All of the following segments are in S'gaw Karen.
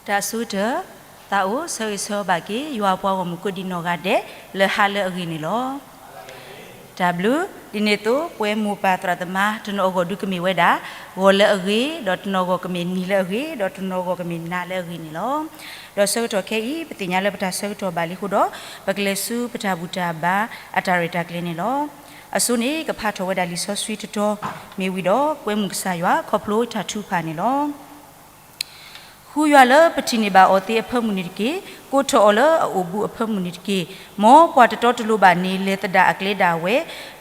တၢ်ဆိကတၢၢ်, သးအိၣ်ဆၢဂ့ၤဆၢဝါဘၣ်က့ၤ ယွၤအပှၤဂီၢ်မုၢ်ကိးဒံးနီၢ်ဂၤဒဲး လၢဟါလၢအဂ့ၤန့ၣ်လီၤ. တၢ်ဘျုး, ဒ်န့ၣ်အသိး ပဝဲမိၢ်ပၢ်သရၣ်သမါ တနီၤအဂီၢ်ဒုးကမ့ၢ်ဝဲဒၣ် ဂီၤလၢအဂ့ၤ, ဒီးတနီၤအဂီၢ်ကမ့ၢ်နံၤလၢအဂ့ၤ, ဒီးတနီၤအဂီၢ်ကမ့ၢ်နၤလၢအဂ့ၤန့ၣ်လီၤ. ဒီးဆၢကတီၢ်ခဲအံၤ ပသ့ၣ်ညါလၢပတၢ်ဆၢကတီၢ်ဘၣ်လံအဃိဒီး ပကလဲၤဆူပတၢ်ဘူၣ်တၢ်ဘါအတၢ်ရဲၣ်တၢ်ကျဲၤန့ၣ်လီၤ. အဆိန့ၣ် ကဖးထီၣ်ဝဲဒၣ်လံာ်စီဆှံတတီၤ မ့ၢ်ဝံၤဒီး ကွဲမုာ်ကစၢ်ယွၤ ခီဖျိတၢ်ထုကဖၣ်န့ၣ်လီၤ. ဃုယွၤလၢပထံၣ်န့ၢ်ဘၣ်အီၤသ့အဖၢမုၢ်န့ၣ်တက့ၢ်. ကိးထီၣ်အီၤလၢအအိၣ်ဘူးအဖၢမုၢ်န့ၣ်တက့ၢ်. မ်ပှၤတတီတလိၤဘၣ်န့ၣ် လဲၤသဒၣ်အကျဲဒၣ်ဝဲ,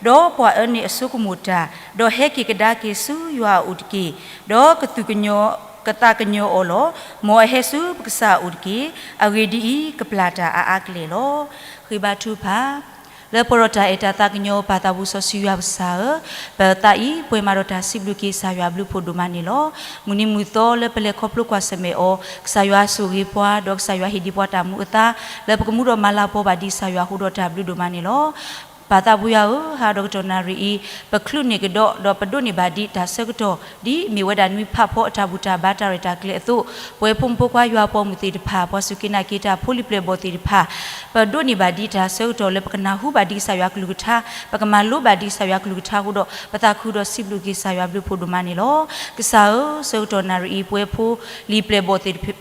ဒီးပှၤအၢန့ၣ်အဆိကမိၣ်တၢ်, ဒီးဟဲက့ၤကဒါက့ၤဆူယွၤအအိၣ်တက့ၢ်. ဒီးကသူၣ်ကညီၤ, ကသးကညီၤအီၤလီၤ. မ်အဟဲဆူပကစၢ်အအိၣ်တက့ၢ်. အဂ့ၢ်ဒ်အံၤ, ကပျၢ်တၢ်အါအါကလဲာ်လီၤ. ဃ့ဘါထုကဖၣ်. လၢပှဲၤဒီးတၢ်အဲၣ်တၢ်သးကညီၤ ပၢ်သးဘိစီဆှံယွၤပကစၢ်ဧၢ, ပသးအံၤပှဲၤမးဒီးတၢ်စံးဘျုးက့ၤကစၢ်ယွၤဘျုးဖှိၣ်ဒိၣ်မးန့ၣ်လီၤ. မုၢ်နံၤမုၢ်သီလၢပလဲၤခီဖျိကွၢ်ဆၢၣ်မဲာ်အီၤ, ကစၢ်ယွၤဆိၣ်ဂ့ၤပှၤ, ဒီးကစၢ်ယွၤဟ့ၣ်ဒံးပှၤတၢ်မူအသါ, လၢပကမူဒီးမၤလၤကပီၤဘၣ်ဒံးကစၢ်ယွၤအဃိဒီးတၢ်ဘျုးဒိၣ်မးန့ၣ်လီၤ. ပၢ်သးဘိယွၤဧၢ, ဟါဒီးကတီၢ်နၣ်ရံၣ်အံၤ ပချုးန့ၢ်ကဒီး ဒီးပဒိးန့ၢ်ဘၣ်ဒံးတၢ်ဆၢကတီၢ် ဒ်မ့ၢ်ဝဲဒၣ်နွံဖးဖီအတၢ်ဘူၣ်တၢ်ဘါတၢ်ရဲၣ်တၢ်ကျဲၤအသိး, ပဝဲဖိမုၣ်ဖိခွါယွၤပှၤမုၢ်သ့ၣ်တဖၣ်, ပှၤစူၢ်က့ၤနာ်က့ၤတၢ်ဖိလံၤပျဲၢ်ဘီၣ်သ့ၣ်တဖၣ်, ပဒိးန့ၢ်ဘၣ်ဒံးတၢ်ဆၢကတီၢ်လၢပကနၢ်ဟူဘၣ်ဒံးကစၢ်ယွၤကလုၢ်ကထါ, ပကမၤလိဘၣ်ဒံးကစၢ်ယွၤကလုၢ်ကထါအဃိဒီး ပသးခုဒီးစံးဘျုးက့ၤကစၢ်ယွၤဘျုးဖှိၣ်ဒိၣ်မးန့ၣ်လီၤ. ကစၢ်ဧၢ, ဆၢကတီၢ်နၣ်ရံၣ်အံၤ ပဝဲဖိလံၤပျဲၢ်ဘီၣ်သ့ၣ်တဖၣ်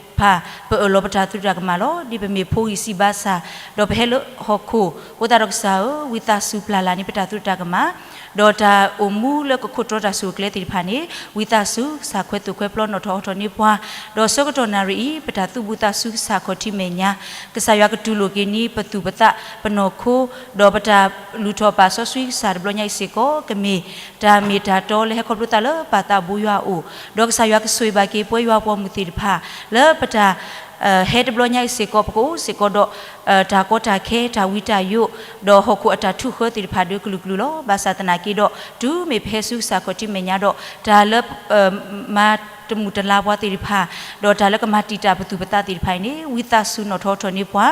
ပအၢၣ်လီၤပတၢ်သရူးတၢ်ကမၣ်လီၤ. ဒ်ပမ့ၢ်ဖိဂံၢ်စၢ်ဘါစၢ်, ဒီးပဟဲလၢဟီၣ်ခိၣ်, အဃိသတးဒီးကစၢ်ဧၢ, ဝံသးစူၤပျၢ်လၢ်န့ၢ်ပတၢ်သရူးတၢ်ကမၣ်, ဒီးတၢ်အိၣ်မူလၢကခိၣ်တြီတၢ်ဆိၣ်ဂ့ၤကျဲသ့ၣ်တဖၣ်န့ၣ်, ဝံသးစူၤကစၢ်ခွဲးသူၣ်ခွဲးပျီနီၣ်ထီၣ်ဟီထီၣ်န့ၢ်ပှၤ, ဒီးဆၢကတီၢ်နၣ်ရံၣ်အံၤ ပတၢ်သူၣ်ဘူးသးစူၤကစၢ်ခီၣ်ထံးမဲာ်ညါ, ကစၢ်ယွၤကတူၢ်လိာ်က့ၤန့ၢ်ပသူၣ်ပသး ပနီၢ်ခိ, ဒီးပတၢ်လူၤထီၣ်ပာ်စီဆှံကစၢ်တဘျီညါအံၤစ့ၢ်ကီး ကမ့ၢ်တၢ်မ့ၢ်တၢ်တီလၢဟဲခီဖျိသးလၢပၢ်သးဘိယွၤအအိၣ်, ဒီးကစၢ်ယွၤကဆိၣ်ဂ့ၤဘၣ်က့ၤပဝဲယွၤပှၤမုၢ်သ့ၣ်တဖၣ် လၢပတၢ် ဟဲတဘျီညါအံၤစ့ၢ်ကီး ပကအိၣ်စ့ၢ်ကီးဒီး တၢ်ကီတၢ်ခဲ တၢ်ဝံတၢ်ယိး ဒီးဟီၣ်ခိၣ်အတၢ်ထုးဃၢသ့ၣ်တဖၣ်ဒီးကလုာ်ကလုာ်လီၤ. ဘၣ်ဆၣ်သနာ်က့ဒီး တုၤမ့ၢ်ပဟဲဆူကစၢ်ခီၣ်ထံးမဲာ်ညါဒီး တၢ်လၢ မၤတမုာ်တလၤပှၤသ့ၣ်တဖၣ်, ဒီးတၢ်လၢကမၤတံာ်တာ်ပသူၣ်ပသးသ့ၣ်တဖၣ်အံၤန့ၣ် ဝံသးစူၤနီၣ်ထီၣ်ဟီထီၣ်န့ၢ်ပှၤ,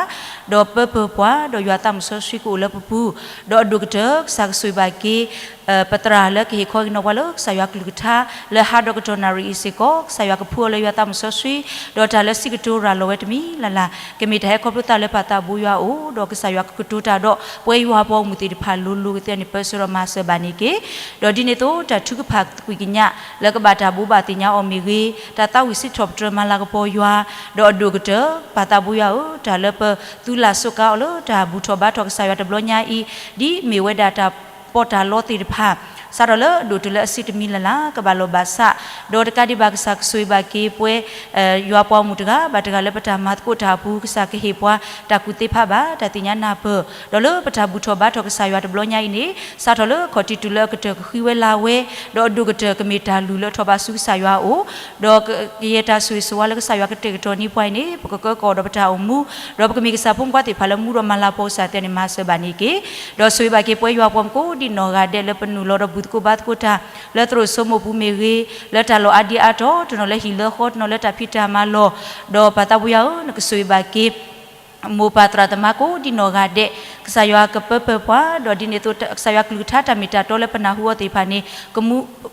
ဒီးပၢပၢၢ်ပှၤ, ဒီးယွၤသးမုၢ်စီဆှံကအိၣ်လၢပပူၤ, ဒီးအဒိၣ်ကတၢၢ် ကစၢ်ကဆိၣ်ဂ့ၤဘၣ်က့ၤ ပသရၣ်လၢကဟ့ၣ်ခီဟ့ၣ်နီၤပှၤလၢကစၢ်ယွၤကလုၢ်ကထါ လၢဟါဒီးကတီၢ်နၣ်ရံၣ်အံၤစ့ၢ်ကီး, ကစၢ်ယွၤကဖှူအီၤလၢယွၤသးမုၢ်စီဆှံ, ဒီးတၢ်လၢစံးကတိၤရၤလီၤဝဲတမံၤလၢ်လၢ် ကမ့ၢ်တၢ်ဟဲခီဖျိသးလၢပၢ်သးဘိယွၤအအိၣ်, ဒီးကစၢ်ယွၤကကတိၤတၢ်ဒီး ပဝဲယွၤပှၤဂီၢ်မုၢ်သ့ၣ်တဖၣ်လိၤလိၤကသ့န့ၣ် ပၢဆှၢဒီးမၤစၢၤဘၣ်န့ၢ်က့ၤ, ဒီးဒ်န့ၣ်အသိး တၢ်ထုကဖၣ်ကွံာ်ကညး လၢကဘၣ်တၢ်ဘိးဘၣ်သ့ၣ်ညါအီၤမ့ၢ်ဂ့ၤ, တၢ်သးဝံၣ်စံးထီၣ်ပတြၢၤမၤလၤကပီၤယွၤ, ဒီးအဒိၣ်ကတၢၢ် ပၢ်သးဘိယွၤဧၢ, တၢ်လၢပသူလၢ်စိးကါအီၤလၢတၢ်ဘူၣ်ထီၣ်ဘါထီၣ်ကစၢ်ယွၤတဘျီညါအံၤ, ဒ်မ့ၢ်ဝဲဒၣ်တၢ်ပီးတၢ်လီသ့ၣ်တဖၣ် စးထီၣ်လၢအဒိၣ်တုၤလၢအဆံးတမံၤလၢ်လၢ် ကဘၣ်လီၤဘၣ်ဆၣ်, ဒီးတကးဒံးဘၣ်ကစၢ်ကဆိၣ်ဂ့ၤဘၣ်က့ၤပဝဲ ယွၤပှၤဂီၢ်မုၢ်တဂၤဘၣ်တဂၤလၢပတၢ်မၤသကိးတၢ်အပူၤ ကစၢ်ကဟ့ၣ်ပှၤတၢ်ကူၣ်သ့ဖးဘၣ် တၢ်သ့ၣ်ညါနၢ်ပၢၢ်, ဒီးလၢပတၢ်ဘူၣ်ထီၣ်ဘါထီၣ်ကစၢ်ယွၤတဘျီညါအံၤန့ၣ် စးထီၣ်လၢခီၣ်ထံးတုၤလၢအကတၢၢ်ကဃံဝဲလၤဝဲ, ဒီးအဒိၣ်ကတၢၢ်ကမ့ၢ်တၢ်လုၢ်လၢထီၣ်ဘးဆူကစၢ်ယွၤအအိၣ်, ဒီးကယဲၢ်တၢ်ဆိၣ်ဂ့ၤဆိၣ်ဝါလၢကစၢ်ယွၤကတဲာ်ကတီၤန့ၢ်ပှၤအံၤန့ၣ် ပကကၢကီၢ်ဒီးပတၢ်အိၣ်မူ, ဒီးပကမ့ၢ်ကစၢ်ဖိမုၣ်ဖိခွါသ့ၣ်တဖၣ်လၢမူဒီးမၤလၤကပီၤကစၢ်သ့န့ၣ် မၤစၢၤဘၣ်န့ၢ်က့ၤ, ဒီးဆိၣ်ဂ့ၤဘၣ်က့ၤပဝဲယွၤပှၤမုၣ်ကိးဒံးနီၢ်ဂၤဒဲးလၢပနုာ်လီၤဒီးဘူၣ်သကိးဘါသကိးတၢ် လၢသရိာ်စိမိၢ်ပူၤမ့ၢ်ဂ့ၤ, လၢတၢ်လီၢ်အါဒံအါတီၤ တနီၤလၢဟံၣ်လၢဃီ တနီၤလၢတၢ်ဖံးတၢ်မၤလီၢ်, ဒီးပၢ်သးဘိယွၤဧၢ, နကဆိၣ်ဂ့ၤဘၣ်က့ၤ မိၢ်ပၢ်သရၣ်သမါကိးဒံးနီၢ်ဂၤဒဲး, ကစၢ်ယွၤကပၢပၢၢ်ပှၤ, ဒီးဒ်န့ၣ်အသိး ကစၢ်ယွၤကလုၢ်ကထါတၢ်မ့ၢ်တၢ်တီလၢပနၢ်ဟူအီၤသ့ၣ်တဖၣ်န့ၣ်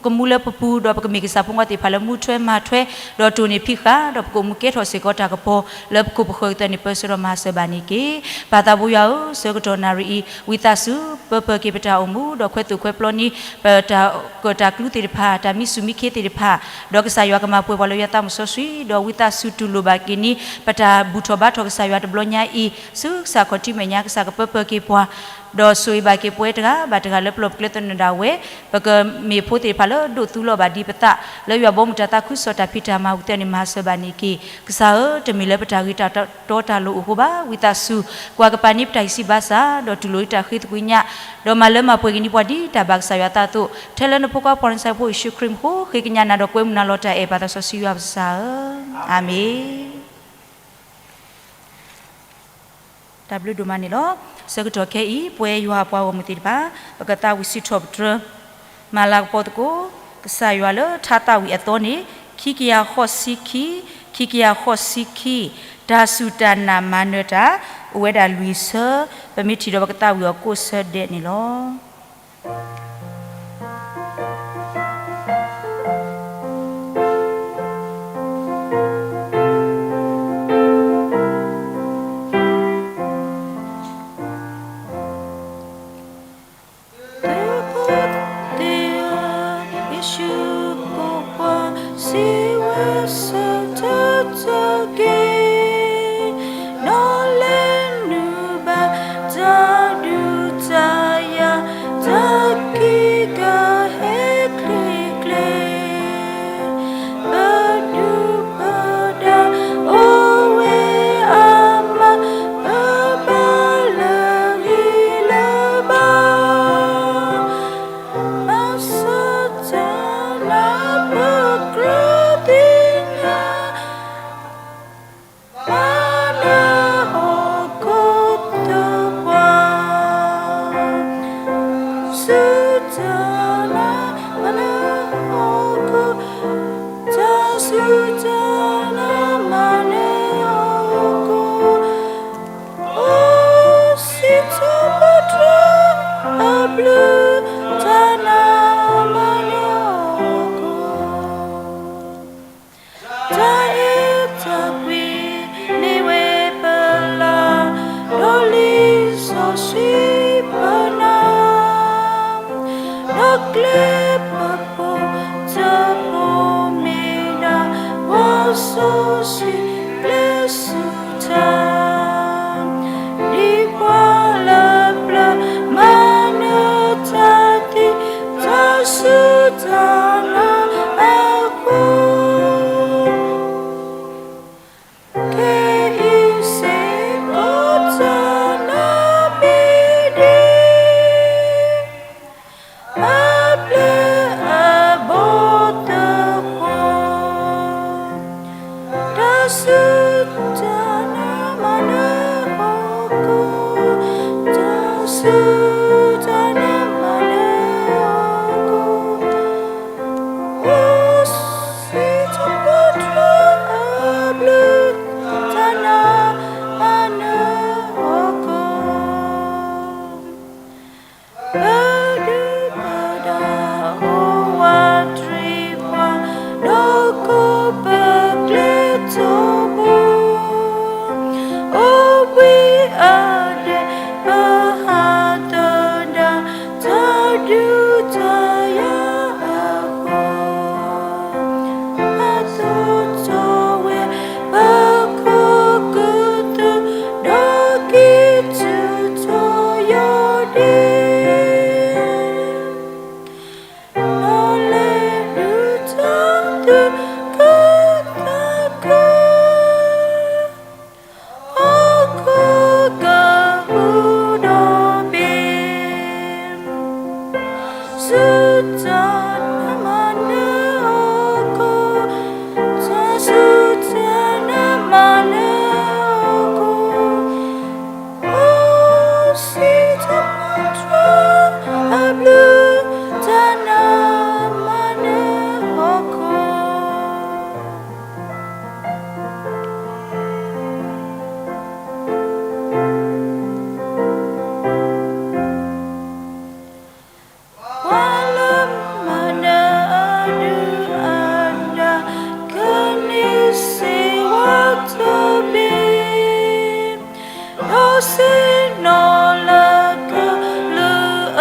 ကမူလၢပပူၤ, ဒီးပကမ့ၢ်ကစၢ်ဖိခွါသ့ၣ်တဖၣ်လၢမူထွဲမၤထွဲ, ဒီးတိၢ်န့ၢ်ဖံးဃာ်, ဒီးပကအိၣ်မူကဲထီၣ်စ့ၢ်ကီးတၢ်ကပီၤ လၢပခိၣ်ပဃၢၤကသ့န့ၣ် ပၢဆှၢဒီးမၤစၢၤဘၣ်န့ၢ်က့ၤ, ပၢ်သးဘိယွၤဧၢ, ဆၢကတီၢ်နၣ်ရံၣ်အံၤ ဝံသးစူၤ ပၢပၢၢ်က့ၤပတၢ်အိၣ်မူ, ဒီးခွဲးသူၣ်ခွဲးပျီန့ၢ် ပတၢ်ကၢၣ်တၢ်ကျူသ့ၣ်တဖၣ်, တၢ်မံဆူၣ်မံခ့သ့ၣ်တဖၣ်, ဒီးကစၢ်ယွၤကမၤပှဲၤပှၤလၢယွၤသးမုၢ်စီဆှံ, ဒီးဝံသးစူၤတူၢ်လိာ်ဘၣ်က့ၤန့ၢ် ပတၢ်ဘူၣ်ထီၣ်ဘါထီၣ်ကစၢ်ယွၤတဘျီညါအံၤ, ဆူကစၢ်ခီၣ်ထံးမဲာ်ညါ ကစၢ်ကပၢပၢၢ်က့ၤပှၤ, ဒီးဆိၣ်ဂ့ၤဘၣ်က့ၤပဝဲတဂၤဘၣ်တဂၤလၢပလီၢ်ပကျဲသနၢၣ်ဒၣ်ဝဲ, ပကမ့ၢ်ဖိသ့ၣ်တဖၣ်လၢဒိးသူလီၤဘၣ်ဒံးပသး လၢယွၤဘီမုၢ်တၢ်သးခုကစီၣ်တၢ်ဖံးတၢ်မၤအပူၤသ့န့ၣ် မၤစၢၤဘၣ်န့ၢ်က့ၤ, ကစၢ်ဧၢ, တမ့ၢ်လၢပတၢ်ဂ့ၤတၢ်တီတၢ်လိၤအိၣ်အဃိဘၣ်, ဝံသးစူၤ ကွၢ်ကပၤန့ၢ်ပတၢ်ဂံၢ်စၢ်ဘါစၢ်, ဒီးတူၢ်လိာ်တၢ်ဃ့သကွံာ်ညါ, ဒီးမၤလၢမၤပှဲၤက့ၤန့ၢ်ပှၤဒ်တၢ်ဘၣ်ကစၢ်ယွၤအသးအသိး, ထဲလၢနဖိခွါပှၤနဆၢဖိယ့ၣ်ၡူးခရံာ်မံၤအဃိ, ဃ့ကညးနၤဒီးကွဲမုာ်နၤလီၤတၢ်အဲၣ်ပၢ်သးစီဆှံယွၤပကစၢ်ဧၢ, အၤမ့ၣ်. တၢ်ဘျုးဒိၣ်မးန့ၣ်လီၤ. ဆၢကတီၢ်ခဲအံၤ ပဝဲယွၤအပှၤဂီၢ်မုၢ်သ့ၣ်တဖၣ် ပကသးဝံၣ်စံးထီၣ်ပတြၢၤ မၤလၤကပီၤသကိး ကစၢ်ယွၤလၢထါသးဝံၣ်အသီန့ၣ် ခံကယၤဃိးဆံခံ, ခံကယၤဃိးဆံခံ, တၢ်စူၢ်တၢ်နာ်မၤနၢၤတၢ် အိၣ်ဝဲဒၣ်လွံၢ်ဆၢ, ပမ့ၢ်ထံၣ်ဒီးပကသးဝံၣ်အီၤကိးဆၢဒဲးန့ၣ်လီၤ. ကျဲပဖိတဖိမ့ၢ်ဒၣ် ပှၤစီဆှံကျဲဆူတၢ်, ဒ်ပှၤလၢပျၢၤမၤနၢၤတၢ်သံ တၢ်စူၢ်တၢ်နာ်အဃိ ခဲအံၤစ့ၢ်ကီးတၢ်နာ်မ့ၢ်ဒ် အပျဲၢ်အဘီၣ်သဃီၤ, တၢ်စူၢ်တၢ်နာ်မၤနၢၤဟီၣ်ခိၣ်, တၢ်စူၢ်တၢ်နာ်မၤနၢၤဟီၣ်ခိၣ်, အိၣ်စံးထီၣ်ပတြၢၤအဘျုး တၢ်နာ်မၤနၢၤဟီၣ်ခိၣ် ပဒုၣ်ပဒါအိၣ်ဝးတရံးပှၤ, ဒီးကိးပကျဲထီဘိ, အိၣ်ဘှံးအဒဲးပဟးသဒၣ်, တၢ်ဒုးတၢ်ယၤအဃိ ပသိးထီၣ်ဝဲ ပခိးကသုး, ဒီးကံၢ်ထူၣ်ထီၣ်ယီၢ်ဒ့, ဒီးလဲၤဒုးတၢ်သုးကသးခု ဟီၣ်ခိၣ်ကဟူးဒီးဘ့ၣ်, စူၢ်တၢ်နာ်မၤနၢၤဟီၣ်ခိၣ်, တၢ်စူၢ်တၢ်နာ်မၤနၢၤဟီၣ်ခိၣ်, အိၣ်စံးထီၣ်ပတြၢၤအဘျုး တၢ်နာ်မၤနၢၤဟီၣ်ခိၣ် ပှၤလၢမၤနၢၤအဒုၣ်အဒါ ကန့ၢ်စ့ဝါတဘ့ၣ်, ဒီးဆ့ၣ်နီၤလၢကလုၢ်အ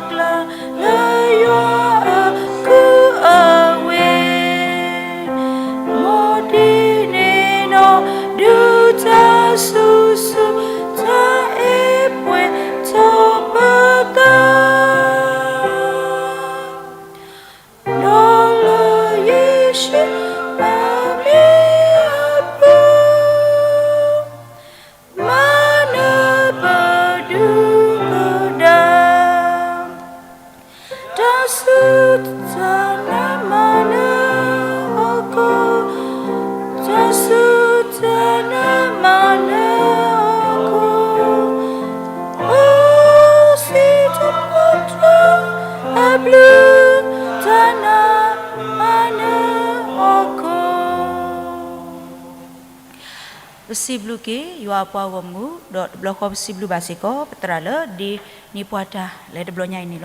ကျါ လၢယွၤအကူအဝ့ၢ် မ်ဒ်န့ၣ်ဒီး ဒုၣ်ဒါဆူၣ်ဆူၣ် တၢ်အဲၣ်ပှဲၤထီၣ်ပသး, ဒီးလၢယ့ၣ်ၡူးအမံၤအပူၤ မၤနၢၤပဒုၣ်ပဒါ တၢ်စူၢ်တၢ်နာ်မၤနၢၤဟီၣ်ခိၣ်, တၢ်စူၢ်တၢ်နာ်မၤနၢၤဟီၣ်ခိၣ်, အိၣ်စံးထီၣ်ပတြၢၤအဘျုး တၢ်နာ်မၤနၢၤဟီၣ်ခိၣ် ပစံးဘျုးက့ၤယွၤအပှၤဂီၢ်မုၢ်, ဒီးတဘျီဃီပစံးဘျုးဘၣ်စ့ၢ်ကီး ပသရၣ်လၢဒ့န့ၢ်ပှၤတၢ်လၢတဘျီညါအံၤန့ၣ်လီၤ.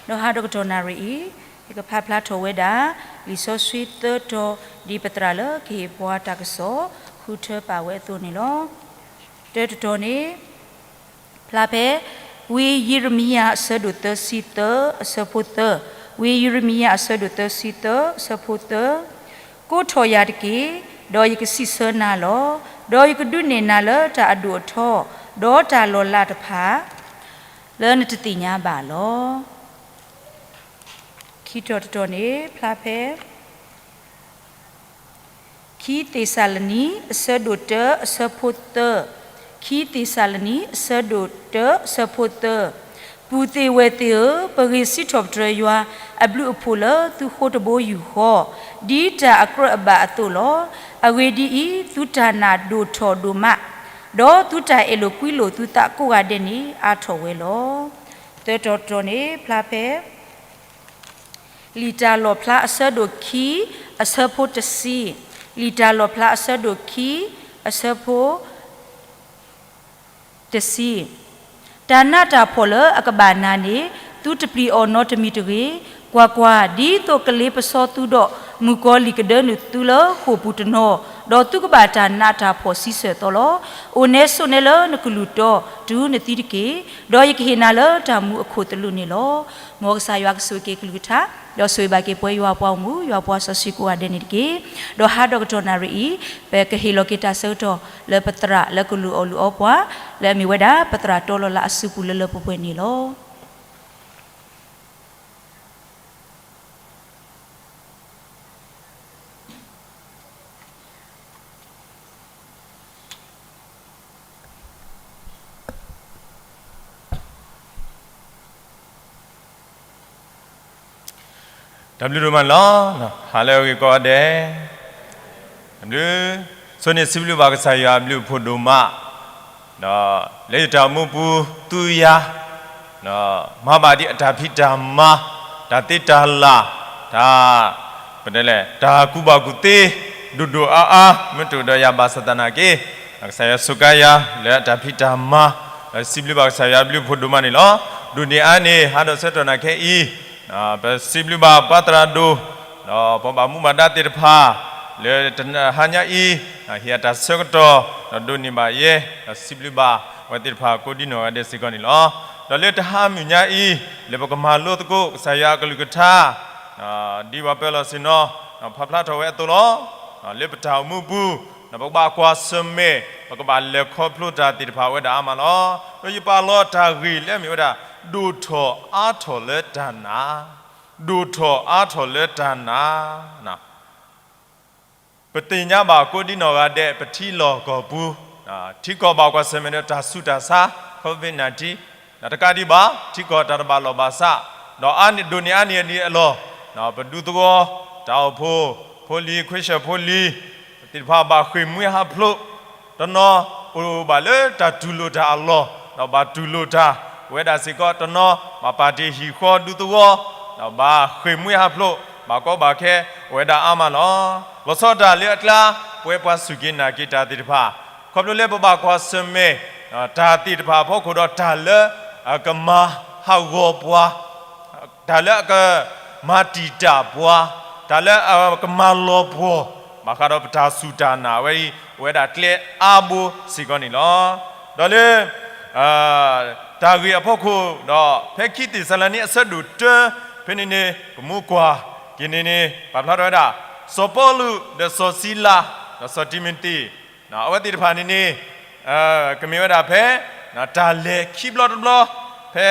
ဒီးဟါဒီကတီၢ်နၣ်ရံၣ်အံၤ, ယကဖးဖျါထီၣ်ဝဲဒၣ် လံာ်စီဆှံသၢတီၤ ဒ်ပသရၣ်လၢကဟ့ၣ်ပှၤတၢ်ကစီၣ် ဃုထၢပာ်ဝဲအသိးန့ၣ်လီၤ. တၢတတီၤန့ၣ် ဖျါဖဲ ဝံယံးရမံယၤအဆၢဒိၣ်သၢဆံသၢ အဆၢဖိသၢ, ဝံယံးရမံယၤအဆၢဒိၣ်သၢဆံသၢ အဆၢဖိသၢ, ကိးထီၣ်ယၤတက့ၢ်, ဒီးယကစံးဆၢနၤလီၤ. ဒီးယကဒုးနဲၣ်နၤလၢတၢ်အဒိၣ်အထီ, ဒီးတၢ်လီၤလးတဖၣ် လၢနတသ့ၣ်ညါဘၣ်လီၤ. ခံတီၤတတီၤန့ၣ် ဖျါဖဲ ခံသ့းစၤလနံ အဆၢဒိၣ်တၢ အဆၢဖိသၢ, ခံသ့းစၤလနံ အဆၢဒိၣ်တၢ အဆၢဖိသၢ, ပုၢ်သ့ၣ်ဝဲၢ်သ့ၣ်ဧၢ, ပဂ့ၤစံးထီၣ်ပတြၢၤယွၤအဘျုးအဖှိၣ်လၢသုဃိတဘိယူၢ်ဃီ, ဒ်တၢ်အကြၢးအဘၣ်အသိးလီၤ. အဂ့ၢ်ဒ်အံၤ, သုတၢ်နာ်ဒိၣ်ထီၣ်ဒိၣ်မး, ဒီးသုတၢ်အဲၣ်လိာ်ကွံလိာ်သုသးကိးဂၤဒဲးန့ၣ် အါထီၣ်ဝဲလီၤ. သၢတီၤတတီၤန့ၣ် ဖျါဖဲ လံာ်တၢ်လီၣ်ဖျါအဆၢဒိၣ်ခံ အဆၢဖိတဆံ, လံာ်တၢ်လီၣ်ဖျါအဆၢဒိၣ်ခံ အဆၢဖိ တဆံ, တၢ်နးတၢ်ဖှီၣ်လၢအကဘၣ်နၤန့ၣ် သုတပျံၤအီၤနီတမံၤတဂ့ၤ. ကွၢ်ကွၢ်, ဒ်သိးကလ့ပစီသုဒီး မုၣ်ကီၤလံၢ်ကဒၢနုာ်သုလၢဃိာ်ပူၤတနီၤ, ဒီးသုကဘၣ်တၢ်နးတၢ်ဖှီၣ်ဆံဆၢၣ်သီလီၤ. အိၣ်နဲဆိးနဲလၢနကလုၢ်တီ, တုၤနသံတက့ၢ်. ဒီးယကဟ့ၣ်နၤလၢတၢ်မူအခိၣ်သလုးန့ၣ်လီၤ. မ်ကစၢ်ယွၤကဆိၣ်ဂ့ၤက့ၤကလုၢ်ကထါ, ဒီးဆိၣ်ဂ့ၤဘၣ်က့ၤပဝဲယွၤပှၤအိၣ်မူ, ယွၤပှၤစီဆှံကိးဂၤဒဲးန့ၣ်တက့ၢ်. ဒီးဟါဒီးကတီၢ်နၣ်ရံၣ်အံၤ, ပကဟ့ၣ်လီၤက့ၤတၢ်ဆၢကတီၢ်လၢပသရၣ်လၢကလုၢ်အီၣ်လုၢ်အီပှၤ, လၢအမ့ၢ်ဝဲဒၣ် ပသရၣ်တီလီၤလးအစုပူၤလၢလၢပှဲၤပှဲၤန့ၣ်လီၤ. တၢ်ဘျုးဒိၣ်မးန့ၣ်လီၤ. ဟါလၢအဂ့ၤကိးဂၤဒဲး, တၢ်ဘျုး, ဆိန့ၣ်စံးဘျုးဘၣ်ကစၢ်ယွၤအဘျုးအဖှိၣ်ဒိၣ်မး, ဒီးလၢယတၢ်အိၣ်မူပူၤ သူယၤ မၤဘၣ်ဒံးအတၢ်ဖံးတၢ်မၤ, တၢ်သ့တၢ်လၤ, တၢ်, ပတဲလဲၣ် တၢ်ကူၣ်ဘၣ်ကူၣ်သ့ ဒိၣ်ဒိၣ်အါအါ မ့ၢ်တအိၣ်ဒီးယၤဘၣ်ဆၣ်သနာ်က့, ကစၢ်ယွၤစူးကါယၤလၢအတၢ်ဖံးတၢ်မၤ, ဒီးစံးဘျုးဘၣ်ကစၢ်ယွၤအဘျုးအဖှိၣ်ဒိၣ်မးန့ၣ်လီၤ. ဒိၣ်န့ၢ်အါန့ၢ် ဟါဒီးဆၢကတီၢ်နၤခဲအံၤ, ပစံးဘျုးဘၣ်ပှၤသရၣ်ဒိၣ်, ဒီးပှၤဘၣ်မူဘၣ်ဒါသ့ၣ်တဖၣ်, လၢတဟါညါအံၤ, ဟ့ၣ်အတၢ်ဆၢကတီၢ်, ဒီးဒိးန့ၢ်ဘၣ်ယဲ, ဒီးစံးဘျုးဘၣ်အဝဲသ့ၣ်တဖၣ်ကိးဒံနီၢ်ဂၤဒဲးစ့ၢ်ကီးန့ၣ်လီၤ. ဒီးလၢတဟါမုၢ်ညါအံၤ, လၢပကမၤလိသကိးကစၢ်ယွၤအကလုၢ်ကထါ, ဒ်ပှၤပၢၤလီၢ်ဆ့ၣ်နီၤ, ဖးဖျါထီၣ်ဝဲအသိးလီၤ. လၢပတၢ်အိၣ်မူပူၤ, ပကဘၣ်ကွၢ်ဆၢၣ်မဲာ်, ပကဘၣ်လဲၤခီဖျိတၢ်သ့ၣ်တဖၣ်ဝဲဒၣ်အါမးလီၤ. ဒီးယပာ်လီၤတၢ်ဂ့ၢ်လၢအမ့ၢ်ဝဲဒၣ်, ဒိၣ်ထီၣ်အါထီၣ်လၢတၢ်နာ်, ဒိၣ်ထီၣ်အါထီၣ်လၢတၢ်နာ် ပသ့ၣ်ညါဘၣ်ကိးဒံနီၢ်ဂၤဒဲး ပထံလီၢ်ကီၢ်ပူၤ, ထံကီၢ်ဘၣ်ကွၢ်ဆၢၣ်မဲာ်ဒီးတၢ်ဆူးတၢ်ဆါ COVID nineteen, တကးဒံးဘၣ် ထံကီၢ်တၢ်တဘၣ်လီၢ်ဘၣ်စး, ဒီးဒိၣ်န့ၢ်အါန့ၢ်ဒံးအလီၢ်, ပဒူသဝီ, တၢ်အိၣ်ဖှိၣ်ဖိလံၤ ခွ့ၡၢၣ်ဖိလံၤသ့ၣ်တဖၣ် ဘၣ်ဃ့ၢ်မှံဟးဖျိး, တနီၤအိၣ်ဘၣ်လၢတၢ်တူၢ်လိာ်တၢ်အလီၢ်, ဒီးဘၣ်တူၢ်လိာ်တၢ်ဝဲဒၣ်စ့ၢ်ကီး, တနီၤဘၣ်ပာ်တ့ၢ်ဟံၣ်ဃီဒူသဝီ, ဒီးဘၣ်ဃ့ၢ်မှံဟးဖျိး, ဘၣ်ကီဘၣ်ခဲအိၣ်ဝဲဒၣ်အါမးလီၤ. လီၤဆီဒၣ်တၢ်လၢအကျါ, ပဝဲပှၤစူၢ်က့ၤနာ်က့ၤတၢ်သ့ၣ်တဖၣ်, ခီဖျိလၢပဘၣ်ကွၢ်ဆၢၣ်မဲာ်, တၢ်သ့ၣ်တဖၣ်အဖီခိၣ်ဒီးတၢ်လၢအကမၤဟးဂီၤပှၤ, တၢ်လၢအကမၤတံာ်တာ်ပှၤ, တၢ်လၢအကမၤလီၤပှီၢ်, ဘၣ်ဃးဒီးပတၢ်စူၢ်တၢ်နာ်ဝဲအံၤ အိၣ်ဝဲဒၣ်ကျဲအါဘိစ့ၢ်ကီးန့ၣ်လီၤ. ဒီးလၢ တၢ်ဂ့ၢ်အဖီခိၣ်ဒီး ဖဲခံသ့းစၤလနံအဆၢဒိၣ်တၢ ဖဲန့ၣ်န့ၣ် ပမူကွၢ်က့ၤန့ၣ်န့ၣ် ပာ်ဖျါထီၣ်ဝဲဒၣ် စီၤပီလူး ဒီးစီၤစံလၤ ဒီးစီၤတံၤမသ့း အဝဲသ့ၣ်တဖၣ်န့ၣ်န့ၣ် ကမ့ၢ်ဝဲဒၣ်ဖဲ တၢ်လဲၤခံဘျီတဘျီ ဖဲ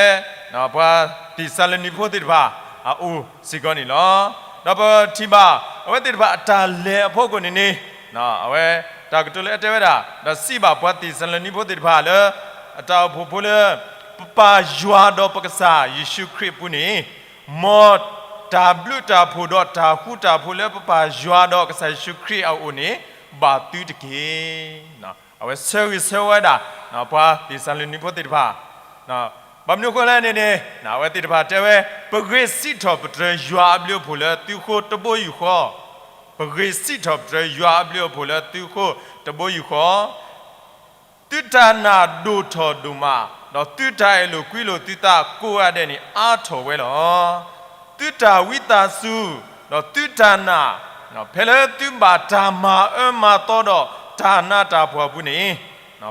ပှၤသ့းစၤလနံဖိသ့ၣ်တဖၣ်အအိၣ်စ့ၢ်ကီးန့ၣ်လီၤ. ဒီးပထံၣ်ဘၣ် အဝဲသ့ၣ်တဖၣ်အတၢ်လဲၤအဖီခိၣ်န့ၣ်န့ၣ် အဝဲတၢ်ကတိၤလၢအတဲဝဲဒၣ် ဒီးစံးဘၣ်ပှၤသ့းစၤလနံဖိသ့ၣ်တဖၣ်လၢ အတၢ်အိၣ်ဖှိၣ်ဖိလၢ ပပၢ်ယွၤဒီးပကစၢ်ယ့ၣ်ၡူးခရံာ်အပူၤန့ၣ် မ်တၢ်ဘျုးတၢ်ဖှိၣ်ဒီးတၢ်ဃူတၢ်ဖိးလၢပပၢ်ယွၤဒီးကစၢ်ယ့ၣ်ၡူးခရံာ်အအိၣ်န့ၣ် ဘၣ်သုတက့ၢ်. အဝဲဆၢဂ့ၤဆၢဝါဝဲဒၣ် ပှၤသ့းစၤလနံဖိသ့ၣ်တဖၣ် ဘၣ်မနုၤအဃိလဲၣ်န့ၣ်န့ၣ် အဝဲသ့ၣ်တဖၣ်တဲဝဲ ပဂ့ၤစံးထီၣ်ပတြၢၤယွၤအဘျုးအဖှိၣ်လၢသုဃိတဘိယူၢ်ဃီ, ပဂ့ၤစံးထီၣ်ပတြၢၤယွၤအဘျုးအဖှိၣ်လၢသုဃိတဘိယူၢ်ဃီ, သုတၢ်နာ်ဒိၣ်ထီၣ်ဒိၣ်မး, ဒီးသုတၢ်အဲၣ်လိာ်ကွံလိာ်သုသးကိးဂၤဒဲးန့ၣ်အါထီၣ်ဝဲလီၤ. သုတၢ်ဝံသးစူၤ, ဒီးသုတၢ်နာ်, ဖဲလၢသုဘၣ်တၢ်မၤအၢမၤသီဒီးတၢ်နးတၢ်ဖှီၣ်အပူၤန့ၣ်,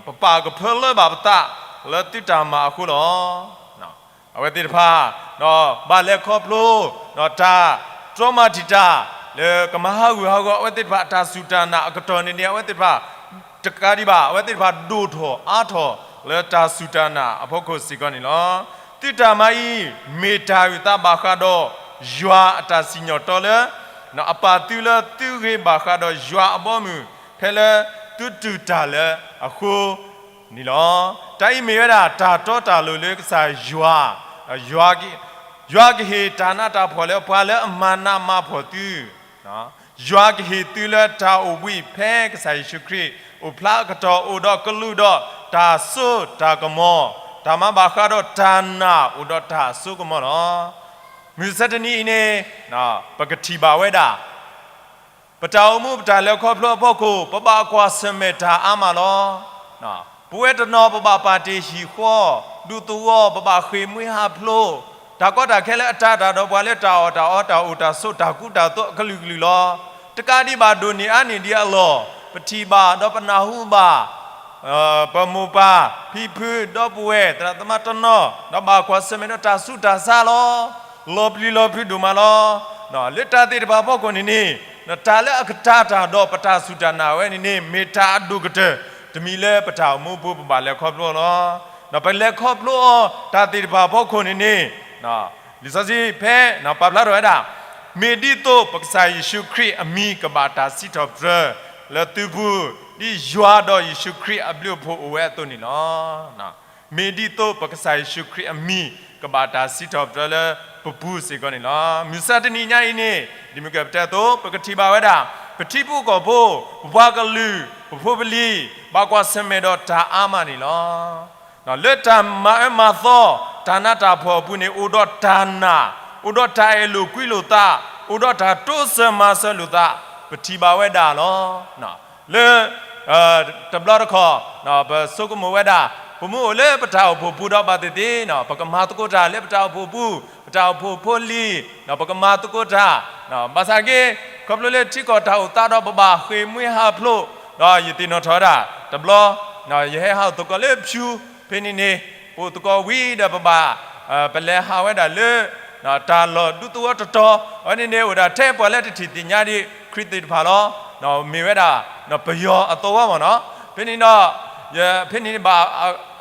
ပပာ်ကဖၢလၢဘၣ်ပသးလၢသုတၢ်မၤအဃိလီၤ. အဝဲသ့ၣ်တဖၣ် ဒီးဘၣ်လဲၤခီဖျိ ဒီးတၢ်တြီမၤတံာ်တာ် လၢကမၤဟးဂူာ်ဟးဂီၤအဝဲသ့ၣ်တဖၣ်အတၢ်စူၢ်တၢ်နာ်အကတီၢ်န့ၣ်န့ၣ် အဝဲသ့ၣ်တဖၣ် တကးဒံးဘၣ် အဝဲသ့ၣ်တဖၣ်ဒိၣ်ထီၣ်အါထီၣ်လၢတၢ်စူၢ်တၢ်နာ်အဖီခိၣ်စ့ၢ်ကီးန့ၣ်လီၤ. သုတၢ်မၤအံၤ မ့ၢ်တၢ်အုၣ်သးဘၣ်ဃးဒီးယွၤအတၢ်စံၣ်ညီၣ်တီလၢ အပာ်သုလၢသုဂ့ၤဘၣ်ဃးဒီးယွၤအဘီအမုၢ် ဖဲလၢသုတူၢ်တၢ်လၢအဃိန့ၣ်လီၤ. တၢ်အံၤမ့ၢ်ဝဲဒၣ်တၢ်တီတၢ်လိၤလၢကစၢ်ယွၤ, ယွၤကဟ့ၣ်တၢ်နးတၢ်ဖှီၣ်လၢပှၤလၢအမၤနးမၤဖှီၣ်သု ယွၤကဟ့ၣ်သုလၢတၢ်အိၣ်ဘှံးဖဲကစၢ်ယ့ၣ်ၡူးခရံာ် အိၣ်ဖျါအကတီၢ်အိၣ်ဒီးကလူးဒီးတၢ်စိတၢ်ကမီၤ, တၢ်မၤဘၣ်ဃးဒီးတၢ်နာ်အိၣ်ဒီးတၢ်စိကမီၤလီၤ. မုၢ်ဆၢတနံၤအံၤန့ၣ် ပကထံၣ်ဘၣ်ဝဲဒၣ် ပတၢ်အိၣ်မူပတၢ်လဲၤခီဖျိအဖီခိၣ် ပဘၣ်ကွၢ်ဆၢၣ်မဲာ်တၢ်အါမးလီၤ. ပဝဲတနီၤပဘၣ်ပာ်တ့ၢ်ဟံၣ်ဃီ, ဒူသဝီ, ပဘၣ်ဃ့ၢ်မှံဟးဖျိး, တၢ်ကီတၢ်ခဲလၢအတၢ်တၢ်ဒီးပှၤလၢတၢ်အီၣ်တၢ်အီတၢ်အိၣ်တၢ်ဆိးတၢ်ကူတၢ်သိးအကလုာ်ကလုာ်လီၤ. တကးဒံးဘၣ်ဒိၣ်န့ၢ်အါန့ၢ်ဒံးအလီၢ် ပထံၣ်ဘၣ်ဒီးပနၢ်ဟူဘၣ် ပမိၢ်ပၢ်ဖံဖုဒီပုၢ်ဝဲၢ်သရၣ်သမါတနီၤ ဒီးဘၣ်ကွၢ်ဆၢၣ်မဲာ်ဒီးတၢ်ဆူးတၢ်ဆါလီၤ. လီၤပျံၤလီၤဖုးဒိၣ်မးလီၤ. လၢတၢ်သ့ၣ်တဖၣ်အဖီခိၣ်န့ၣ်န့ၣ် တၢ်လၢအကတၢၢ်တၢ်ဒီးပတၢ်စူၢ်တၢ်နာ်ဝဲန့ၣ်န့ၣ် မ့ၢ်တၢ်အဒိၣ်ကတၢၢ် တမံၤလၢပတၢ်အိၣ်မူပူၤပဘၣ်လဲၤခီဖျိလီၤ. ဒီးပလဲၤခီဖျိအီၤတၢ်သ့ၣ်တဖၣ်အဖီခိၣ်န့ၣ်န့ၣ် လံာ်စီဆှံဖဲပာ်ဖျါထီၣ်ဝဲဒၣ် မ့ၢ်ဒ်သိးပကစၢ်ယ့ၣ်ၡူးခရံာ်အမံၤကဘၣ်တၢ်စံးထီၣ်ပတြၢၤလၢသုပူၤ ဒ်ယွၤဒီးယ့ၣ်ၡူးခရံာ်အဘျုးအဖှိၣ်အိၣ်ဝဲအသိးန့ၣ်လီၤ. မ့ၢ်ဒ်သိးပကစၢ်ယ့ၣ်ၡူးခရံာ်အမံၤကဘၣ်တၢ်စံးထီၣ်ပတြၢၤလၢပပူၤစ့ၢ်ကီးန့ၣ်လီၤ. မုၢ်မဆါတနံၤညါအံၤန့ၣ် ဒ်မုၢ်ကဲပတဲအသိး ပကထံၣ်ဘၣ်ဝဲဒၣ် ပထံဖိကီၢ်ဖိ ပပှၤကလုာ် ပဖိပလံၤ ဘၣ်ကွၢ်ဆၢၣ်မဲာ်ဒီးတၢ်အါမးန့ၣ်လီၤ. လၢတၢ်မၤအၢမၤသီ တၢ်နးတၢ်ဖှီၣ်အပူၤန့ၣ် အိၣ်ဒီးတၢ်နာ်, အိၣ်ဒီးတၢ်အဲၣ်လိာ်ကွံလိာ်သး, အိၣ်ဒီးတၢ်တိစၢၤမၤစၢၤလိာ်သး ပထံၣ်ဘၣ်ဝဲဒၣ်လီၤ. လၢ တဘျီတခီၣ် ပဆိကမိၣ်ဝဲဒၣ် ပမ့ၢ်အိၣ်လၢပတၢ်အိၣ်ဖှိၣ်ပူၤဒီးဘၣ်သ့ၣ်သ့ၣ် ပကမၤသကိးတၢ်လၢပတၢ်အိၣ်ဖှိၣ်ပူၤ, ပတၢ်အိၣ်ဖှိၣ်ဖိလံၤ ပကမၤသကိးတၢ်, ဘၣ်ဆၣ်က့ ခီဖျိလၢထံကီၢ်တၢ်အိၣ်သးဒီးပဘၣ်ဃ့ၢ်မှံဟးဖျိး, ဒီးယသ့ၣ်နီၣ်ထီၣ်ဝဲဒၣ် တဘျီ ယဟဲဟးအိၣ်သကိးလၢဖၠူဖဲန့ၣ်န့ၣ် ပအိၣ်သကိးဝံၤဒီးပဘၣ် ပလဲၤဟးဝဲဒၣ်လၢ တၢ်လီၢ်ဒူသဝီတတီၤ, အဝဲန့ၣ်န့ၣ်အိၣ်ဒၣ်ထဲပှၤလၢတထံၣ်သ့ၣ်ညါဒံးခရံာ်သ့ၣ်တဖၣ်လီၤ. မ့ၢ်ဝဲဒၣ် ပယီၤအသဝီမ့ၢ်နီၤ, ဖဲန့ၣ်ဒီး ဖဲန့ၣ်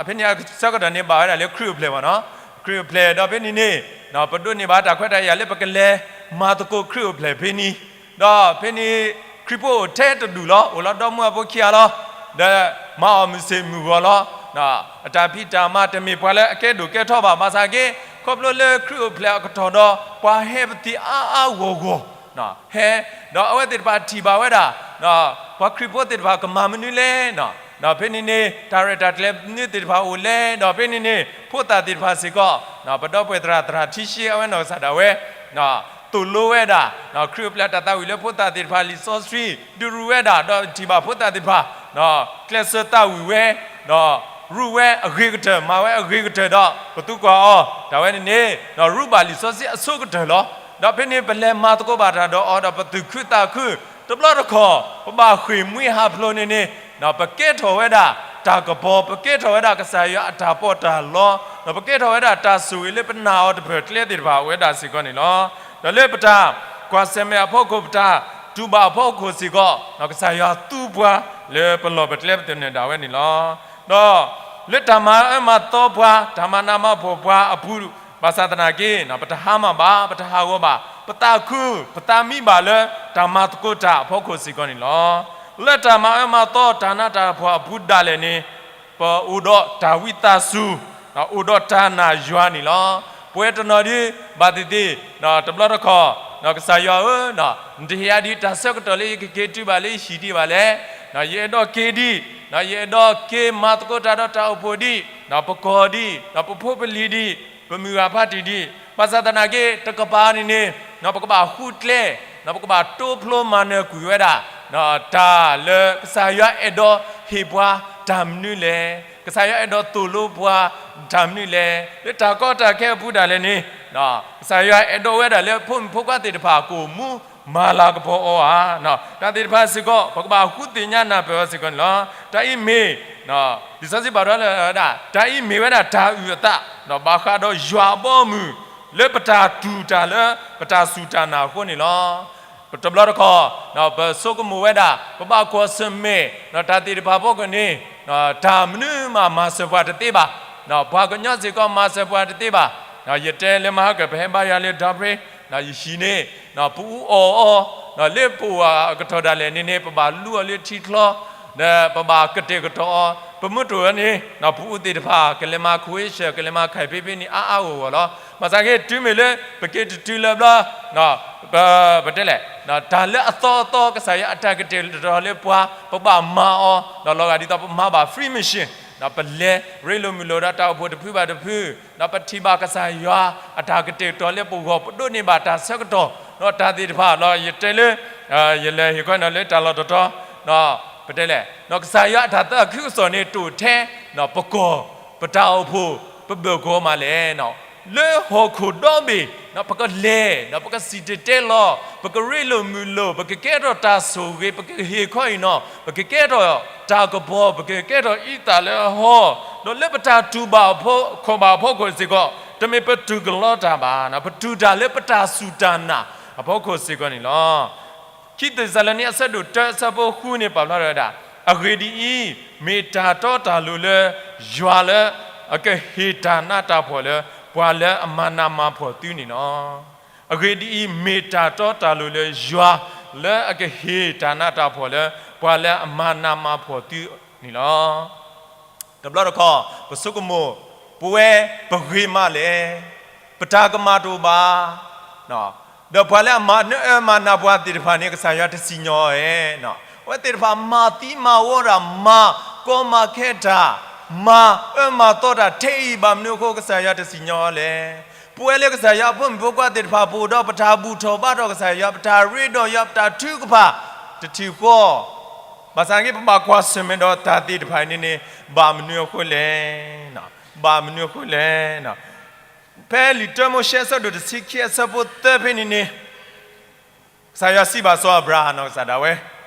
ဖဲန့ၣ်အဆၢကတီၢ်န့ၣ်ဘၣ်ဝဲဒၣ်လၢခရံာ်အိၣ်ဖျဲၣ်မ့ၢ်နီၤ, ခရံာ်အိၣ်ဖျဲၣ်ဒီးဖဲန့ၣ်န့ၣ် ပဒိးန့ၢ်ဘၣ်တၢ်ခွဲးတၢ်ယာ်လၢပကလဲၤမၤသကိးခရံာ်အိၣ်ဖျဲၣ်ဖဲန့ၣ်, ဒီးဖဲန့ၣ် ခရံာ်ဖိအိၣ်ထဲတဒူၣ်လီၤ, အိၣ်လီၤဒီမါဝၤဖိခံဂၤလီၤ, ဒီးမၤအီၣ်မုၢ်ဆ့ၣ်မုၢ်ဂီၤလီၤ. အတၢ်ဖံးတၢ်မၤတမ့ၢ်ပှၤလၢအကဲဒိၣ်ကဲထီဘၣ်, ဘၣ်ဆၣ်က့ ခီဖျိလၢခရံာ်အိၣ်ဖျဲၣ်အကတီၢ်ဒီး ပှၤဟဲပသံးအါအါဂီၢ်ဂီၢ် ဟဲ, ဒီးအဝဲသ့ၣ်တဖၣ်ထံၣ်ဘၣ်ဝဲဒၣ် ပှၤခရံာ်ဖိသ့ၣ်တဖၣ်ကမၤမနုၤလဲၣ်. ဒီးဖဲန့ၣ်န့ၣ် တၢ်ရဲၣ်တၢ်ကျဲၤမနုၤသ့ၣ်တဖၣ်အိၣ်လဲၣ်, ဒီးဖဲန့ၣ်န့ၣ် ဖိသၣ်သ့ၣ်တဖၣ်စ့ၢ်ကီး ပဒီပုၢ်ဝဲၢ်သရၣ် သရၣ်ထံရှ့ အဝဲနီၢ်ကစၢ်ဒၣ်ဝဲ သိၣ်လိဝဲဒၣ် ခရံာ်အိၣ်ဖျဲၣ်အတၢ်သးဝံၣ်လၢဖိသၣ်သ့ၣ်တဖၣ်လံာ်စီဆှံ ဒုးရူၢ်ဝဲဒၣ် ဒီးထံၣ်ဘၣ်ဖိသၣ်သ့ၣ်တဖၣ် ကျဲးစၢးသးဝံၣ်ဝဲ ဒီးရူၢ်ဝဲအဂ့ၤကတၢၢ် မၤဝဲအဂ့ၤကတၢၢ်ဒီး ပသူကွၢ်အီၤ တၢ်ဝဲန့ၣ်န့ၣ် ဒီးရူၢ်ဘၣ်လံာ်စီဆှံအဆိကတၢၢ်လီၤ. ဒီးဖဲန့ၣ်ပလဲၤမၤသကိးဘၣ်တၢ်ဒီးအီၤဒီးပသူၣ်ခုသးခု တဘျီတခီၣ် ပဘၣ်ဃ့ၢ်မှံဟးဖျိးန့ၣ်န့ၣ် ပကဲထီၣ်ဝဲဒၣ် တၢ်ကပီၤ, ပကဲထီၣ်ဝဲဒၣ်ကစၢ်ယွၤအတၢ်ပီးတၢ်လီ, ဒီးပကဲထီၣ်ဝဲဒၣ်တၢ်ဆိၣ်ဂ့ၤလၢပနာ်အီၤတဖျၢၣ်ကျဲသ့ၣ်တဖၣ်အိၣ်ဝဲဒၣ်စ့ၢ်ကီးန့ၣ်လီၤ. ဒီးလၢပတၢ်ကွၢ်ဆၢၣ်မဲာ်အဖီခိၣ် ပတၢ်တူၢ်ဘၣ်အဖီခိၣ်စ့ၢ်ကီး ကစၢ်ယွၤသူပှၤလၢပလီၢ်ပကျဲပသနၢၣ်ဒၣ်ဝဲန့ၣ်လီၤ. ဒီးလၢတၢ်မၤအၢမၤသီပှၤ တၢ်မၤနးမၤဖှီၣ်ပှၤအပူၤ ဘၣ်ဆၣ်သနာ်က့ ပတဟါမၢ်ဘၣ်, ပတဟးဂီၤဘၣ်, ပသးခု ပသးမံဘၣ်လၢတၢ်မၤသကိးတၢ်အဖီခိၣ်စ့ၢ်ကီးန့ၣ်လီၤ. လၢတၢ်မၤအၢမၤသီတၢ်နးတၢ်ဖှီၣ်အပူၤဒၣ်လဲာ်န့ၣ် ပအိၣ်ဒီးတၢ်ဝံသးစူၤ, အိၣ်ဒီးတၢ်နာ်ယွၤန့ၣ်လီၤ. ပဝဲတနီၤဒုး ဘၣ်သ့ၣ်သ့ၣ် တဘျီတခီၣ် ကစၢ်ယွၤဧၢ, နတဟ့ၣ်ယၤဒံးတၢ်ဆၢကတီၢ်လၢယကက့ၤတုၤဘၣ်လၢယဟံၣ်ဒံးဘၣ်လဲၣ်. ယအဲၣ်ဒိးက့ၤဒံး, ယအဲၣ်ဒိးက့ၤမၤသကိးတၢ်ဒီးတၢ်အိၣ်ဖှိၣ်ဒံး, ပကီၢ်ဒံး, ပဖိပလံၤဒံး, ပမုၢ်ဂၢ်ဖါတံၢ်ဒံး, ဘၣ်ဆၣ်သနာ်က့ တကပၤန့ၣ်န့ၣ် ပကဘၣ်ဃုကျဲ, ပကဘၣ်တိဖျိမၤနၢၤကွံာ်ဝဲဒၣ် တၢ်လၢကစၢ်ယွၤအဲၣ်ဒိးဟ့ၣ်ပှၤတၢ်မနုၤလဲၣ်, ကစၢ်ယွၤအဲၣ်ဒိးသိၣ်လိပှၤတၢ်မနုၤလဲၣ်, လၢတၢ်ကီတၢ်ခဲအပူၤဒၣ်လဲာ်န့ၣ် ကစၢ်ယွၤအဲၣ်ဒိးဝဲဒၣ်လၢဖိမုၣ်ဖိခွါသ့ၣ်တဖၣ် ကအိၣ်မူမၤလၤကပီၤအီၤဧါ. တၢ်သ့ၣ်တဖၣ်စ့ၢ်ကီး ပကဘၣ်ဃုသ့ၣ်ညါနၢ်ပၢၢ်အီၤစ့ၢ်ကီးန့ၣ်လီၤ. တၢ်အံၤမ့ၢ် လံာ်စီဆှံပာ်ထီၣ်လၢဝဲဒၣ် တၢ်အံၤမ့ၢ်ဝဲဒၣ်တၢ်အုၣ်အသး ဘၣ်ဃးဒီးယွၤအဘီအမုၢ် လၢပတၢ်တူၢ်တၢ်လၢ ပတၢ်စူၢ်တၢ်နာ်အဃိန့ၣ်လီၤ. တဘျီတခီၣ် ပဆိကမိၣ်ဝဲဒၣ် ပဘၣ်ကွၢ်ဆၢၣ်မဲာ် တၢ်သ့ၣ်တဖၣ်အဖီခိၣ်န့ၣ် တၢ်မနုၤမးမၤစၢၤပှၤတသ့ဘၣ်, ပှၤကညီစ့ၢ်ကီးမၤစၢၤပှၤတသ့ဘၣ်. ယတဲလၢမဟါကၢၣ် ပဟဲဘါယွၤလၢဒီပြ့ ယဟံၣ်န့ၣ် ပအူအီၣ်အီၤ လၢပအိၣ်အကတီၢ်ဒၣ်လဲာ်န့ၣ်န့ၣ် ပဘၣ်လူအီၤလၢထံချီ ဒီးပဘၣ်ကတဲာ်ကတီၤအီၤ, ပမုၢ်တအိၣ်န့ၣ် ပအူသ့ၣ်တဖၣ် ကလဲၤမၤခဝ့ၡၢၣ် ကလဲၤမၤခၢၣ်ဖ့ဖ့န့ၣ် အါအါဂီၢ်ဂီၢ်လီၤ. ဘၣ်ဆၣ်က့ တုၤမ့ၢ်လၢ ပက့ၤတတုၤလၢဘျီ ပတဲလဲၣ် တၢ်လၢအသီအသီ ကစၢ်ယွၤအတၢ်ကတဲာ်ကတီၤလၢပှၤ ပဘၣ်မၤအီၤ ဒီးလီၤဂာ်ဒ်သိးပမၤဘၣ် free mission ဒီးပလဲၤရ့လိာ်မုာ်လိာ်ဒီးတၢ်အိၣ်ဖှိၣ်တဖုဘၣ်တဖု ဒီးပထံၣ်ဘၣ်ကစၢ်ယွၤအတၢ်ကတဲာ်ကတီၤလၢပဂီၢ် ပဒိးန့ၢ်ဘၣ်တၢ်ဆၢကတီၢ် ဒီးတၢ်သ့ၣ်တဖၣ်လီၤ. ယတဲလၢ ယလဲၤဟ့ၣ်ခီနီၤလၢတၢ်လီၢ်တတီၤ ပတဲလဲၣ် ကစၢ်ယွၤအတၢ်သးခုကစီၣ်န့ၣ် တအိၣ်ထဲ ပကီၢ် ပတၢ်အိၣ်ဖှိၣ် ပဘၢၣ်ကီၤမးလဲၣ်. လၢဟီၣ်ခိၣ်ဒီဘ့ၣ် ပကလဲၤ ဒီးပကစံၣ်တဲၤတဲလီၤ, ပကရ့လိာ်မုာ်လိာ်, ပကကဲထီၣ်တၢ်ဆိၣ်ဂ့ၤ, ပကဟ့ၣ်ခီအံၤနီၤ, ပကကဲထီၣ်တၢ်ကပီၤ, ပကကဲထီၣ်အံသၣ်လၢအဟီ, ဒီးလၢပတၢ်တူၢ်ဘၣ်အဖီခိၣ်ဘၣ်အဖီခိၣ်စ့ၢ်ကီး တမ့ၢ်ပတူၢ်ကလီတၢ်ဘၣ်, ပတူၢ်တၢ်လၢပတၢ်စူၢ်တၢ်နာ်အဖီခိၣ်စ့ၢ်ကီးန့ၣ်လီၤ. ခံသ့းစၤလနံအဆၢဒိၣ်တၢအဆၢဖိဃုန့ၣ် ပာ်ဖျါထီၣ်ဝဲဒၣ်, အဂ့ၢ်ဒ်အံၤ, မ့ၢ်တၢ်တီတၢ်လိၤလၢ ယွၤလၢအကဟ့ၣ်တၢ်နးတၢ်ဖှီၣ်လၢ ပှၤလၢအမၤနးမၤဖှီၣ်သုန့ၣ်လီၤ. အဂ့ၢ်ဒ်အံၤ, မ့ၢ်တၢ်တီတၢ်လိၤလၢယွၤလၢအကဟ့ၣ်တၢ်နးတၢ်ဖှီၣ်လၢ ပှၤလၢအမၤနးမၤဖှီၣ်သုန့ၣ်လီၤ. တဘျီတခီၣ် ပဆိကမိၣ်, ပဝဲပဂ့ၤမးလဲၣ်, ပတၢ်ကမၣ်တအိၣ်ဘၣ်, ဒီးပှၤလၢအမၤနၢအၢမၤနးပှၤသ့ၣ်တဖၣ်န့ၣ် ကစၢ်ယွၤတစံၣ်ညီၣ်အီၤဧါ. အဝဲသ့ၣ်တဖၣ်မၤသံမၤဝီတၢ်, မၤကီမၤခဲတၢ်, မၤအၢမၤသီတၢ်ထဲအံၤ ဘၣ်မနုၤအဃိ ကစၢ်ယွၤတစံၣ်ညီၣ်အီၤလဲၣ်. ပဝဲလၢကစၢ်ယွၤအဖိမုၣ်ဖိခွါသ့ၣ်တဖၣ် ပအိၣ်ဒီးပတၢ်ဘူၣ်ထီၣ်ဘါထီၣ်ကစၢ်ယွၤ, ပတၢ်ရ့ဒီးယွၤ, ပတၢ်ထုကဖၣ်တထံၣ်ဃီ ဘၣ်ဆၣ်က့ ပဘၣ်ကွၢ်ဆၢၣ်မဲာ်ဒီးတၢ်သ့ၣ်တဖၣ်အံၤန့ၣ်န့ၣ် ဘၣ်မနုၤအဃိလဲၣ်, ဘၣ်မနုၤအဃိလဲၣ်. ဖဲလံာ်တၢမိၤၡ့အဆၢဒိၣ်တဆံခံအဆၢဖိသၢဖဲန့ၣ်န့ၣ် ကစၢ်ယွၤစံးဘၣ်စီၤအၤဘြၤဟၣ်နီၢ်ကစၢ်ဒၣ်ဝဲ,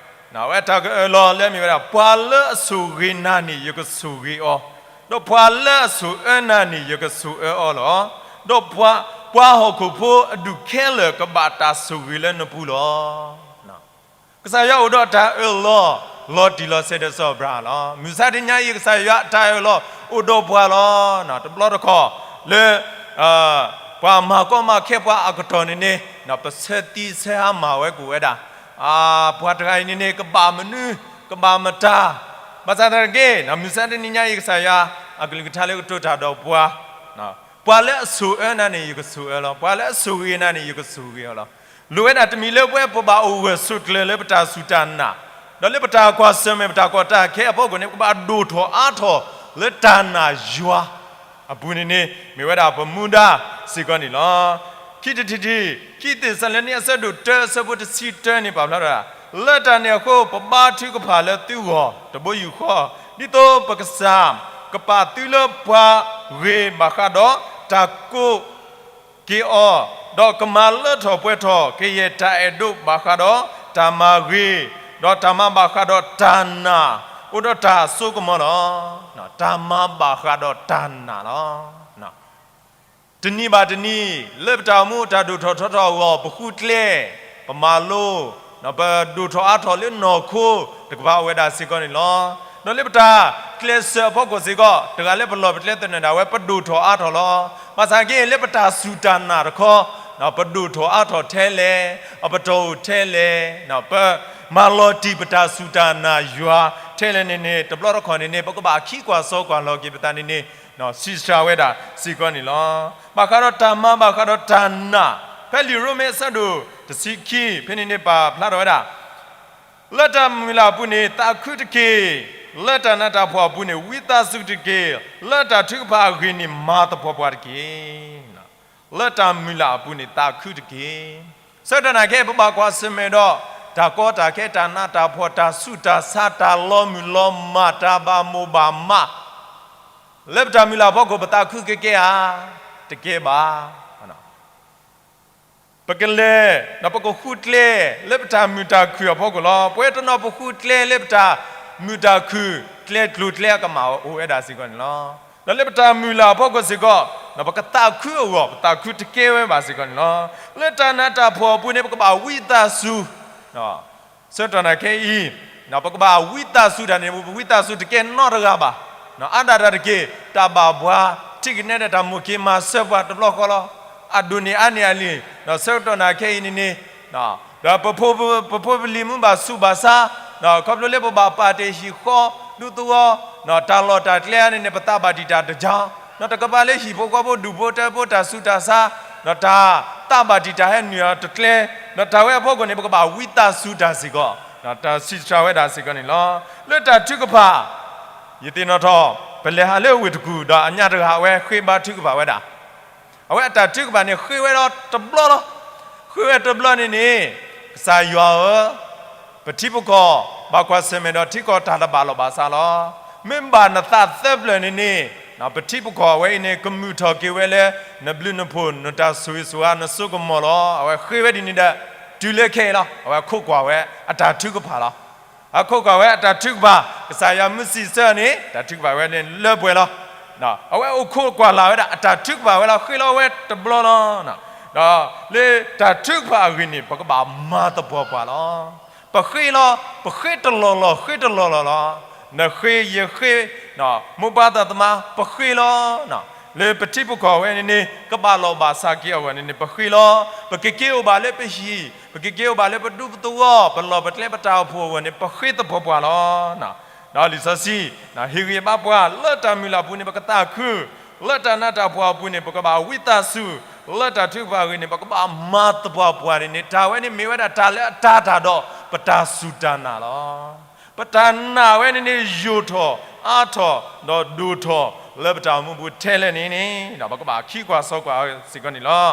အဝဲတၢ်ကအၢၣ်လီၤလၢအမ့ၢ်ဝဲဒၣ်, ပှၤလၢအဆိၣ်ဂ့ၤနၤန့ၣ် ယကဆိၣ်ဂ့ၤအီၤ, ဒီးပှၤလၢအဆိၣ်အၢနၤန့ၣ် ယကဆိၣ်အၢအီၤလီၤ. ဒီးပှၤဟီၣ်ခိၣ်ဖိအဒူၣ်ခဲလၢာ် ကဘၣ်တၢ်ဆိၣ်ဂ့ၤလၢနပူၤလီၤ. ကစၢ်ယွၤအိၣ်ဒီးတၢ်အၢၣ်လီၤ လီၤတံၢ်လီၤဆဲးဒီးစီၤအၤဘြၤဟၣ်လီၤ. မုၢ်ဆါတနံၤညါအံၤ ကစၢ်ယွၤအတၢ်အၢၣ်လီၤအိၣ်ဒီးပှၤလီၤ. တဘျီတခီၣ်လၢ ပှၤမၤကီမၤခဲပှၤအကတီၢ်န့ၣ်န့ၣ် ပဆၢသံဆၢဟါမၢ်ဝဲကအိၣ်ဝဲဒၣ်, ပှၤတဂၤအံၤန့ၣ်န့ၣ် ကဘၣ်မနုၤ ကဘၣ်မတၤ, ဘၣ်ဆၣ်သနာ်က့ မုၢ်ဆါတနံၤညါအံၤ ကစၢ်ယွၤအကလုၢ်ကထါလၢကတိၤတၢ်ဒီးပှၤ ပှၤလၢအဆိၣ်အၢနၤန့ၣ် ယကဆိၣ်အၢလီၤ. ပှၤလၢအဆိၣ်ဂ့ၤနၤန့ၣ် ယကဆိၣ်ဂ့ၤအီၤလီၤ. လိၣ်ဝဲဒၣ်တမံၤလၢပဝဲပဘၣ်အိၣ်ဂၢၢ်ဆိးကျၢၤလၢပတၢ်စူၢ်တၢ်နာ်, ဒီးလၢပတၢ်ကွၢ်ဆၢၣ်မဲာ် ပတၢ်ကီတၢ်ခဲအဖီခိၣ်န့ၣ် ပကဘၣ်ဒိၣ်ထီၣ်အါထီၣ်လၢတၢ်နာ်ယွၤအပူၤန့ၣ်န့ၣ် မ့ၢ်ဝဲဒၣ်ပမူဒါစ့ၢ်ကီးန့ၣ်လီၤ. ခံတထံၣ်ထံၣ် ခံသ့းစၤလနံအဆၢဒိၣ်တၢအဆၢဖိတဆံတၢန့ၣ် ပာ်ဖျါထီၣ်ဝဲဒၣ်, လၢတၢ်န့ၣ်အဃိ ပဘါထုကဖၣ်လၢသုဂီၢ်တဘိယူၢ်ဃီ, ဒ်သိးပကစၢ်ကပာ်သုလၢပှၤဂ့ၤဘၣ်ဃးဒီး တၢ်ကိးက့ၤအီၤ, ဒီးကမၤလၢထီၣ်ပှဲၤထီၣ်ကယဲၢ်တၢ်အဲၣ်ဒိးဘၣ်ဃးဒီးတၢ်မၤဂ့ၤ, ဒီးတၢ်မၤဘၣ်ဃးဒီးတၢ်နာ်, အိၣ်ဒီးတၢ်စိကမီၤလီၤ. တၢ်မၤဘၣ်ဃးဒီးတၢ်နာ်လီၤ. တနံၤဘၣ်တနံၤ လၢပတၢ်အိၣ်မူတၢ်ဒိၣ်ထီၣ်ထီထီၣ်အဂီၢ် ပဃုကျဲ, ပမၤလိ, ပဒိၣ်ထီၣ်အါထီၣ်လၢနီၢ်ခိတကပၤအိၣ်ဝဲဒၣ်စ့ၢ်ကီးန့ၣ်လီၤ. ဒီးလၢပတၢ်ကျဲးစၢးအဖီခိၣ်စ့ၢ်ကီး တဂၤလၢပလီၢ်ပကျဲသနၢၣ်ဒၣ်ဝဲ ပဒိၣ်ထီၣ်အါထီၣ်လီၤ. ဘၣ်ဆၣ်က့ လၢပတၢ်စူၢ်တၢ်နာ်တခီ ပဒိၣ်ထီၣ်အါထီၣ်ထဲလဲၣ်, အပတီၢ်အိၣ်ထဲလဲၣ်, ပမၤလီၤတံၢ်ပတၢ်စူၢ်တၢ်နာ်ယွၤထဲလဲၣ်န့ၣ်န့ၣ် တဘျီတခီၣ်န့ၣ်န့ၣ် ပကဘၣ်ခံကွၢ်စီကွၢ်လီၤက့ၤပသးန့ၣ်န့ၣ် စံးစှၤဝဲဒၣ်စ့ၢ်ကီးန့ၣ်လီၤ. ဘၣ်ဃးဒီးတၢ်မၤ ဘၣ်ဃးဒီးတၢ်နာ်, ဖဲလံာ်ရိမ့ၤအဆၢဒိၣ်တဆံခံ ဖဲန့ၣ်န့ၣ် ပာ်ဖျါထီၣ်ဝဲဒၣ်, လၢတၢ်မုၢ်လၢ်အပူၤန့ၣ် သးခုတက့ၢ်. လၢတၢ်နးတၢ်ဖှီၣ်အပူၤန့ၣ် ဝံသးစူၤတက့ၢ်. လၢတၢ်ထုကဖၣ်အဂ့ၢ်န့ၣ် မၤသပှၢ်ပှၢ်တက့ၢ်. လၢတၢ်မုၢ်လၢ်အပူၤန့ၣ် သးခုတက့ၢ်. ဆၢကတီၢ်နၢ်ခဲအံၤ ပဘၣ်ကွၢ်ဆၢၣ်မဲာ်ဒီး တၢ်ကီတၢ်ခဲ, တၢ်နးတၢ်ဖှီၣ်, တၢ်ဆူးတၢ်ဆါ, တၢ်လီၤမုၢ်လီၤမၢ်, တၢ်ဘၣ်မိၣ်ဘၣ်မး, လၢပတၢ်မုၢ်လၢ်အဖီခိၣ် ပသးခုကဲကဲဧါ, တကဲဘၣ်. ပကလဲၤ ဒီးပကဃုကျဲ လၢပတၢ်မုာ်တၢ်ခုၣ်အဖီခိၣ်လီၤ. ပဝဲတနီၤပဃုကျဲလၢပတၢ်မုာ်တၢ်ခုၣ် ကျဲကျိၤကျဲအကမၣ်အိၣ်ဝဲဒၣ်စ့ၢ်ကီးန့ၣ်လီၤ. ဒီးလၢပတၢ်မုၢ်လၢ်အဖီခိၣ်စ့ၢ်ကီး ပကသးခုအဂီၢ် ပသးခုတကဲဝဲဘၣ်စ့ၢ်ကီးန့ၣ်လီၤ. လၢတၢ်နးတၢ်ဖှီၣ်အပူၤန့ၣ် ပကဘၣ်ဝံသးစူၤ ဆၢကတီၢ်နၢ်ခဲအံၤ ပကဘၣ်ဝံသးစူၤတၢ်န့ၣ် ပဝံသးစူၤတကဲနီတဂၤဘၣ်. အါဒၣ်တၢ်တက့ၢ် တၢ်ဘၣ်ဘှါ ထံၣ်ကနဲဒီးတၢ်မိၣ်က့ၤမၤစၢၤပှၤတဘျီဃီလီၤ. အဒိၣ်န့ၢ်အါန့ၢ်အလံာ် ဆၢကတီၢ်နၢ်ခဲအံၤန့ၣ်န့ၣ် ဒီးပဖိပလံၤမုၢ်ဘၣ်ဆူးဘၣ်ဆါ ခီဖျိလၢပဘၣ်ပာ်တ့ၢ်ဟံၣ်ဃီဒူသဝီ တၢ်လီၢ်တၢ်ကျဲန့ၣ်န့ၣ် ပသးဘၣ်တံာ်တာ်တကီ ဒီးတကပၤလၢဟံၣ်ဖိဃီဖိဒူၣ်ဖိထၢဖိတၢ်ဆူးတၢ်ဆါ ဒီးတၢ်သးဘၣ်တံာ်တာ်ဟဲနုာ်အီၤတကျဲ ဒီးတၢ်ဝဲအဖီခိၣ်န့ၣ် ပကဘၣ်ဝံသးစူၤတၢ်စ့ၢ်ကီး တၢ်စံးစှၤဝဲဒၣ်စ့ၢ်ကီးန့ၣ်လီၤ. လၢတၢ်ထုကဖၣ် ယသ့ၣ်နီၣ်ထီၣ် ပလဲၤဟးလၢဝ့ၢ်တကူၣ်ဒီးအညါတဂၤ အဝဲဃ့ဘါထုကဖၣ်ဝဲဒၣ်. အဝဲအတၢ်ထုကဖၣ်န့ၣ် ဃ့ဝဲဒီးတဘျီလီၤ. ဃ့ဝဲတဘျီန့ၣ်န့ၣ် ကစၢ်ယွၤဧၢ, ပထံပကီၢ် ဘၣ်ကွၢ်ဆၢၣ်မဲာ်ဒီးထံကီၢ်တၢ်တဘၣ်လီၢ်ဘၣ်စးလီၤ. မ့ၢ်ဘၣ်နသးသၢဖျၢၣ်န့ၣ်န့ၣ် ပထံပကီၢ်အဝဲအံၤန့ၣ် ကမုာ်ထီၣ်က့ၤဝဲလၢ နဘျုးနဖှိၣ် နတၢ်ဆိၣ်ဂ့ၤဆိၣ်ဝါ နစိကမီၤလီၤ. အဝဲဃ့ဝဲဒ်န့ၣ်ဒီး တုၤလၢခဲအံၤလီၤ. အဝဲခိးကွၢ်ဝဲ အတၢ်ထုကဖၣ်လီၤ. အခိးကွၢ်ဝဲအတၢ်ထုကဖၣ်, ကစၢ်ယွၤမုၢ်စံးဆၢန့ၣ် တၢ်ထုကဖၣ်ဝဲန့ၣ်လၢပှဲၤလီၤ. အဝဲအိၣ်ခိးကွၢ်လၢ်ဝဲဒၣ် အတၢ်ထုကဖၣ်ဝဲလီၤ. ဃ့လီၤဝဲတဘျီလီၤ. ဒီးလၢတၢ်ထုကဖၣ်အဂ့ၢ်န့ၣ် ပကဘၣ်မၤသပှၢ်ပှၢ်လီၤ. ပဃ့လီၤ, ပဃ့တလီၢ်လီၢ် ဃ့တလီၢ်လီၢ်လီၤ. နဃ့ယဃ့, မိၢ်ပၢ်သးသမါ ပဃ့လီၤ. လၢပထံပကီၢ်ဝဲန့ၣ်န့ၣ် ကဘၣ်လီၢ်ဘၣ်စးက့ၤအဂီၢ်န့ၣ်န့ၣ် ပဃ့လီၤ. ပကက့ၤအိၣ်ဘၣ်လၢပဟံၣ်, ပကက့ၤအိၣ်ဘၣ်လၢပဒူပသဝီ, ပလီၢ်ပကျဲပတၢ်အိၣ်ဖှိၣ်အဂီၢ်န့ၣ် ပဃ့သပှၢ်ပှၢ်လီၤ. ဒီးလံာ်စီဆှံ ဟ့ၣ်ဂံၢ်ဘါပှၤ လၢတၢ်မုၢ်လၢ်ပူၤန့ၣ် ပကသးခု, လၢတၢ်နးတၢ်ဖှီၣ်အပူၤန့ၣ် ပကဘၣ်ဝံသးစူၤ, လၢတၢ်ထုကဖၣ်အဂ့ၢ်န့ၣ် ပကဘၣ်မၤသပှၢ်ပှၢ်န့ၣ်န့ၣ် တၢ်ဝဲန့ၣ်မ့ၢ်ဝဲဒၣ်တၢ်လၢအတၤတၢ်ဒီး ပတၢ်စူၢ်တၢ်နာ်လီၤ. ပတၢ်နာ်ဝဲန့ၣ်န့ၣ် ယိာ်ထီၣ်အါထီၣ် ဒီးဒိၣ်ထီၣ်လၢပတၢ်အိၣ်မူပူၤထဲလဲၣ်န့ၣ်န့ၣ် ဒီးပကဘၣ်ခံကွၢ်စီကွၢ်စ့ၢ်ကီးန့ၣ်လီၤ.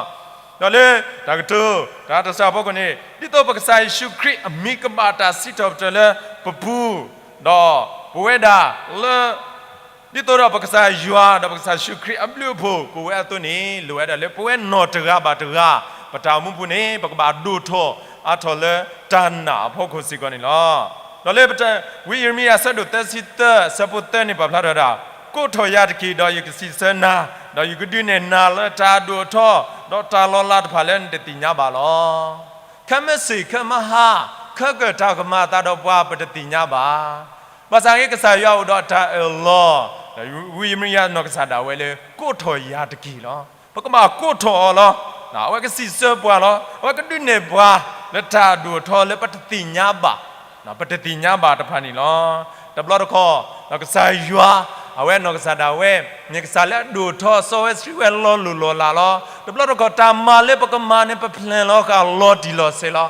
ဒီးလၢတၢ်ကတိၤ တၢ်တၢ်စၢ်ဖီခိၣ်န့ၣ် ဒ်သိးပကစၢ်ယ့ၣ်ၡူးခရံာ်အမံၤကဘၣ်တၢ်စံးထီၣ်ပတြၢၤလၢပပူၤ, ဒီးပဝဲဒၣ်လၢ ဒ်သိးဒီးပကစၢ်ယွၤ ဒီးပကစၢ်ယ့ၣ်ၡူးခရံာ်အဘျုးအဖှိၣ် ကအိၣ်ဝဲအသိးန့ၣ် လိၣ်ဝဲဒၣ်လၢပဝဲနီၢ်တဂၤဘၣ်တဂၤ ပတၢ်အိၣ်မူပူၤန့ၣ် ပကဘၣ်ဒိၣ်ထီၣ်အါထီၣ်လၢတၢ်နာ်အဖီခိၣ်စ့ၢ်ကီးန့ၣ်လီၤ. ဒီးလၢပဝံယံးရမံယၤ အဆၢဒိၣ်သၢဆံသၢ အဆၢဖိသၢန့ၣ် ပာ်ဖျါထီၣ်ဝဲဒၣ်, ကိးထီၣ်ယၤတက့ၢ် ဒီးယကစံးဆၢနၤ, ဒီးယကဒုးနဲၣ်နၤလၢတၢ်အဒိၣ်အထီ ဒီးတၢ်လီၤလးတဖၣ်လၢနတသ့ၣ်ညါဘၣ်လီၤ. ခဲမုၢ်ဆ့ၣ်ခဲမုၢ်ဟါ, ခဲကတၢၢ်တၢ်ကမၤအသးဒီးပှၤ ပတသ့ၣ်ညါဘၣ်. ဘၣ်ဆၣ်ဂ့ၤ ကစၢ်ယွၤအိၣ်ဒီးတၢ်အၢၣ်လီၤ, ဒီးဝံယံးရမံယၤနီၢ်ကစၢ်ဒၣ်ဝဲလၢ ကိးထီၣ်ယၤတက့ၢ်လီၤ. ပကဘၣ်ကိးထီၣ်အီၤလီၤ. အဝဲကစံးဆၢပှၤလီၤ. အဝဲကဒုးနဲၣ်ပှၤ လၢတၢ်အဒိၣ်အထီလၢပတသ့ၣ်ညါဘၣ်, ပတသ့ၣ်ညါဘၣ်တဖၣ်န့ၣ်လီၤ. တဘျီတခီၣ် ဒီးကစၢ်ယွၤ အဝဲနီၢ်ကစၢ်ဒၣ်ဝဲ မ့ၢ်ကစၢ်လၢအဒိၣ်အထီ စီဝဲဆှံဝဲလီၤလိၢ်လီၤလးလီၤ. တဘျီတခီၣ် တၢ်မၤလၢပကမၤန့ၣ် ပ plan လီၤဃာ်လီၤတံၢ်လီၤဆဲးလီၤ.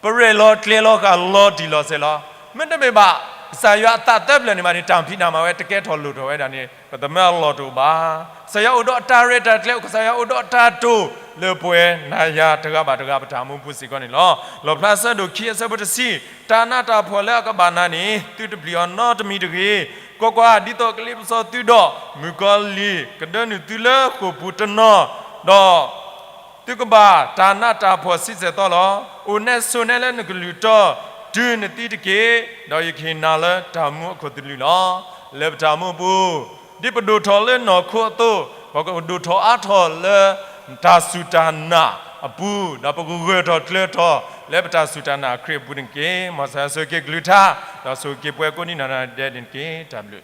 ပရဲၣ်လီၤကျဲၤလီၤဃာ်လီၤတံၢ်လီၤဆဲးလီၤ. မ့တမ့ၢ်ဘၣ် ကစၢ်ယွၤအသးသၢပျၢၤန့ၣ်မးန့ၣ် တၢ်ဖံးတၢ်မၤဝဲတကဲထီၣ်လိၣ်ထီၣ်ဝဲဒၣ်န့ၣ် ပသမၢအလီၢ်တအိၣ်ဘၣ်. ကစၢ်ယွၤအိၣ်ဒီးအတၢ်ရဲၣ်တၢ်ကျဲၤ, ကစၢ်ယွၤအိၣ်ဒီးအတၢ်တိာ် လၢပဝဲနၤယၤတဂၤဘၣ်တဂၤ ပတၢ်အိၣ်မူပူၤစ့ၢ်ကီးန့ၣ်လီၤ. လီၣ်ဖျါအဆၢဒိၣ်ခံ အဆၢဖိတဆံ, တၢ်နးတၢ်ဖှီၣ်လၢအကဘၣ်နၤန့ၣ် သုတပျံၤအီၤနီတမံၤတဂ့ၤ. ကွၢ်ကွၢ်, ဒ်သိးကလ့ပစီသုဒီး မုၣ်ကီၤလံၢ်ကဒၢနုာ်သုလၢဃိာ်ပူၤတနီၤ, ဒီး သုကဘၣ်တၢ်နးတၢ်ဖှီၣ်ဆံးစဲၤသီလီၤ. အိၣ်နဲဆိးနဲလၢနကလုၢ်တီ တုၤနသံတက့ၢ်, ဒီးယကဟ့ၣ်နၤလၢတၢ်မူအခိၣ်သလုးလီၤ. လၢပတၢ်အိၣ်မူအပူၤ, ဒ်ပဒိၣ်ထီၣ်လၢနီၢ်ခိအသိး, ပကဒိၣ်ထီၣ်အါထီၣ်လၢ တၢ်စူၢ်တၢ်နာ်အပူၤ, ဒီးပကဂၢၢ်ထီၣ်ကျၢၤထီၣ်လၢပတၢ်စူၢ်တၢ်နာ်ခရံာ်အပူၤန့ၣ်တက့ၢ်. မ်ကစၢ်ယွၤဆိၣ်ဂ့ၤက့ၤကလုၢ်ကထါ, ဒီးဆိၣ်ဂ့ၤက့ၤပှၤကိးဒံနီၢ်ဂၤဒဲးန့ၣ်တက့ၢ်. တၢ်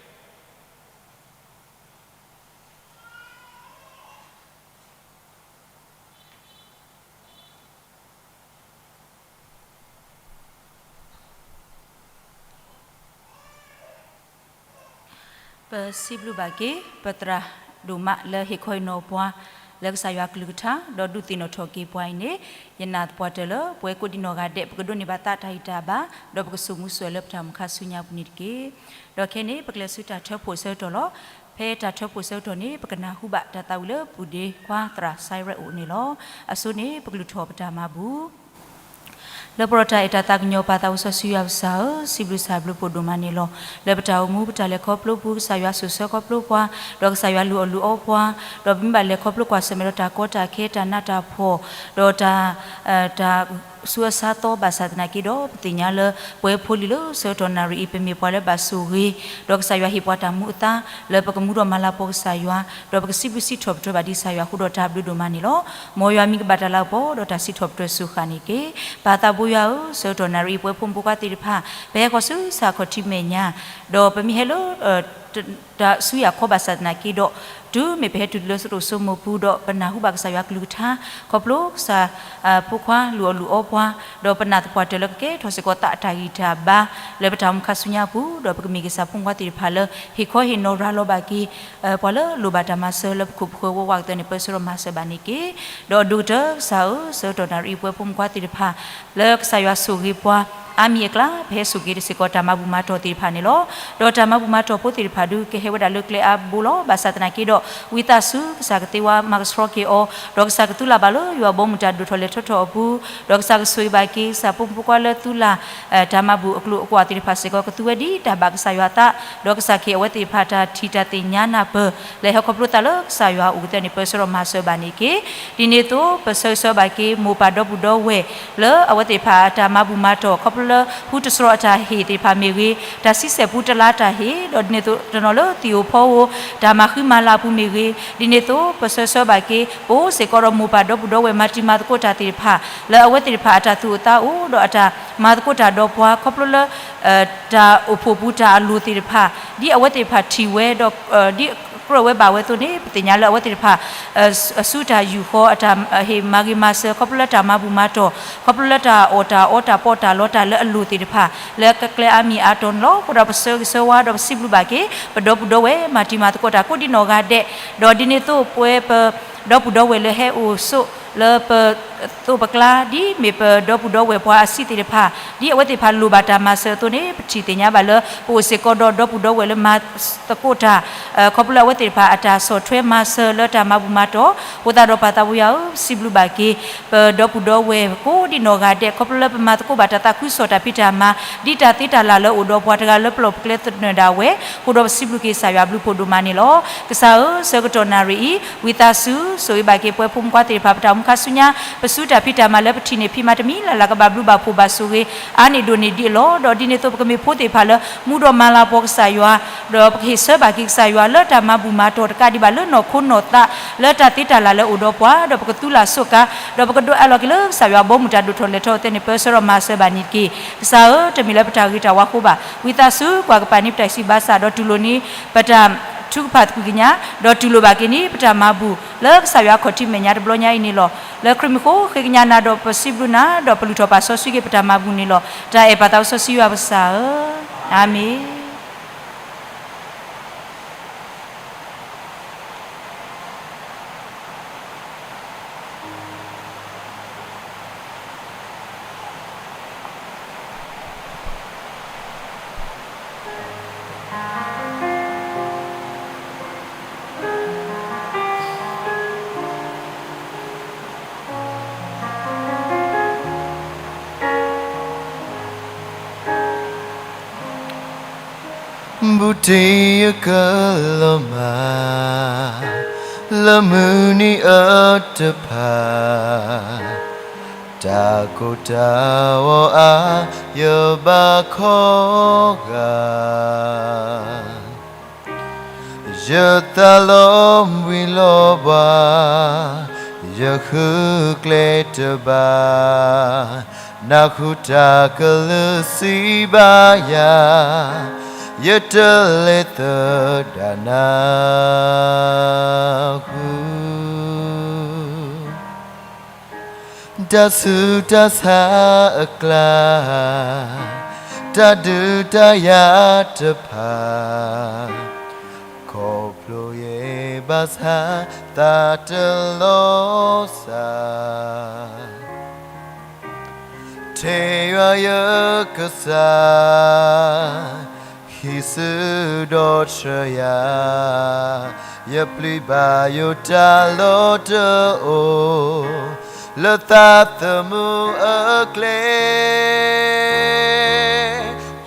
ဘျုး ပစံးဘျုးဘၣ်က့ၤ ပသရၣ်ဒိၣ်မးလၢဟ့ၣ်ခီဟ့ၣ်နီၤပှၤ လၢကစၢ်ယွၤကလုၢ်ကထါ ဒီးဒုးသ့ၣ်နီၣ်ထီၣ်က့ၤပှၤအံၤန့ၣ်, ယနာ်သပှၢ်တၢၢ်လၢ ပဝဲကိးဒံနီၢ်ဂၤဒဲး ပကဒိးန့ၢ်ဘၣ်သးတၢ်ဂံၢ်တၢ်ဘါ, ဒီးပကစိာ်မူစိာ်လၢပတၢ်အိၣ်မူခါဆူညါအပူၤန့ၣ်တက့ၢ်. ဒီးခဲန့ၣ် ပကလဲၤဆူတၢ်ထၢဖှိၣ်အဆၢကတီၢ်လီၤ. ဖဲတၢ်ထၢဖှိၣ်အဆၢကတီၢ်န့ၣ် ပကနၢ်ဟူဘၣ်တၢ်သးဝံၣ်လၢပုၢ်ဒ့ခွါသရၣ်စဲရဲၣ်အိၣ်န့ၣ်လီၤ. အဆိန့ၣ် ပကလုၢ်ထီၣ်ပတၢ်မၤဘူၣ် လၢပလီၢ်တၢ်အဲၣ်တၢ်သးကညီၤ ပၢ်သးစီဆှံယွၤပကစၢ်ဧၢ, စံးဘျုးစံးဘျုးဖှိၣ်ဒိၣ်မးန့ၣ်လီၤ. လၢပတၢ်အိၣ်မူပတၢ်လဲၤခီဖျိပူၤ ကစၢ်ယွၤဆိၣ်ဆၢခီဖျိပှၤ, ဒီးကစၢ်ယွၤလုၢ်အီၣ်လုၢ်အီပှၤ, ဒီးပမ့ၢ်ဘၣ်လဲၤခီဖျိကွၢ်ဆၢၣ်မဲာ်ဒီးတၢ်ကီတၢ်ခဲ တၢ်နးတၢ်ဖှီၣ်, ဒီးတၢ် တၢ်ဆူးအဆါသီဘၣ်ဆၣ်သနာ်က့ဒီး ပသ့ၣ်ညါလၢ ပဝဲဖိလံၤလၢဆၢကတီၢ်နၣ်ရံၣ်အံၤ ပမ့ၢ်ပှၤလၢဘၣ်ဆိၣ်ဂ့ၤ, ဒီးကစၢ်ယွၤဟ့ၣ်ပှၤတၢ်မူအသါ လၢပကမူဒီးမၤလၤကပီၤကစၢ်ယွၤ, ဒီးပကစံးဘျုးစံးထီၣ်ပတြၢၤဘၣ်ဒံးကစၢ်ယွၤအဃိဒီး တၢ်ဘျုးဒိၣ်မးန့ၣ်လီၤ. မ်ယွၤမံၤကဘၣ်တၢ်လၤကပီၤ ဒီးတၢ်စံးထီၣ်ပတြၢၤစူၢ်ဃာ်န့ၣ်တက့ၢ်. ပၢ်သးဘိယွၤဧၢ, ဆၢကတီၢ်နၣ်ရံၣ်အံၤ ပဝဲဖိမုၣ်ဖိခွါသ့ၣ်တဖၣ် ပဟဲဃီၤဆူစၢ်ခီၣ်ထံးမဲာ်ညါ, ဒီးပမ့ၢ်ဟဲလၢ တၢ်ဆူယၤခီဘၣ်ဆၣ်သနာ်က့ဒီး တုၤမ့ၢ်ပဟဲတုၤလၢသရိာ်စိမိၤပူၤဒီး ပနၢ်ဟူဘၣ်ကစၢ်ယွၤကလုၢ်ကထါ ခီဖျိကစၢ် ဖိခွါလုၢ်အီၣ်လုၢ်အီပှၤ, ဒီးပနာ်သပှၢ်တၢၢ်လၢကကဲထီၣ်စ့ၢ်ကီးသးအတၢ်ဂံၢ်တၢ်ဘါ လၢပတၢ်အိၣ်မူခါဆူညါအပူၤ, ဒီးပကမ့ၢ်ကစၢ်ဖိမုၣ်ဖိခွါသ့ၣ်တဖၣ်လၢ ဟ့ၣ်ခီဟ့ၣ်နီၤရၤလီၤဘၣ်က့ၤ ပှၤလၢလိၣ်ဘၣ်တၢ်မၤစၢၤလၢပခိၣ်ပဃၢၤဝဲဝးကတၢၢ်န့ၣ် ပၢဆှၢဒီးမၤစၢၤဘၣ်န့ၣ်တက့ၢ်. ဒီးအဒိၣ်ကတၢၢ်ကစၢ်ဧၢ, ဆၢကတီၢ်နၣ်ရံၣ်အံၤ ပဝဲဖိမုၣ်ဖိခွါသ့ၣ်တဖၣ် လၢကစၢ်ယွၤဆိၣ်ဂ့ၤပှၤ အါမံၤအကျါ ပဟဲစိာ်က့ၤတစ့ၢ်ကီးတၢ်မၤဘူၣ်မၤတီၢ်သ့ၣ်တဖၣ်န့ၣ်လီၤ. ဒီးတၢ်မၤဘူၣ်မၤတီၢ်ဖိသ့ၣ်တဖၣ်ဒုး ကဟဲဝဲဒၣ်လၢကျဲအါဘိလီၤ. ဘၣ်ဆၣ်သနာ်က့ဒီး ဝံသးစူၤ ကစၢ်ကသ့ဝါမၤကဆှီက့ၤအီၤ, ဒီးကစၢ်ကသူလၢ်ဘၣ်လၢယွၤဘီမုၢ်တၢ်ဒိၣ်ထီၣ်လဲၤထီထီၣ်အပူၤ, ဒီးကစၢ်ကဆိၣ်ဂ့ၤဘၣ်က့ၤ ကစၢ်ဖိမုၣ်ဖိခွါလၢသူလၢ် တၢ်မၤဘူၣ်အကျိၤအကွာ်သ့ၣ်တဖၣ်စ့ၢ်ကီး ကသူဝဲဒ်တၢ်ဘၣ်ကစၢ်ယွၤအသး, ဒီးကစၢ်ကဟ့ၣ်အဝဲသ့ၣ်တဖၣ်တၢ်ထံၣ်တၢ်သ့ၣ်ညါနၢ်ပၢၢ် လၢဟဲခီဖျိသးလၢကစၢ်ယွၤအအိၣ်ကတၢၢ်န့ၣ် ပၢဆှၢဒီးမၤစၢၤဘၣ်န့ၣ်တက့ၢ်. ဒ်န့ၣ်အသိး ပဆၢဂ့ၤဆၢဝါဘၣ်က့ၤ မိၢ်ပၢ်ဒီပုၢ်ဒီဝဲၢ် လၢအဝဲသ့ၣ်တဖၣ်အတၢ်မၤဘူၣ်မၤတီၢ် ခီဖျိလၢ ဟူတတြီၤအတၢ်ဟ့ၣ်သ့ၣ်တဖၣ်မ့ၢ်ဂ့ၤ, တၢ်ဆံဆဲၣ်ပူတလါတၢ်ဟ့ၣ်, ဒီးဒ်န့ၣ်အသိးတနီၤလၢသံၣ်ဧိၤဖီဧိၤ တၢ်မၤဃံမၤလၤအပူၤမ့ၢ်ဂ့ၤ, ဒ်န့ၣ်အသိး ပဆၢဂ့ၤဆၢဝါဘၣ်က့ၤ ပအိၣ်စ့ၢ်ကီးဒီးမိၢ်ပၢ်ဒီပုၢ်ဒီဝဲၢ် မၤတံၤမၤသကိးတၢ်သ့ၣ်တဖၣ် လၢအဝဲသ့ၣ်တဖၣ်အတၢ်သူၣ်အိၣ်သးအိၣ် ဒီးအတၢ်မၤသကိးတၢ်ဒီးပှၤ ခီဖျိလၢ တၢ်အိၣ်ဖှိၣ်ပူၤတၢ်အလိၤသ့ၣ်တဖၣ် ဒ်အဝဲသ့ၣ်တဖၣ်ထံၣ်ဝဲဒီး ဒ်ကြၢးဝဲဘၣ်ဝဲအသိးန့ၣ် ပသ့ၣ်ညါလၢအဝဲသ့ၣ်တဖၣ် အစုတၢ်ယူာ်ဃီ အတၢ်ဟ့ၣ်မၤဂ့ၤမၤစၢၤ ခီဖျိလၢတၢ်မၤဘူၣ်မၤတီၢ် ခီဖျိလၢတၢ်အီၣ်တၢ်အီတၢ်ပီးတၢ်လီတၢ်လၢအလိၤသ့ၣ်တဖၣ် လၢကျဲအါမံၤအါတီၤန့ၣ်လီၤ. အဃိဒီးပဆၢဂ့ၤဆၢဝါဒီးပစံးဘျုးဘၣ်က့ၤ ပဒီပုၢ်ဒီဝဲၢ် မၤတံၤမၤသကိးတၢ်ကိးဒံနီၢ်ဂၤဒဲး, ဒီးဒ်န့ၣ်အသိးပဝဲပ ဒီပုၢ်ဒီဝဲၢ်လၢဟဲအိၣ်ဆိးလၢပသိးပကျါ ဒ်မ့ၢ်ပဒီပုၢ်ဒီဝဲၢ်ပှၤအဆံးသ့ၣ်တဖၣ် ဒ်အဝဲသ့ၣ်တဖၣ်လိၣ်ဘၣ်တၢ်မၤစၢၤအသိးန့ၣ် ပထံၣ်သ့ၣ်ညါဘၣ်လၢ ပအိၣ်စ့ၢ်ကီးဒီးဒီပုၢ်ဒီဝဲၢ်လၢမၤသကိးတၢ် ခီဖျိလၢအဝဲသ့ၣ်တဖၣ်အတၢ်ဆီၣ်ထွဲမၤစၢၤလၢတၢ်မၤဘူၣ်မၤတီၢ်, အဃိသတးဒီးပၢ်သးဘိယွၤဧၢ ပစံးဘျုးဘၣ်က့ၤ ပဒီပုၢ်ဒီဝဲၢ်ကိးဒံနီၢ်ဂၤဒဲး ခီဖျိလၢပမၤသကိးဘၣ်တၢ်သးခုကစီၣ်တၢ်ဖံးတၢ်မၤ ဒ်တၢ်သ့တၢ်လၢ်လၢအိၣ်ဒီးပှၤတဂၤလၢပလီၢ်ပကျဲသနၢၣ်ဒၣ်ဝဲ, အဃိဒီးပစံးဘျုးက့ၤကစၢ်ယွၤဘျုးဖှိၣ်ဒိၣ်မးန့ၣ်လီၤ. ကစၢ်ဧၢ ဆၢကတီၢ်နၣ်ရံၣ်အံၤ ဝံသးစူၤ ဆိၣ်ဂ့ၤဘၣ်က့ၤ ပဝဲဖိမုၣ်ခွါသ့ၣ်တဖၣ် ပတၢ်အိၣ်မူခါဆူညါ ပစုတၢ်ဖံးတၢ်မၤလၢပထံၣ်န့ၢ်ဖံးမၤတမံၤလၢ်လၢ် ကဘၣ်ဘျုးဘၣ်ဖှိၣ်ဘၣ်ဆိၣ်ဂ့ၤ အါန့ၢ်ဒိၣ်န့ၢ်ဒံးအလီၢ်, ဒီးဒ်န့ၣ်အသိး ပကမ့ၢ်ဖိသ့ၣ်တဖၣ်လၢ မူဒီးမၤလၤပှီၢ်ကစၢ်ယွၤ, ဒီးပကဟ့ၣ်ဆၢဘၣ်က့ၤကစၢ်ယွၤလၢတၢ်မၤဘူၣ်မၤတီၢ်တကးဒံးဘၣ်လၢနီၢ်ခိနီၢ်သး လၢတၢ်သ့တၢ်လၢ်လၢအိၣ်ဒီးပှၤ, ဒီးပကသူလၢ်ဆိးကါ, ဒီးပကဒွဲအလီၢ်က့ၤလၢကစၢ်ယွၤဘီမုၢ်တၢ်ဒိၣ်ထီၣ်လဲၤထီၣ်အသိးန့ၣ် ပၢဆှၢဒီးမၤစၢၤဘၣ်န့ၣ်တက့ၢ်. ကစၢ်ဧၢ တမ့ၢ်လၢပတၢ်ဂ့ၤတၢ်ဝါအဃိဘၣ်. ဝံသးစူၤ ကွၢ်ကပၤန့ၢ်ပတၢ်ဆံးဘၣ်ဆၣ် ဒီးတူၢ်လိာ်န့ၢ်ပတၢ်ထုကဖၣ်သကွံာ်ကညး, ဒီးတူၢ်လိာ်ဘၣ်က့ၤန့ၢ် ပတၢ်မၤဘူၣ်လၢကစၢ်ယွၤခီၣ်ထံးမဲာ်ညါတဘျီညါအံၤန့ၣ်လီၤ. လၢခရံာ်မံၤအဃိ ဃ့ကညးနၤဒီးပစံးဘျုးနၤ ဒီးပလုၢ်ထီၣ်ပာ်စီဆှံက့ၤပတၢ်မၤဘူၣ်န့ၣ်လီၤ. တၢ်အဲၣ်ပၢ်သးစီဆှံယွၤပကစၢ်ဧၢ, အၤမ့ၣ်. ဘူးတံၢ်ယကလီၤမၢ် လၢမုၢ်နံၤအတဖၣ်, တၢ်ကိၢ်တၢ်ဂီၤအါ ယဘၣ်ခီဂာ်, ယသးလီၤဘှံးလီၤဘှါ, ယဃုကျဲတဘၣ်, နၢ်ဟူတၢ်ကလုၢ်စံးဘၣ်ယၤ, ယတလဲၤသဒၣ်နၢ်ဟူ တၢ်ဆူးတၢ်ဆါအကျါ, တၢ်ဒုးတၢ်ယၤတဖၣ်, ခီဖျိယဲဘၣ်ဆၣ် သးတလီၤစၢ် ထဲယွၤယကစၢ်, ဟံးစုဒီးဆှၢယၤ, ယပျံၤဘၣ်ယိၣ်တၢ်လီၢ်တအိၣ်, လၢသးသမူအကျဲ,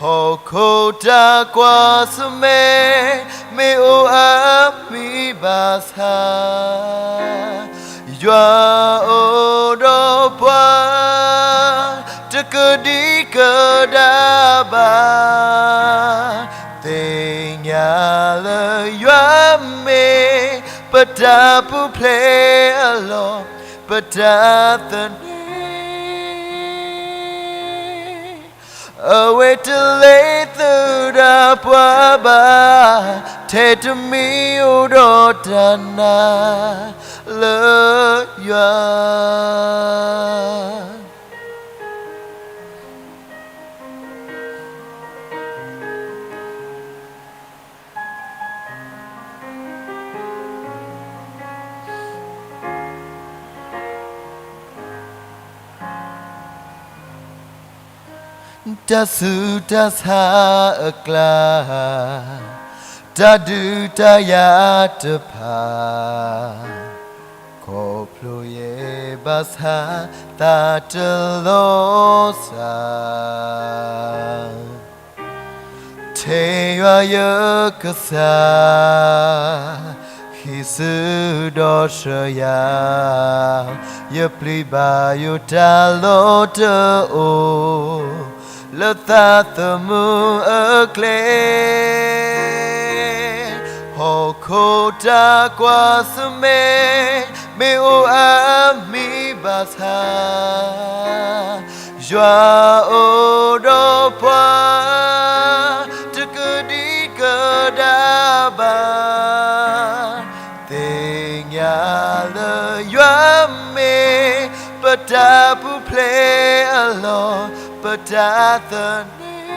ဟီၣ်ခိၣ်တၢ်ကွၢ်ဆၢၣ်မဲာ် မ့ၢ်အိၣ်အါမံၤဘၣ်ဆၣ် ယွၤအိၣ်ဒီးပှၤ တကဒံကဒါဘၣ်, သ့ၣ်ညါလၢယွၤမ့ၢ် ပတၢ်ပူၤဖျဲးအလီၢ် ပတၢ်သန့ၤ အဝဲတလဲၤသဒၣ်ပှၤဘၣ်, ထဲတမံၤအိၣ်ဒီးတၢ်နာ် လၢယွၤ. တၢ်ဆူးတၢ်ဆါအကျါ, တၢ်ဒုးတၢ်ယၤတဖၣ်, ခီဖျိယဲဘၣ်ဆၣ်သးတလီၤစၢ်, ထဲယွၤယကစၢ် ဟံးစုဒီးဆှၢယၤ, ယပျံၤဘၣ်ယိၣ်တၢ်လီၢ်တအိၣ် လၢသးသမူအကျဲ, ဟီၣ်ခိၣ်တၢ်ကွၢ်ဆၢၣ်မဲာ် မ့ၢ်အိၣ်အါမံၤဘၣ်ဆၣ်, ယွၤအိၣ်ဒီးပှၤ တကဒံကဒါဘၣ်, သ့ၣ်ညါလၢယွၤမ့ၢ် ပတၢ်ပူၤဖျဲးအလီၢ် ပတၢ်သန့ၤ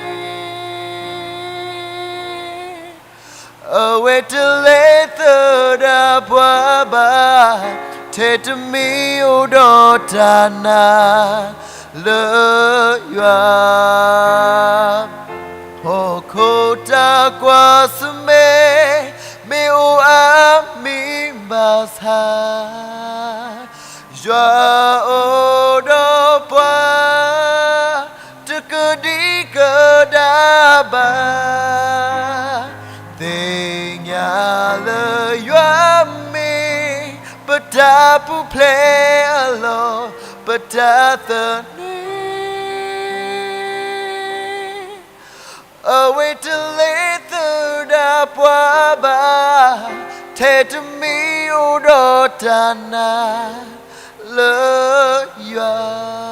အဝဲတလဲၤသဒၣ်ပှၤဘၣ်, ထဲတမံၤအိၣ်ဒီးတၢ်နာ်လၢယွၤ, ဟီၣ်ခိၣ်တၢ်ကွၢ်ဆၢၣ်မဲာ် မ့ၢ်အိၣ်အါမံၤဘၣ်ဆၣ် ယွၤအိၣ်ဒီးပှၤ တကဒံကဒါဘၣ်, သ့ၣ်ညါလၢယွၤမ့ၢ် ပတၢ်ပူၤဖျဲးအလီၢ် ပတၢ်သန့ၤ အဝဲတလဲၤသဒၣ်ပှၤဘၣ်, ထဲတမံၤအိၣ်ဒီးတၢ်နာ်လၢယွၤ.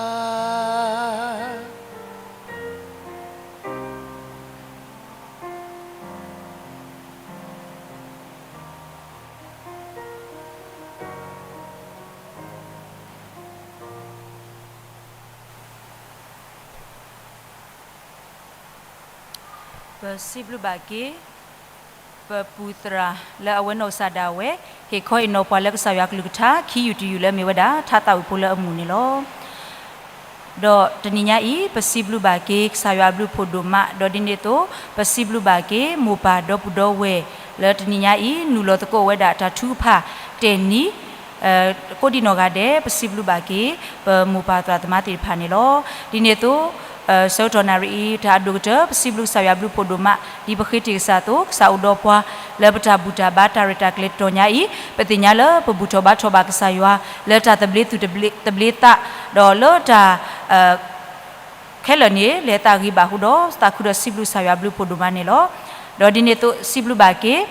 ပစံးဘျုးဘၣ်က့ၤ ပပူၤသရၣ်လၢအဝဲနီၢ်ကစၢ်ဒၣ်ဝဲ ဟ့ၣ်ခီဟ့ၣ်နီၤပှၤလၢကစၢ်ယွၤကလုၢ်ကထါ ခံယူၤတယူၤလၢအမ့ၢ်ဝဲဒၣ် ထါသးဝံၣ်ဖိလၢအမူးန့ၣ်လီၤ. ဒီးတနံၤညါအံၤ ပစံးဘျုးဘၣ်က့ၤ ကစၢ်ယွၤအဘျုးဖှိၣ်ဒိၣ်မး ဒီးဒ်န့ၣ်အသိး ပစံးဘျုးဘၣ်က့ၤ မိၢ်ပၢ်ဒီပုၢ်ဒီဝဲၢ် လၢတနံၤညါအံၤ နုာ်လီၤသကိးဝဲဒၣ်တၢ်ထုကဖၣ်တဲာ်နံၤ ကိးဒံနီၢ်ဂၤဒဲး ပစံးဘျုးဘၣ်က့ၤ ပမိၢ်ပၢ်သရၣ်သမါသ့ၣ်တဖၣ်န့ၣ်လီၤ. ဒ်န့ၣ်အသိး ဆၢကတီၢ်နၣ်ရံၣ်အံၤ တၢ်အဒိၣ်ကတၢၢ် ပစံးဘျုးကစၢ်ယွၤဘျုးဖှိၣ်ဒိၣ်မး ဒ်ပဃ့တ့ၢ်ကစၢ်အသိး ကစၢ်အိၣ်ဒီးပှၤ လၢပတၢ်ဘူၣ်တၢ်ဘါတၢ်ရဲၣ်တၢ်ကျဲၤတတီၤညါအံၤ ပသ့ၣ်ညါလၢပဘူၣ်ထီၣ်ဘါထီၣ်ဘၣ်ကစၢ်ယွၤ လၢတၢ်သဘျ့သူၣ်သဘျ့သး ဒီးလၢတၢ် ခဲလၢာ်န့ၣ် လဲၤသးဂ့ၤဘၣ်အဃိဒီး သးခုဒီးစံးဘျုးကစၢ်ယွၤဘျုးဖှိၣ်ဒိၣ်မးန့ၣ်လီၤ. ဒီးဒ်န့ၣ်အသိး စံးဘျုးဘၣ်က့ၤ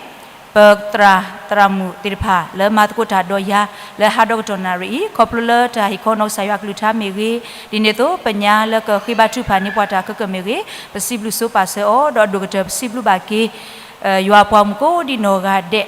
ပသရၣ်သရၣ်မုၣ်သ့ၣ်တဖၣ် လၢမၤသကိးတၢ်ဒီးယၤ လၢဟးဒီးကတီၢ်နၣ်ရံၣ်အံၤ ခီဖျိလၢတၢ်ဟ့ၣ်ခီနီၢ်ကစၢ်ယွၤကလုၢ်ကထါမ့ၢ်ဂ့ၤ, ဒ်န့ၣ်အသိး ပညါလၢကဃ့ဘါထုကဖၣ်န့ၢ်ပှၤတၢ်ခဲလၢာ်မ့ၢ်ဂ့ၤ, ပစံးဘျုးဆိပာ်စၢၤအီၤ ဒီးအဒိၣ်ကတၢၢ်ပစံးဘျုးဘၣ်က့ၤ ယွၤပှၤမုၣ်ကိးဒံနီၢ်ဂၤဒဲး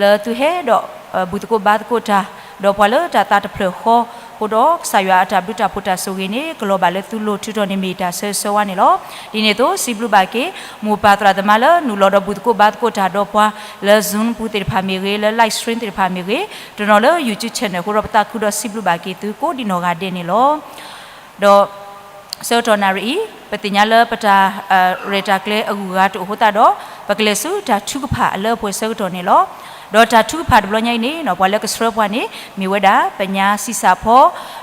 လၢသုဟဲဒီး ဘူၣ်သကိးဘါသကိးတၢ် ဒီးပှၤလၢတၢ်သးတဖျၢၣ်ဃီ အဃိဒီး ကစၢ်ယွၤအတၢ်ဘျုးတၢ်ဖှိၣ်တၢ်ဆိၣ်ဂ့ၤန့ၣ် ကလီၤဘၣ်လၢသုလိၤ ထုးထီၣ်န့ၢ်မ့ၢ်တၢ်ဆၢဂ့ၤဆၢဝါန့ၣ်လီၤ. ဒ်န့ၣ်အသိး စံးဘျုးဘၣ်က့ၤ မိၢ်ပၢ်သရၣ်သမါလၢ နုာ်လီၤဒီးဘူၣ်သကိးဘါသကိးတၢ်ဒီးပှၤ လၢ Zoom ပူၤသ့ၣ်တဖၣ်မ့ၢ်ဂ့ၤ, လၢ live stream သ့ၣ်တဖၣ်မ့ၢ်ဂ့ၤ, တနီၤလၢ YouTube channel အဃိဒီး ပသးခုဒီးစံးဘျုးဘၣ်က့ၤသုကိးဒံနီၢ်ဂၤဒဲးန့ၣ်လီၤ. ဒီး ဆၢကတီၢ်နၣ်ရံၣ်အံၤ ပသ့ၣ်ညါလၢပတၢ် ရဲၣ်တၢ်ကျဲၤအဂုၤအဂၤတအိၣ်အဃိသတးဒီး ပကလဲၤဆူတၢ်ထုကဖၣ်အလၢအပှဲၤဆၢကတီၢ်န့ၣ်လီၤ. ဒီးတၢ်ထုကဖၣ်တဘျီညါအံၤန့ၣ် ပှၤလၢကဆှၢပှၤန့ၣ် မ့ၢ်ဝဲဒၣ် ပညါဆံးစၢ်ဖီ,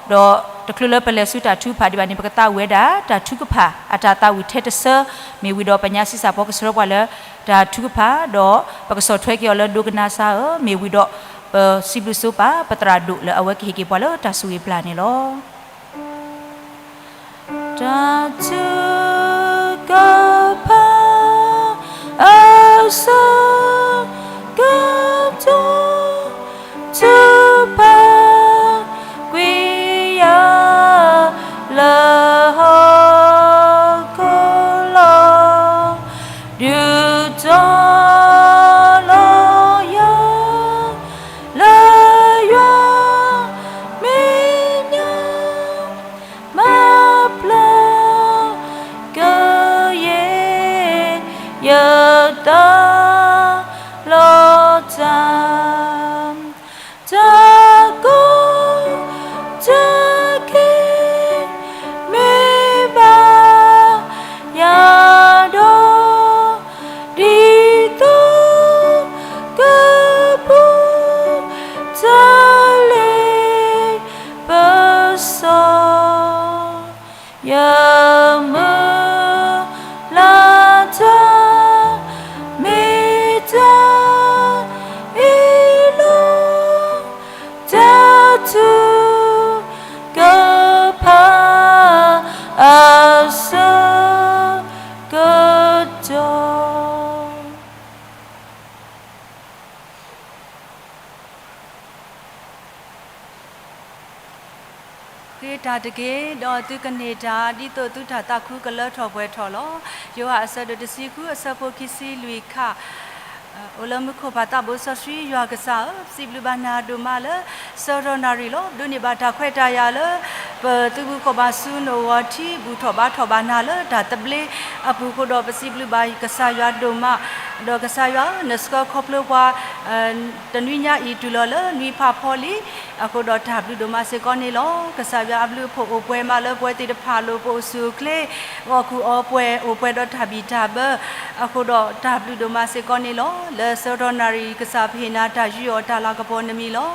ဒီးတချုးလၢပလဲၤဆူတၢ်ထုကဖၣ်ဒံးဘၣ်န့ၣ် ပကသးဝံၣ်ဝဲဒၣ်တၢ်ထုကဖၣ်အတၢ်သးဝံၣ်ထဲတဆၢ, မ့ၢ်ဝံၤဒီးပညါဆံးစၢ်ဖီကဆှၢပှၤလၢတၢ်ထုကဖၣ်, ဒီးပကဆီၣ်ထွဲက့ၤအီၤလၢဒိကနၣ်စါဧၢ, မ့ၢ်ဝံၤဒီး ပစံးဘျုးဆိပာ် ပသရၣ်ဒိၣ်လၢအဝဲကဟ့ၣ်က့ၤပှၤလၢတၢ်ဆိၣ်ဂ့ၤပျၢ်န့ၣ်လီၤ. တၢ်ထုကဖၣ် အဆၢကတီၢ် ထုကဖၣ် ကွံာ်ယၤ လၢဟီၣ်ခိၣ်လီၤ, ဒုးတီၤလီၤယၤ လၢယွၤမဲာ်ညါ မၤပျၢ်ကယဲၢ် ယသးလီၤတၢ်, တၢ်ကိးတၢ်ဂီၤ မ့ၢ်ဘၣ် ဒီး ဃ့တၢ်တက့ၢ်, ဒီးသုကန့ၢ်တၢ် ဒ်သိးသုတၢ်သးခုကလၢထီၣ်ပှဲၤထီၣ်လီၤ. ယိၤဟၣ်အဆၢဒိၣ်တဆံဃု အဆၢဖိခံဆံလွံၢ်ခါ, အိၣ်လၢမူခိၣ်ဖးသးဘိစီဆှံ ယွၤကစၢ်ဧၢ, ပစံးဘျုးဘၣ်နၤဒိၣ်မးလၢ ဆၢကတီၢ်နၣ်ရံၣ်လီၤ. ဒိးန့ၢ်ဘၣ်တၢ်ခွဲးတၢ်ယာ်လၢ ပသုးဘူးဃီၤဘါဆူနအိၣ်ဂီၤထံး ဘူၣ်ထီၣ်ဘါထီၣ်ဘၣ်နၤလၢတၢ်သဘျ့အပူၤအဃိဒီး ပစံးဘျုးဘၣ်ကစၢ်ယွၤဒိၣ်မး, ဒီးကစၢ်ယွၤဧၢ, နဆှၢခီဖျိပှၤ တနွံညါအံၤတုၤလီၤလၢနွံဖးဖီလံ, အဃိဒီးတၢ်ဘျုးဒိၣ်မးစ့ၢ်ကီးန့ၣ်လီၤ. ကစၢ်ယွၤအဘျုးအဖှိၣ်အိၣ်ပှဲၤမးလၢပဝဲသ့ၣ်တဖၣ်လိၤ, ပအိၣ်ဆူၣ်အိၣ်ချ့, ဂီၢ်ခူၣ်အီပှဲၤ, အိၣ်ပှဲၤဒီးတၢ်ဘံၣ်တၢ်ဘၢ, အဃိဒီးတၢ်ဘျုးဒိၣ်မးစ့ၢ်ကီးန့ၣ်လီၤ. လၢဆၢကတီၢ်နၣ်ရံၣ် ကစၢ်ပဟ့ၣ်နၤတၢ်ယူးယီၣ်တၢ်လၤကပီၤနမံၤလီၤ.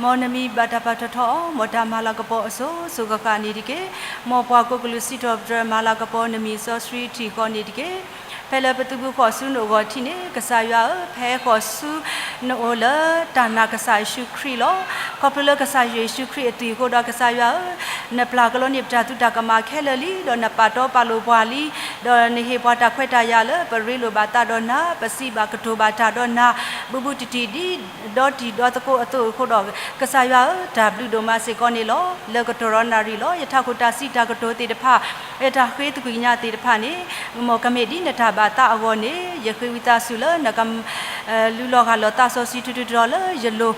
မ်နမံၤဘၣ်တၢ်ပာ်ထီၣ်ထီအီၤ, မ်တၢ်မၤလၤကပီၤအစိၤစိၤဃၣ်ဃၣ်န့ၣ်တက့ၢ်. မ်ပှၤကိးကလုာ်စံးထီၣ်ပတြၢၤမၤလၤကပီၤနမံၤစီဆှံထံၣ်ဃီန့ၣ်တက့ၢ်. ဖဲလၢပသုးဘူးဃီၤဆူနအိၣ်ဂီၤထံးန့ၣ် ကစၢ်ယွၤဧၢ, ဖဲဃီၤဆူနအိၣ်လၢတၢ်နာ်ကစၢ်ယ့ၣ်ၡူးခရံာ်လီၤ. ခီဖျိလၢကစၢ်ယ့ၣ်ၡူးခရံာ်အသွံၣ်အဃိဒီး ကစၢ်ယွၤဧၢ, နပျၢ်ကလီန့ၢ်ပတၢ်သုးတၢ်ကမၣ်ခဲလၢာ်လံ, ဒီးနပာ်တီပာ်လိၤပှၤလံ, ဒီးနဟ့ၣ်ပှၤတၢ်ခွဲးတၢ်ယာ်လၢ ပရ့လိာ်ဘၣ်သးဒီးနၤ, ပစံးဘၣ်ကတိၤဘၣ်တၢ်ဒီးနၤ, ဘူးဘူးတံၢ်တံၢ်ဒ် ဒီတံၤဒီသကိးအသိးအဃိဒီး ကစၢ်ယွၤဧၢ, တၢ်ဘျုးဒိၣ်မးစ့ၢ်ကီးန့ၣ်လီၤ. လၢကတီၢ်ဒီးနၣ်ရံၣ်လီၤ. ယထးခိၣ်တၢ်စံးတၢ်ကတိၤသ့ၣ်တဖၣ်, ယတၢ်ဃ့သကွံာ်ကညးသ့ၣ်တဖၣ်န့ၣ်, မ်ကမ့ၢ်ဒ်နတၢ်ဘၣ်သးအဂီၢ်န့ၣ်, ယဃ့ဝံသးစူၤလၢနက လူလီၤဂၢ်လီၤသးစီဆှံထူထူတီၤတီၤလၢယလိၤ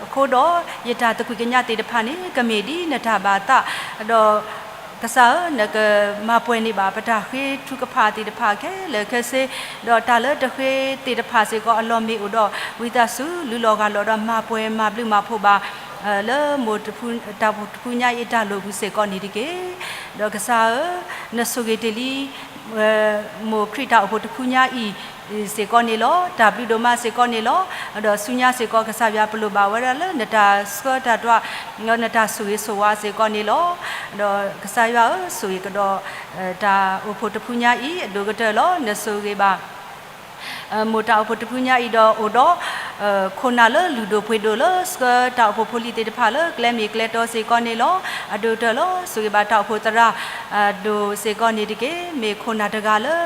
အဃိဒီး ယတၢ်သကွံာ်ကညးသ့ၣ်တဖၣ်န့ၣ် ကမ့ၢ်ဒ်နတၢ်ဘၣ်သး, ဒီးကစၢ်ဧၢ, နကမၤပှဲၤန့ၢ်ဘၣ်ပတၢ်ဃ့ထုကဖၣ်သ့ၣ်တဖၣ်ခဲလၢာ်ခဲဆ့, ဒီးတၢ်လၢတဃ့သ့ၣ်တဖၣ်စ့ၢ်ကီးအလီၢ်မ့ၢ်အိၣ်ဒီး ဝံသးစူၤလူလီၤဂၢ်လီၤဒီးမၤပှဲၤမၤဘျုးမၤဖှိၣ်ဘၣ် လၢမိၢ်တဖု တၢ်အိၣ်ဖှိၣ်တဖုညါအံၤအတၢ်လိၣ်ပူၤစ့ၢ်ကီးန့ၣ်တက့ၢ်. ဒီးကစၢ်ဧၢ, နဆိၣ်ဂ့ၤတ့ၢ်လံ မိၢ်ခရံာ်တၢ်အိၣ်ဖှိၣ်တဖုညါအံၤစ့ၢ်ကီးန့ၣ်လီၤ. တၢ်ဘျုးဒိၣ်မးစ့ၢ်ကီးန့ၣ်လီၤ. ဒီးဆူညါစ့ၢ်ကီး ကစၢ်ယွၤပလိၣ်ဘၣ်ဝဲဒၣ်လၢနတၢ်ဆှၢတၢ်တွၤ နတၢ်ဆိၣ်ဂ့ၤဆိၣ်ဝါစ့ၢ်ကီးန့ၣ်လီၤ. ဒီးကစၢ်ယွၤဧၢ, ဆိၣ်ဂ့ၤကဒီး တၢ်အိၣ်ဖှိၣ်တဖုညါအံၤအဒိၣ်ကတၢၢ်လီၤ. နဆိၣ်ဂ့ၤဘၣ် မိၢ်တၢ်အိၣ်ဖှိၣ်တဖုညါအံၤဒီးအိၣ်ဒီး ခိၣ်နၢ်လၢလုၢ်ဒိၣ်ပှ့ၤဒိၣ်လၢ ဆှၢတၢ်အိၣ်ဖှိၣ်ဖိလံၤသ့ၣ်တဖၣ်လၢကျဲမ့ၢ်ကျဲတီစ့ၢ်ကီးန့ၣ်လီၤ. အဒိၣ်ကတၢၢ်လီၤ. ဆိၣ်ဂ့ၤဘၣ်တၢ်အိၣ်ဖှိၣ်သရၣ် ဒိၣ်စ့ၢ်ကီးန့ၣ်တက့ၢ်. မ့ၢ်ခိၣ်နၢ်တဂၤလၢ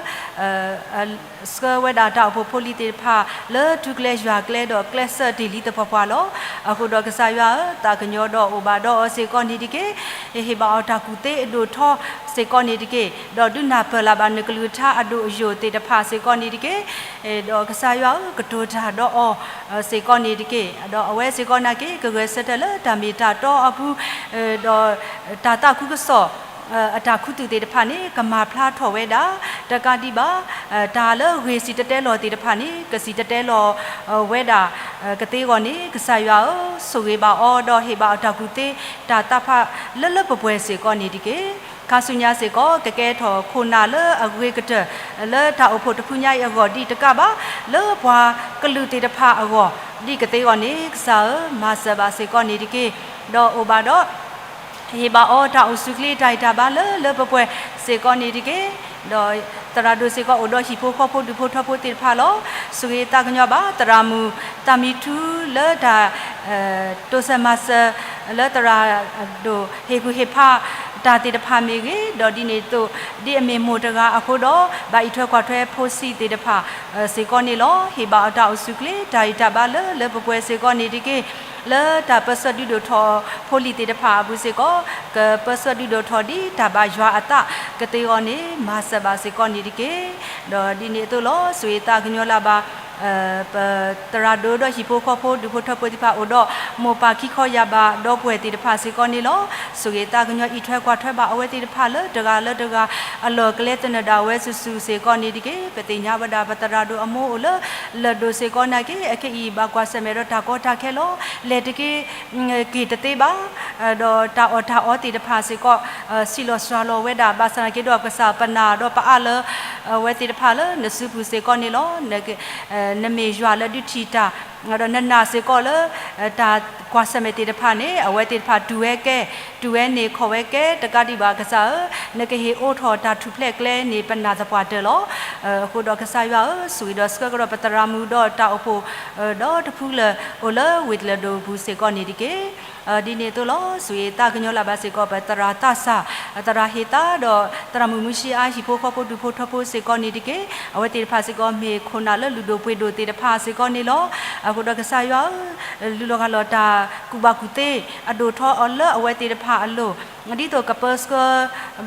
ဆှၢဝဲဒၣ်တၢ်အိၣ်ဖှိၣ်ဖိလံၤသ့ၣ်တဖၣ် လၢထူကျဲယွၤကျဲဒီးကျဲးစၢးတ့ၢ်လံသပှၢ်ပှၢ်လီၤ. အဃိဒီးကစၢ်ယွၤဧၢ, သးကညီၤဒီးအိၣ်ဘၣ်ဒီးအီၤစ့ၢ်ကီးန့ၣ်တက့ၢ်. ဟ့ၣ်ဘၣ်အီၤတၢ်ကူၣ်သ့အဒိၣ်ထီစ့ၢ်ကီးန့ၣ်တက့ၢ်. ဒီးဒုးနၢ်ပၢၢ်လၢ်ဘၣ်နကလုၢ်ကထါအဒိၣ်အယိာ်သ့ၣ်တဖၣ်စ့ၢ်ကီးန့ၣ်တက့ၢ်. ဒီးကစၢ်ယွၤဧၢ, ကတိၤတၢ်ဒီးအီၤစ့ၢ်ကီးန့ၣ်တက့ၢ်. ဒီးအဝဲစ့ၢ်ကီးနာ်က့ ကဂဲၤဆၢထၢၣ်လၢတၢ်မ့ၢ်တၢ်တီအပူၤ, ဒီးတၢ်သးခုကစီၣ် အတၢ်ခူသူၣ်သ့ၣ်တဖၣ်န့ၣ် ကမၤဖျါထီၣ်ဝဲဒၣ် တကးဒံးဘၣ် တၢ်လၢဂ့ၤစံၣ်တဲၤတဲလီၤသ့ၣ်တဖၣ်န့ၣ် ကစံၣ်တဲၤတဲလီၤဝဲဒၣ်ကသ့အဂီၢ်န့ၣ် ကစၢ်ယွၤဧၢ, ဆိၣ်ဂ့ၤဘၣ်အီၤ ဒီးဟ့ၣ်ဘၣ်အီၤတၢ်ကူၣ်သ့ တၢ်သးဖးလၢလၢပှဲၤပှဲၤစ့ၢ်ကီးန့ၣ်တက့ၢ်. ခါဆူညါစ့ၢ်ကီး ကကဲထီၣ်ခိၣ်နၢ်လၢအဂ့ၤကတၢၢ် လၢတၢ်အိၣ်ဖှိၣ်တဖုညါအံၤအဂီၢ်ဒံးတကးဘၣ် လၢပှၤကလုာ်သ့ၣ်တဖၣ်အဂီၢ် ဒ်ကသ့အဂီၢ်န့ၣ် ကစၢ်ဧၢ, မၤစၢၤဘၣ်စ့ၢ်ကီးန့ၣ်တက့ၢ်. ဒီးအိၣ်ဘၣ်ဒီး ဟ့ၣ်ဘၣ်အီၤတၢ်အိၣ်ဆူၣ်ချ့တၢ်ဂံၢ်တၢ်ဘါလၢလၢပှဲၤပှဲၤစ့ၢ်ကီးန့ၣ်တက့ၢ်. ဒီးသရၣ်ဒိၣ်စ့ၢ်ကီးအိၣ်ဒီးဟံၣ်ဖိဃီဖိဒူၣ်ဖိထၢဖိသ့ၣ်တဖၣ်လီၤ. ဆိၣ်ဂ့ၤသးကညီၤဘၣ် သရၣ်မုၣ်သးမံထူလၢတၢ် တိစၢၤမၤစၢၤ လၢသရၣ်ဒိၣ်ဟ့ၣ်ကူၣ်ဟ့ၣ်ဖးတၢ်သ့ၣ်တဖၣ်မ့ၢ်ဂ့ၤ, ဒီးဒ်န့ၣ်အသိး ဒ်အမ့ၢ်မိၢ်တဂၤအဃိဒီး ဘၣ်အံးထွဲကွၢ်ထွဲဖိဆံးသ့ၣ်တဖၣ်စ့ၢ်ကီးန့ၣ်လီၤ. ဟ့ၣ်ဘၣ်အီၤတၢ်အိၣ်ဆူၣ်ချ့ တၢ်ဂံၢ်တၢ်ဘါလၢလၢပှဲၤပှဲၤစ့ၢ်ကီးန့ၣ်တက့ၢ်. လၢတၢ်ပၢဆှၢဒုးဒိၣ်ထီၣ်ဖိလံၤသ့ၣ်တဖၣ်အပူၤစ့ၢ်ကီး ကပၢဆှၢဒုးဒိၣ်ထီၣ်ဒ်တၢ်ဘၣ်ယွၤအသးကသ့အဂီၢ်န့ၣ် မၤစၢၤဘၣ်စ့ၢ်ကီးန့ၣ်တက့ၢ်. ဒီးဒ်န့ၣ်အသိးလီၤ. ဆိၣ်ဂ့ၤသးကညီၤလၢ်ဘၣ် ပသရၣ်ဒိၣ်ဒီးဟံၣ်ဖိဃီဖိဒူၣ်ဖိထၢဖိသ့ၣ်တဖၣ်အိၣ်ဒီး မိၢ်ပၢ်ခံခီယၢ်ဘးဒီပုၢ်ဝဲၢ်သ့ၣ်တဖၣ်စ့ၢ်ကီးန့ၣ်လီၤ. ဆိၣ်ဂ့ၤသးကညီၤအံးထွဲကွၢ်ထွဲဘၣ်အဝဲသ့ၣ်တဖၣ်လၢတဂၤလၢတဂၤ အလီၢ်ကျဲသနၢၣ်ဒၣ်ဝဲစုာ်စုာ်စ့ၢ်ကီးန့ၣ်တက့ၢ်. ပသ့ၣ်ညါဝဲဒၣ်ပသရၣ်ဒိၣ်အမိၢ်အိၣ်လၢ လၢၢ်ဒိၣ်စ့ၢ်ကီးနာ်က့ အခဲအံၤဘၣ်ကွၢ်ဆၢၣ်မဲာ်ဒီးတၢ်ကီတၢ်ခဲလီၤ. လဲၤတက့ၢ် က့ၤတသ့ဘၣ် ဒီးတၢ်အီၣ်တၢ်အီသ့ၣ်တဖၣ်စ့ၢ်ကီး ဆံးလီၤစှၤလီၤဝဲဒၣ် ဘၣ်ဆၣ်နာ်က့ဒီးကစၢ်ပနာ်ဒီးပအၢၣ်လီၤ အဝဲသ့ၣ်တဖၣ်လၢနစုပူၤစ့ၢ်ကီးန့ၣ်လီၤ. နမ့ၢ်ယွၤလၢဒုးထံၣ်တၢ် ဒီးနနာ်စ့ၢ်ကီးလၢ တၢ်ကွၢ်ဆၢၣ်မဲာ်သ့ၣ်တဖၣ်န့ၣ် အဝဲသ့ၣ်တဖၣ်တူၢ်ဝဲကဲ တူၢ်ဝဲန့ၢ်ခီၣ်ဝဲကဲ တကးဒံးဘၣ်ကစၢ်ဧၢ, နကဟ့ၣ်အိးထီၣ်တၢ်ထူၣ်ဖျဲးကျဲန့ၣ် ပနာ်သပှၢ်တၢၢ်လီၤ. အဃိဒီးကစၢ်ယွၤဧၢ, ဆိၣ်ဂ့ၤဒီးဆှၢကဒီးပသရၣ်မုၣ်ဒီးတၢ်အိၣ်ဖှိၣ် ဒီတဖုလၢ်အိၣ်လၢဝ့ၢ်တလၢၢ်ဒိၣ်ပူၤစ့ၢ်ကီးန့ၣ်တက့ၢ်. ဒ်န့ၣ်အသိးလီၤ. စူၢ်က့ၤသးကညီၤလၢ်ဘၣ်စ့ၢ်ကီး ပသရၣ်သးစၢ်, သရၣ်ဟ့ၣ်သး ဒီးသရၣ်မုၣ်မုၢ်ဆံအါ ဟံၣ်ဖိဃီဖိဒူၣ်ဖိထၢဖိစ့ၢ်ကီးန့ၣ်တက့ၢ်. အဝဲသ့ၣ်တဖၣ်စ့ၢ်ကီးမ့ၢ်ခိၣ်နၢ်လၢလုၢ်ဒိၣ်ပှ့ၤဒိၣ်သ့ၣ်တဖၣ်စ့ၢ်ကီးန့ၣ်လီၤ. အဃိဒီးကစၢ်ယွၤဧၢ, လုၢ်လီၤဂၢ်လီၤတၢ်ကူၣ်ဘၣ်ကူၣ်သ့ အဒိၣ်ထီၣ်အီၤလၢအဝဲသ့ၣ်တဖၣ်အလိၤ, ဒ်သိးကပၢဆှ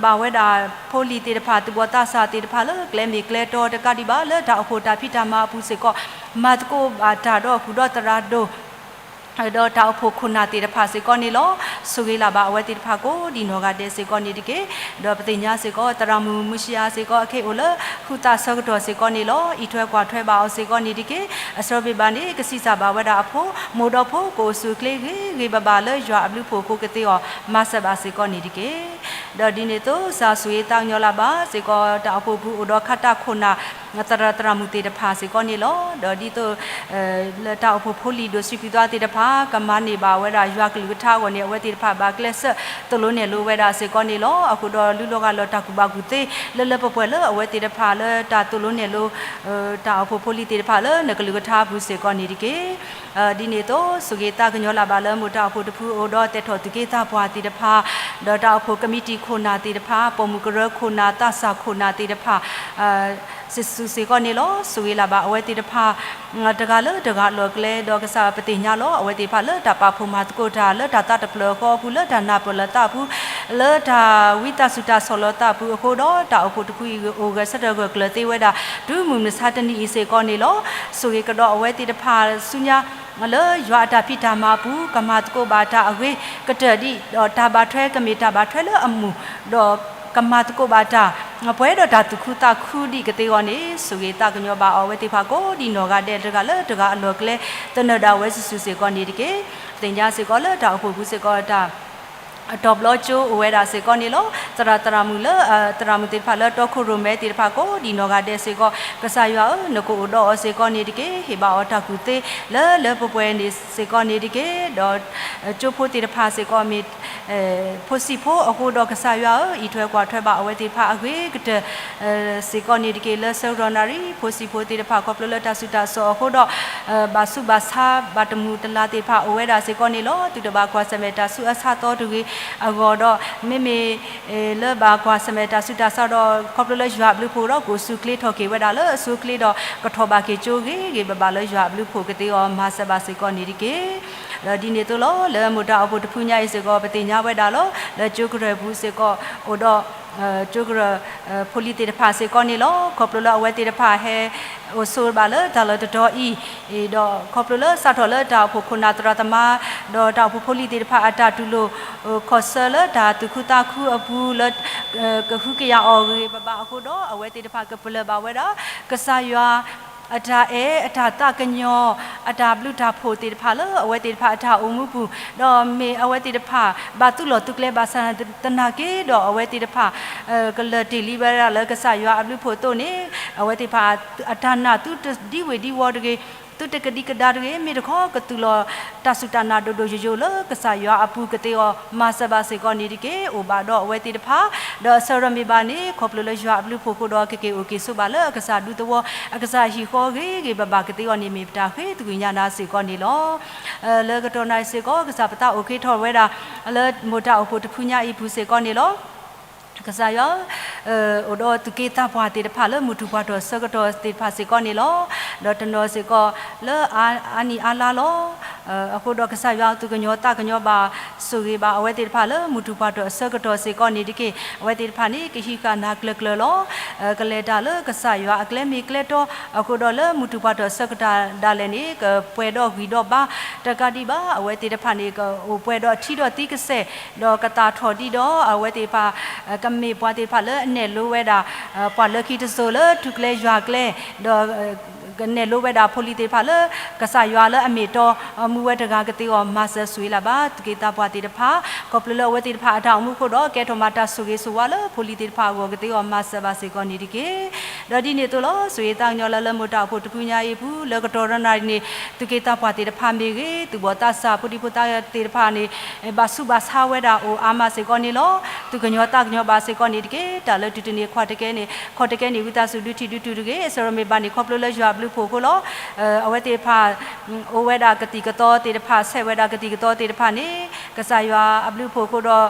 ၢဘၣ်ဝဲဒၣ်ဖိလံၤသ့ၣ်တဖၣ် သူၣ်ဘီၣ်သးစၢ်သ့ၣ်တဖၣ်လၢကျဲမ့ၢ်ကျဲတီတကးဒံးဘၣ် လၢတၢ်အိၣ်ဖှိၣ်တၢ်ဖံးတၢ်မၤအပူၤစ့ၢ်ကီး မၤသကိးဘၣ်တၢ်ဒီးဃုာ်ဒီးသရၣ်ဒိၣ် ဒီးတၢ်အိၣ်ဖှိၣ်ခိၣ်နၢ်သ့ၣ်တဖၣ်စ့ၢ်ကီးန့ၣ်လီၤ. ဆိၣ်ဂ့ၤလၢ်ဘၣ်အဝဲသ့ၣ်တဖၣ်ကိးဒံးနီၢ်ဂၤဒဲးစ့ၢ်ကီးန့ၣ်တက့ၢ်. ဒီးပသ့ၣ်ညါစ့ၢ်ကီး သရၣ်မုၣ်မုၢ်ဆံအါစ့ၢ်ကီး အခဲအံၤအိၣ်လၢဃုသးဆၢကတီၢ်စ့ၢ်ကီးန့ၣ်လီၤ. အံးထွဲကွၢ်ထွဲဘၣ်အီၤစ့ၢ်ကီးန့ၣ်တက့ၢ်. အဆၢဘ့ၣ်ဘၣ်န့ၣ် ကဆံးစၢ်ဘၣ်ဝဲဒၣ်အဖိ, မိၢ်ဒီးဖိကအိၣ်ဆူၣ်အိၣ်ချ့ဂ့ၤဂ့ၤဘၣ်ဘၣ်လၢယွၤအဘျုးအဖှိၣ်အဃိကသ့အီၤ မၤစၢၤဘၣ်စ့ၢ်ကီးန့ၣ်တက့ၢ်. ဒီးဒ်န့ၣ်အသိး ကစၢ်ဆိၣ်ဂ့ၤသးကညီၤလၢ်ဘၣ်စ့ၢ်ကီး တၢ်အိၣ်ဖှိၣ်ပူၤအိၣ်ဒီးခါတၢ်ခိၣ်နၢ် သရၣ်သရၣ်မုၣ်သ့ၣ်တဖၣ်စ့ၢ်ကီးန့ၣ်လီၤ. ဒီးဒ်သိး လၢတၢ်အိၣ်ဖှိၣ်ဖိလံၤဒိၣ်ဆံးဖုသးသ့ၣ်တဖၣ် ကမၤန့ၢ်ဘၣ်ဝဲဒၣ်ယွၤကလုၢ်ကထါအဂီၢ်န့ၣ် အဝဲသ့ၣ်တဖၣ်ဘၣ်ကျဲးစၢးသိၣ်လိနဲၣ်လိဝဲဒၣ်စ့ၢ်ကီးန့ၣ်လီၤ. အဃိဒီးလုၢ်လီၤဂၢ်လီၤတၢ်ကူၣ်ဘၣ်ကူၣ်သ့ လၢလၢပှဲၤပှဲၤလၢအဝဲသ့ၣ်တဖၣ်လၢတၢ်သိၣ်လိနဲၣ်လိ တၢ်အိၣ်ဖှိၣ်ဖိလံၤသ့ၣ်တဖၣ်လၢနကလုၢ်ကထါအပူၤစ့ၢ်ကီးန့ၣ်တက့ၢ်. ဒ်န့ၣ်အသိး ဆိၣ်ဂ့ၤသးကညီၤလၢ်ဘၣ်လၢမိၢ်တၢ်အိၣ်ဖှိၣ်တဖုအိၣ်ဒီးသဲးထီၣ်သူၣ်က့သးပှၢ်သ့ၣ်တဖၣ်, ဒီးတၢ်အိၣ်ဖှိၣ်ကမံးတံာ်ခိၣ်နၢ်သ့ၣ်တဖၣ်, ပိာ်မုၣ်ကရၢခိၣ်နၢ် သးစၢ်ခိၣ်နၢ်သ့ၣ်တဖၣ် စ့ၢ်စူးစ့ၢ်ကီးန့ၣ်လီၤ. ဆိၣ်ဂ့ၤလၢ်ဘၣ်အဝဲသ့ၣ်တဖၣ် တဂၤလၢတဂၤအလီၢ်အကျဲ ဒီးကစၢ်ပသ့ၣ်ညါလီၤ. အဝဲသ့ၣ်တဖၣ်လၢတၢ်ပာ်ဖှိၣ်မၤသကိးတၢ် လၢတၢ်သးတဖျၢၣ်အဃီအပူၤ လၢတၢ်နၢ်ပၢၢ်လီၤသးအပူၤ လၢတၢ်ဝံသးစူၤတၢ်ဆီၣ်လီၤသးအပူၤအဃိဒီး တၢ်အိၣ်ဖှိၣ်တဖုအံၤ အိၣ်ဂဲၤဆၢထၢၣ်ဂၢၢ်ကျၢၤသ့ဝဲဒၣ် တုၤမုၢ်မဆါတနံၤအံၤစ့ၢ်ကီးန့ၣ်လီၤ. ဆိၣ်ဂ့ၤကဒီးအဝဲသ့ၣ်တဖၣ်ဆူညါ လၢယွၤအတၢ်ဖံးတၢ်မၤအပူၤ ကမၤသကိးဘၣ်တၢ်အဂ့ၤကတၢၢ်ဒံး ဒီးတၢ်ဘၣ်ထွဲကမ့ၢ်တၢ်ဘၣ်ထွဲလၢအမုာ် ဒီးကမၤသကိးဘၣ်တၢ် ပှဲၤဒီးတၢ်သူၣ်ခုသးခုဒံးကသ့အဂီၢ်န့ၣ် ဆိၣ်ဂ့ၤသးကညီၤဘၣ်အီၤ အဝဲသ့ၣ်တဖၣ်ကိးဒံးနီၢ်ဂၤဒဲး တဂၤလၢတဂၤအလီၢ်အကျဲ သနၢၣ်ဒၣ်ဝဲစ့ၢ်စူးစ့ၢ်ကီးန့ၣ်တက့ၢ်. သ့ၣ်ညါစ့ၢ်ကီးလၢတၢ်အိၣ်ဖှိၣ်ပူၤစ့ၢ်ကီးတၢ် အတီၤဘျီကၠိအိၣ်ဝဲဒၣ်စ့ၢ်ကီးန့ၣ်လီၤ. သရၣ်သရၣ်မုၣ်လၢ သရၣ်မုၣ်သ့ၣ်တဖၣ်လၢတီခိၣ်ရိၣ်မဲသ့ၣ်တဖၣ်ကိးဒံးနီၢ်ဂၤဒဲးစ့ၢ်ကီး ကစၢ်ယွၤဧၢ နကအိၣ်ဒီးအီၤစ့ၢ်ကီးန့ၣ်တက့ၢ်. ဟ့ၣ်ဘၣ်အီၤတၢ်ကူၣ်သ့လၢလၢပှဲၤပှဲၤန့ၣ်စ့ၢ်ကီးန့ၣ်တက့ၢ်. ဒီးကၠိဖိသ့ၣ်တဖၣ်စ့ၢ်ကီးမ့ၢ် ဖိဆံးဖိအဃိဒီးကစၢ်ယွၤဧၢ အံးထွဲကွၢ်ထွဲဘၣ်အဝဲသ့ၣ်တဖၣ်အဂ့ၤကတၢၢ် စ့ၢ်ကီးန့ၣ်တက့ၢ်. လၢဆၢကတီၢ်နၣ်ရံၣ် ဖိဆံးဖိသ့ၣ်တဖၣ် ခီဖျိလၢတၢ်ဆူးတၢ်ဆါအဃိဒီး ဘၣ်ဆူးဘၣ်ဆါဘၣ်တမုာ်တလၤသ့ၣ်တဖၣ်အိၣ်ဝဲဒၣ်စ့ၢ်ကီးန့ၣ်လီၤ. သုတဘၣ်ကွၢ်ဆၢၣ်မဲာ်တၢ်ဆူးအဆါသီတဂ့ၤအဂီၢ်ဒီး မ့မ့ၢ် လၢဘၣ်ကွၢ်ဆၢၣ်မဲာ်တၢ်ဆူးတၢ်ဆါဒီး ခီဖျိလၢယွၤအဘျုးအဖှိၣ်ဒီး ကအိၣ်ဆူၣ်အိၣ်ချ့ထီၣ်က့ၤဝဲဒၣ်လၢအဆိအချ့ဒီး ကထီၣ်ဘၣ်က့ၤကၠိဂ့ၤဂ့ၤဘၣ်ဘၣ်လၢယွၤအဘျုးအဖှိၣ်ကသ့အီၤ မၤစၢၤဘၣ်စ့ၢ်ကီးန့ၣ်တက့ၢ်. ဒီးဒ်န့ၣ်အသိးလီၤ လၢမိၢ်တၢ်အိၣ်ဖှိၣ်တဖုညါအံၤစ့ၢ်ကီး ပသ့ၣ်ညါဝဲဒၣ်လီၤ လၢကၠိကရၢၢ်ပူၤစ့ၢ်ကီး အိၣ်ဒီး ကၠိကရၢၢ် ဖိလံၤသ့ၣ်တဖၣ်စ့ၢ်ကီးန့ၣ်လီၤ. ခီဖျိလၢအဝဲသ့ၣ်တဖၣ်ဟဲ အိၣ်ဆိးဘၣ်လၢတၢ်လီၢ်တတီၤအံၤ ဒီးခီဖျိလၢစးထီၣ်လၢတၢ်အိၣ်ဖှိၣ်ခိၣ်နၢ်သရၣ်သမါ ဒီးတၢ်အိၣ်ဖှိၣ်ဖိလံၤသ့ၣ်တဖၣ်အတၢ်တူၢ်လိာ် ခီၣ်ဆၢလၢတၢ်သူၣ်ခုသးခုအပူၤလၢ ကဟုကယာ်အီၤဂ့ၤဂ့ၤဘၣ်ဘၣ်အဃိဒီး အဝဲသ့ၣ်တဖၣ်ကပလၢၢ်ဘၣ်ဝဲဒၣ် ကစၢ်ယွၤ အတၢ်အဲၣ်အတၢ်သးကညီၤ အတၢ်ဘျုးတၢ်ဖှိၣ်သ့ၣ်တဖၣ်လၢအဝဲသ့ၣ်တဖၣ်အတၢ်အိၣ်မူပူၤ ဒီးမ့ၢ်အဝဲသ့ၣ်တဖၣ် ဘၣ်သူၣ်လီၤသူၣ်ကျဲဘၣ်ဆၣ်သနာ်က့ဒီး အဝဲသ့ၣ်တဖၣ် ကလၢၢ်တ့ၢ်လံဝဲဒၣ်လၢကစၢ်ယွၤအဘျုးအဖှိၣ်အသိးန့ၣ် အဝဲသ့ၣ်တဖၣ် အတၢ်နာ်သုတဒံဝ့ၤဒံဝီၤတဂ့ၤ သုတကဒံကဒါတဂ့ၤ မ့ၢ်တခီကသူၣ်လီၤ တၢ်စူၢ်တၢ်နာ်ဒိၣ်ဒိၣ်ယိာ်ယိာ်လၢကစၢ်ယွၤအပူၤကသ့အီၤ မၤစၢၤဘၣ်စ့ၢ်ကီးန့ၣ်တက့ၢ်. အိၣ်ဘၣ်ဒီးအဝဲသ့ၣ်တဖၣ် ဒီးအဆၢထၢၣ်မ့ၢ်ဘၣ်န့ၣ် ခီဖျိလၢယွၤအဘျုးအဖှိၣ်အဃိဒီး ကက့ၤအိၣ်က့ၤဆိးဘၣ်လၢအကစၢ်ဒူသဝီ အကစၢ်ဟံၣ်ဃီဂ့ၤဂ့ၤဘၣ်ဘၣ်ကသ့အီၤန့ၣ် မ့ၢ်ပတၢ်ဃ့သကွံာ်ညါနၤစ့ၢ်ကီးန့ၣ်လီၤ. လၢကတီၢ်နၣ်ရံၣ်စ့ၢ်ကီး ကစၢ်ပသးအိၣ်က့ၤထီၣ်ဝဲဒၣ် လၢမိၢ်တၢ်အိၣ်ဖှိၣ်တဖုညါအံၤပူၤစ့ၢ်ကီးန့ၣ်လီၤ. ကစၢ်ယွၤ အိၣ်ဒီးသူၣ်က့သးပှၢ်သ့ၣ်တဖၣ်လၢမုၢ်ထူၣ်ပှၢ်ထီၣ်ဆၢကတီၢ်သ့ၣ်တဖၣ်စ့ၢ်ကီးန့ၣ်လီၤ. ဒီးတနီၤစ့ၢ်ကီးလၢအါနံၣ်အါလါလီၤ. အဃိဒီးကစၢ်ယွၤသူၣ်ကညီၤသးကညီၤဘၣ် ဆိၣ်ဂ့ၤဘၣ်အဝဲသ့ၣ်တဖၣ်လၢမုၢ်ထူၣ်ပှၢ်ထီၣ်အဆၢကတီၢ်စ့ၢ်ကီးန့ၣ်တက့ၢ်. အဝဲသ့ၣ်တဖၣ်န့ၣ် ကဟံးဃာ်နၤကျၢၤကျၢၤလီၤ. ကလဲၤတၢ်လၢကစၢ်ယွၤအကျဲမ့ၢ်ကျဲတီ အဃိဒီးလၢမုၢ်ထူၣ်ပှၢ်ထီၣ်ဆၢကတီၢ်ဒၣ်လဲာ်န့ၣ် ကပှဲၤဒီးဂံၢ်ဒီးဘါတကးဒံးဘၣ် အဝဲသ့ၣ်တဖၣ်န့ၣ် ကအိၣ်ပှဲၤဒီးထံဒီးသံကစဲာ် ဒီးကသၣ်ထီၣ်ဒံးဒီး အဝဲသ့ၣ်တဖၣ် ကမ့ၢ်ပှၤသ့ၣ်တဖၣ်လၢအနဲၣ်လိဝဲဒၣ် ပှၤလၢခံတစိၤလၢထူကျဲယွၤကျဲ ဒီး ကနဲၣ်လိဝဲဒၣ်ဖိလံၤသ့ၣ်တဖၣ်လၢ ကစၢ်ယွၤလၢအမ့ၢ်တီမူဝဲတဂၤကသ့အီၤ မၤစၢၤဆိၣ်ဂ့ၤလၢ်ဘၣ် သူၣ်က့သးပှၢ်သ့ၣ်တဖၣ် ခီဖျိလၢအဝဲသ့ၣ်တဖၣ်အတၢ်အိၣ်မူအဃိဒီး ကဲထီၣ်မၤတၢ်ဆိၣ်ဂ့ၤဆိၣ်ဝါလၢဖိလံၤသ့ၣ်တဖၣ်အဂီၢ်ကသ့အီၤ မၤစၢၤဘၣ်စ့ၢ်ကီးန့ၣ်တက့ၢ်. ဒီးဒ်န့ၣ်အသိးလီၤ ဆိၣ်ဂ့ၤသးကညီၤလၢလၢမိၢ်တၢ်အိၣ်ဖှိၣ်တဖုညါအံၤပူၤ လၢကတီၢ်ရနၣ်ရံၣ်န့ၣ် သူၣ်က့သးပှၢ်သ့ၣ်တဖၣ်မ့ၢ်ဂ့ၤ သူၣ်ဘီၣ်သးစၢ်ဖိဒံဖိသၣ်သ့ၣ်တဖၣ်န့ၣ် ဘၣ်ဆူးဘၣ်ဆါဝဲဒၣ်အိၣ်အါမးစ့ၢ်ကီးန့ၣ်လီၤ. သူၣ်ကညီၤသးကညီၤဘၣ်စ့ၢ်ကီးန့ၣ်တက့ၢ်. တၢ်လၢတုၤတနံၤခွါတကဲန့ၣ် ခီၣ်တကဲန့ၣ် ဝံသးစူၤဒုးထံၣ်ဒုးတုၤတဂ့ၤ. အဆၢထၢၣ်မ့ၢ်ဘၣ်န့ၣ် ခီဖျိလၢယွၤအဘျုး အဝဲသ့ၣ်တဖၣ်အိၣ်ဝဲဒၣ်လၢအဘျုးအဖှိၣ်အဃိလီၤ. အဝဲသ့ၣ်တဖၣ် အိၣ်ဝဲဒၣ်ကသံၣ်ကသီသ့ၣ်တဖၣ် ဆဲးဝဲဒၣ်ကသံၣ်ကသီသ့ၣ်တဖၣ်န့ၣ် ကစၢ်ယွၤအဘျုးအဖှိၣ်အဃိဒီး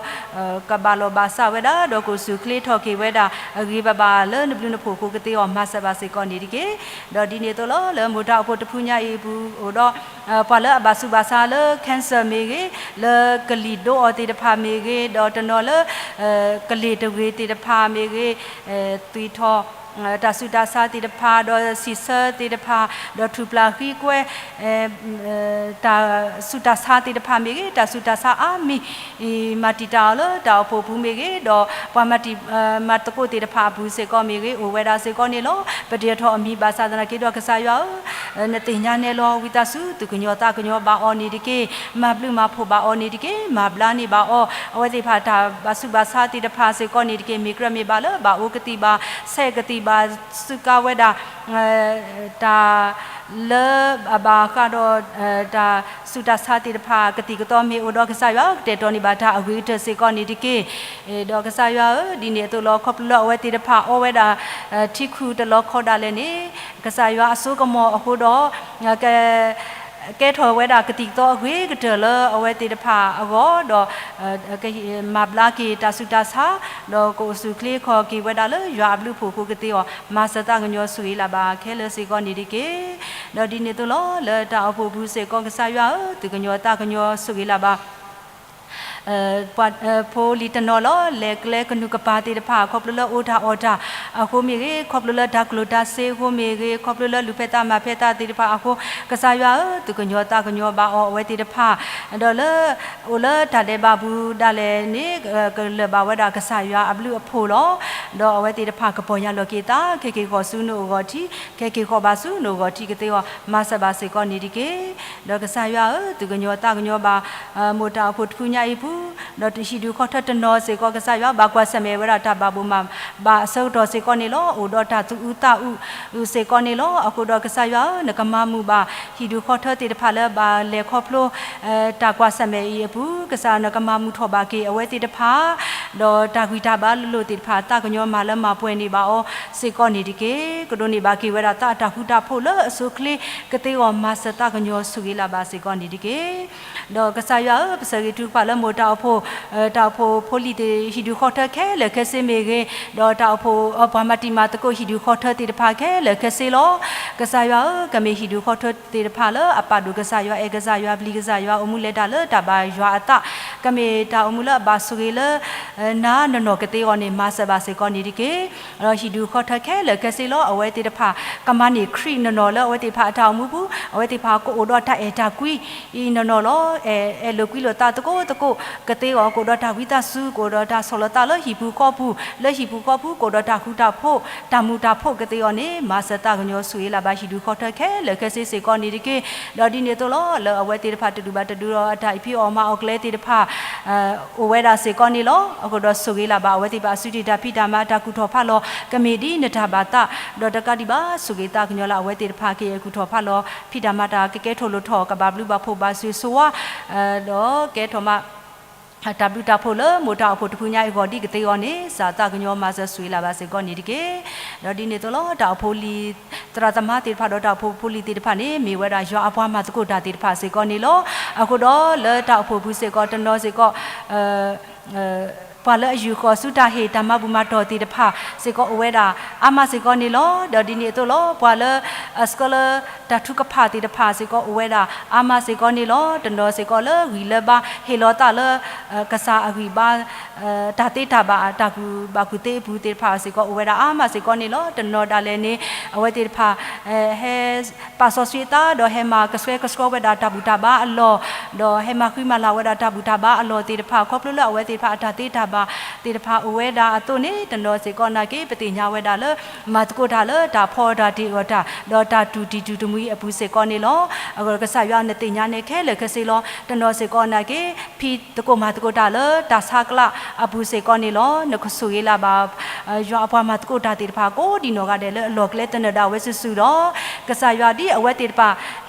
ကဘၣ်လီၢ်ဘၣ်စးဝဲဒၣ် ဒီးကအိၣ်ဆူၣ်ချ့ထီၣ်က့ၤဝဲဒၣ် အဂ့ၤဘၣ်ဘၣ်လၢနဘျုးနဖှိၣ်အဃိကသ့အီၤ မၤစၢၤဘၣ်စ့ၢ်ကီးန့ၣ်တက့ၢ်. ဒီးဒ်န့ၣ်အသိးလီၤ လၢမိၢ်တၢ်အိၣ်ဖှိၣ်တဖုညါအံၤအပူၤအိၣ်ဒီး ပှၤလၢအဘၣ်ဆူးဘၣ်ဆါလၢ cancer မ့ၢ်ဂ့ၤ, လၢကလံၤဒိအီၤသ့ၣ်တဖၣ်မ့ၢ်ဂ့ၤ, ဒီးတနီၤလၢ ကလ့ၤတဂ့ၤသ့ၣ်တဖၣ်မ့ၢ်ဂ့ၤ, သွံၣ်ထီၣ် တၢ်ဆူးတၢ်ဆါသ့ၣ်တဖၣ် ဒီးဆံးဆၢသ့ၣ်တဖၣ် ဒီးထူၣ်ပျၢ်ဃံကွဲ တၢ်ဆူးတၢ်ဆါသ့ၣ်တဖၣ်မ့ၢ်ဂ့ၤ, တၢ်ဆူးတၢ်ဆါအါမံၤ မၤတံာ်တာ်အီၤလၢတၢ်အိၣ်ဖှိၣ်ပူၤမ့ၢ်ဂ့ၤ, ဒီးပှၤမၤတံာ် မၤသကိးသ့ၣ်တဖၣ်အပူၤစ့ၢ်ကီးမ့ၢ်ဂ့ၤ အိၣ်ဝဲဒၣ်စ့ၢ်ကီးန့ၣ်လီၤ. ပတ့ထီၣ်အမံၤဘၣ်ဆၣ်သနာ်က့ဒီး ကစၢ်ယွၤဧၢ, နသ့ၣ်ညါနဲလီၤ ဝံသးစူၤ သူၣ်ကညီၤသးကညီၤဘၣ်အီၤန့ၣ်တက့ၢ်. မၤဘျုးမၤဖှိၣ်ဘၣ်အီၤန့ၣ်တက့ၢ်. မၤဘျါန့ၢ်ဘၣ်အီၤ အဝဲသ့ၣ်တဖၣ်တၢ်ဘၣ်ဆူးဘၣ်ဆါသ့ၣ်တဖၣ်စ့ၢ်ကီးန့ၣ်တက့ၢ်. မ့ၢ်ကြၢးမ့ၢ်ဘၣ်လၢ ဘၣ်အိၣ်ကသံၣ်ဘၣ်ဆဲးကသံၣ်ဘၣ်စူးကါဝဲဒၣ် တၢ်လၢအဘၣ်ဃးဒီး တၢ်ဆူးတၢ်ဆါသ့ၣ်တဖၣ် ကသံၣ်ကသီမ့ၢ်အိၣ်ဒီး ကစၢ်ယွၤဧၢ ကတဲာ်ကတီၤန့ၢ်ဘၣ်တၢ်အဂ့ၤကတၢၢ်စ့ၢ်ကီးန့ၣ်တက့ၢ်. ဒီးကစၢ်ယွၤဧၢ ဒ်န့ၣ်အသိးလီၤ ခီဖျိလၢအဝဲသ့ၣ်တဖၣ်အီဝဲဒၣ် ထံခုၣ်တလီၤခီဒၣ်လဲာ်န့ၣ် ကစၢ်ယွၤအစိကမီၤအဃိဒီး က ကဲထီၣ်ဝဲဒၣ်ကသံၣ်ကသီအဂ့ၤကတၢၢ်လၢအဝဲသ့ၣ်တဖၣ်အဂီၢ်ဒီး မၤဘျါက့ၤတၢ်ဆူးတၢ်ဆါ ဒီးကအိၣ်ဆူၣ်ချ့ခီၣ်က့ၤဝဲဒၣ်လၢယွၤအဘျုးအဖှိၣ်အဃိကသ့အီၤ မၤစၢၤသးကညီၤဆိၣ်ဂ့ၤလၢ်ဘၣ်ခဲလၢာ်စ့ၢ်ကီးန့ၣ်တက့ၢ်. ဒီးဒ်န့ၣ်အသိးလီၤ လၢတၢ်အိၣ်ဖှိၣ်ပူၤစ့ၢ်ကီး ကစၢ်ယွၤဧၢ သူၣ်ကညီၤသးကညီၤဆိၣ်ဂ့ၤလၢ်ဘၣ် ပှၤဖိလံၤတနီၤလီၤ လဲၤကျဲကနူးကပၤသ့ၣ်တဖၣ် ခီဖျိလၢအိၣ်တၢ်အီၣ်တၢ်အဃိမ့ၢ်ဂ့ၤ, ခီဖျိလၢတၢ်ကျိၣ်တၢ်စ့အဃိမ့ၢ်ဂ့ၤ, ခီဖျိလၢလူၤဖဲသးမၤဖဲသးသ့ၣ်တဖၣ်အဃိ, ကစၢ်ယွၤဧၢ, သူၣ်ကညီၤသးကညီၤဘၣ်အီၤအဝဲသ့ၣ်တဖၣ်, ဒီးလၢ အိၣ်လၢတၢ်ဒဲးဘးပူၤဒၣ်လဲာ်န့ၣ် ကလၢာ်ဘၣ်ဝဲဒၣ်ကစၢ်ယွၤအဘျုးအဖှိၣ်လီၤ. ဒီးအဝဲသ့ၣ်တဖၣ်ကပီၢ်ယၢ်လီၤက့ၤသး ခဲက့ၤဃီၤဆူနအိၣ်ဂီၤထံး, ခဲက့ၤဃီၤဘၣ်ဆူနအိၣ်ဂီၤထံးကသ့အီၤ မၤစၢၤဘၣ်စ့ၢ်ကီးန့ၣ်တက့ၢ်. ဒီးကစၢ်ယွၤဧၢ, သူၣ်ကညီၤသးကညီၤဘၣ် မိၢ်တၢ်အိၣ်ဖှိၣ်တဖုညါအံၤပူၤ, ဒီးဟံၣ်ဒူၣ်ဃီထၢတနီၤစ့ၢ်ကီး ကစၢ်ယွၤ ဘၣ်ကွၢ်ဆၢၣ်မဲာ်ဝဲဒၣ်တၢ်ဘၣ်ဘိၣ်မး ဘၣ်အဆၢကတီၢ်စ့ၢ်ကီးန့ၣ်လီၤ. အိၣ်ဒီးတၢ်သူၣ်အုးသးအုးစ့ၢ်ကီးန့ၣ်လီၤ. အဃိဒီးကစၢ်ယွၤဧၢ, နကမၤမုာ်ဘၣ် ဟံၣ်ဒူၣ်ဃီထၢသ့ၣ်တဖၣ်လၢဘၣ်လဲၤခီဖျိ တၢ်ကွၢ်ဆၢၣ်မဲာ်အံၤအပူၤ, ကစၢ်နကမၤမုာ်ထီၣ်ဘၣ်က့ၤအဝဲသ့ၣ်တဖၣ်, ဒီးတၢ်ဂံၢ်တၢ်ဘါလိၤလိၤသ့ၣ်တဖၣ် သးကညီၤမၤလၢမၤပှဲၤန့ၢ်ဘၣ်အီၤစ့ၢ်ကီးန့ၣ်တက့ၢ်. ကဒိးန့ၢ်ဘၣ်က့ၤဝဲဒၣ်သးအတၢ်ဃူတၢ်ဖိးလၢအဆိအချ့ကသ့အီၤ မၤစၢၤသးကညီၤဆိၣ်ဂ့ၤလၢ်ဘၣ်စ့ၢ်ကီးန့ၣ်တက့ၢ်. ဒီးကစၢ်ယွၤဧၢ, ပစၢၤဂ့ၤထုကဖၣ်လၢမိၢ်တၢ်အိၣ်ဖှိၣ်, တၢ်အိၣ်ဖှိၣ်ဖိလံၤသ့ၣ် ဟံၣ်ဒူၣ်ဃီထၢခဲလၢာ်ခဲဆ့မ့ၢ်ဂ့ၤ, ဒီးတၢ်အိၣ်ဖှိၣ်ပှၤမၤတံၤမၤသကိးဟံၣ်ဒူၣ်ဃီထၢသ့ၣ်တဖၣ်ခဲလၢာ်ခဲဆ့လီၤ. ကစၢ်ယွၤဧၢ, ကမ့ၢ်ဟံၣ်ဒူၣ်ဃီထၢသ့ၣ်တဖၣ်လၢအပာ်ဒိၣ်ကစၢ်ယွၤ, အဲၣ်ကစၢ်ယွၤ, ပျံၤကစၢ်ယွၤ, အိၣ်မူလဲၤတၢ်လၢတၢ်ဘၣ်ယွၤအသး, ကမ့ၢ်တၢ်အိၣ်မူလၢအဘၣ်ဆိၣ်ဂ့ၤလၢ နၤနနီၢ်ကသ့အီၤန့ၣ် မၤစၢၤဘၣ်စ့ၢ်ကီးန့ၣ်တက့ၢ်. ဒီးဟံၣ်ဒူၣ်ဃီထၢခဲလၢာ်ခဲဆ့လီၤ. အဝဲသ့ၣ်တဖၣ် ကမၤန့ၢ်ခရံာ်နနီၢ်လၢအဝဲသ့ၣ်တဖၣ်အတၢ်အိၣ်မူပူၤ, အဝဲသ့ၣ်တဖၣ်ကအိၣ်ဒီးတၢ်အဲၣ်တၢ်ကွံနနီၢ်လီၤ. အဲၣ်လိာ်ကွံလိာ်သးသကိးသကိးကသ့အီၤ, ကအိၣ်ဒီးတၢ်ဝံသးစူၤ, ကအိၣ်ဒီးတၢ်ဆီၣ်လီၤသးလၢဟံၣ်ပူၤဃီပူၤ, လၢဟံၣ်ပူၤဃီပူၤ ကအိၣ်ဒီးတၢ်ဃူတၢ်ဖိး, တၢ်မူၤတၢ်ဖိးကသ့အီၤန့ၣ် မၤစၢၤသးကညီၤဆိၣ်ဂ့ၤလၢ်ဘၣ်ဟံၣ်ဒူၣ်ဃီထၢခဲလၢာ်ခဲဆ့စ့ၢ်ကီးန့ၣ်တက့ၢ်. ဒီးဒ်န့ၣ်အသိးလီၤ, လၢအဝဲသ့ၣ်တဖၣ်တဒူၣ်ဘၣ်တဒူၣ်ဒီးအတၢ်အံးဖံးအီၣ်မၤအီၣ်ကျဲသ့ၣ်တဖၣ် အိၣ်ဝဲဒၣ်စ့ၢ်ကီးန့ၣ်လီၤ. အဃိဒီးဆိၣ်ဂ့ၤလၢ်ဘၣ်အဝဲသ့ၣ်တဖၣ်အစုတံၢ်တၢ်ဖံးတၢ်မၤအတၢ်ကူၣ်ထီၣ်ဖးလီၤ, ကမ့ၢ်ဒ်နတၢ်ဘၣ်သး, ဒီးတကးဒံးဘၣ် ဆိၣ်ဂ့ၤသးကညီၤလၢ်အဝဲသ့ၣ်တဖၣ်က့ၤကူၣ်ထီၣ်ဖးလီၤ, ဖံးတၢ်မၤတၢ်ကကဲထီၣ်လိၣ်ထီၣ် ကဘၣ်ဘျုးဘၣ်ဖှိၣ်ဘၣ်ဆိၣ်ဂ့ၤဆိၣ်ဝါ, ဒီးကဲထီၣ်မး တၢ်ဘျုးတၢ်ဖှိၣ်လၢမိၢ်တၢ်အိၣ်ဖှိၣ်တဖုညါအံၤအဂီၢ်ဒ်ကသ့အီၤန့ၣ် စၢ်သးကညီၤမၤစၢၤဆိၣ်ဂ့ၤလၢ်ဘၣ်စ့ၢ်ကီးန့ၣ်တက့ၢ်. ဒီးဒ်န့ၣ်အသိးလီၤ, တၢ်အိၣ်ဖှိၣ်လံၤသရၣ်သမါသ့ၣ်တဖၣ်ဒီးတၢ်အိၣ်ဖှိၣ်ဖိလံၤသ့ၣ်တဖၣ်န့ၣ် မ့ၢ်ဝဲဒၣ်ယွၤအပှၤမၤသကိးတၢ်သ့ၣ်တဖၣ်စ့ၢ်ကီးန့ၣ်လီၤ. အဃိဒီးလၢတၢ်အိၣ်ဖှိၣ်ပူၤစ့ၢ်ကီးတနီၤစ့ၢ်ကီး ပှၤလၢအယူာ်ဃီၤဆူတၢ်ဟ့ၣ်တၢ်မၤဘူၣ်မၤတီၢ်သ့ၣ်တဖၣ်စ့ၢ်ကီးအိၣ်ဝဲဒၣ်အါမးစ့ၢ်ကီးန့ၣ်လီၤ. ဒီးဒ်န့ၣ်အသိးလီၤ, ပှၤလၢအဆှၢလၢတၢ်ထုကဖၣ်သ့ၣ်တဖၣ်စ့ၢ်ကီးအိၣ်ဝဲဒၣ်အါမးစ့ၢ်ကီးန့ၣ်လီၤ. တနီၤစ့ၢ်ကီးလၢဂံၢ်လၢဘါဟ့ၣ်လီၤသးလၢ ကစၢ်အဂံၢ်ဘါ တၢ်သ့တၢ်ဘၣ်တၢ်ကူၣ်ဘၣ်ကူၣ်သ့အပူၤသ့ၣ်တဖၣ်စ့ၢ်ကီးအိၣ်ဝဲဒၣ်အါမးစ့ၢ်ကီးန့ၣ်လီၤ. တနီၤဒၣ်လဲာ်န့ၣ် အဝဲသ့ၣ်တဖၣ် ဟဲ ပာ်စီဆှံသး ဒီးဟဲမၤကဆှဲကဆှီဝဲဒၣ်တၢ်ဘူၣ်တၢ်ဘါအလီၢ်, ဒီးဟဲမၤဃံမၤလၤဝဲဒၣ်တၢ်ဘူၣ်တၢ်ဘါအလီၢ်သ့ၣ်တဖၣ် ခီဖျိလၢအဝဲသ့ၣ်တဖၣ်အတၢ်သ့တၢ်ဘၣ်သ့ၣ်တဖၣ်အိၣ်ဝဲဒၣ်အသိးန့ၣ် တနီၤစ့ၢ်ကီးနာ်က့ ပသ့ၣ်ညါဝဲဒၣ်လၢ မၤသကိးတၢ်လၢတၢ်ဖီအီၣ်တၢ်တ့ၢ်အီၣ်တၢ် ဒီးတၢ်တူၢ်တံၢ်တူၢ်တမှံၤအပူၤစ့ၢ်ကီးန့ၣ်လီၤ. အဃိကစၢ်ယွၤနသ့ၣ်ညါန့ၣ်ခဲလၢာ်ခဲဆ့လီၤ. တနီၤစ့ၢ်ကီးနာ်က့ ဖံးသကိးမၤသကိးတၢ်လၢတၢ်ဆါကျးအပူၤစ့ၢ်ကီးန့ၣ်လီၤ. နကဆိၣ်ဂ့ၤလၢ်ဘၣ် ယွၤအပှၤမၤသကိးတၢ်သ့ၣ်တဖၣ် ကိးဒံနီၢ်ဂၤဒဲးလၢအလီၢ်ကျဲသနၢၣ်ဒၣ်ဝဲစုာ်စုာ်ဒီး ကစၢ်ယွၤဒ်အဝဲသ့ၣ်တဖၣ်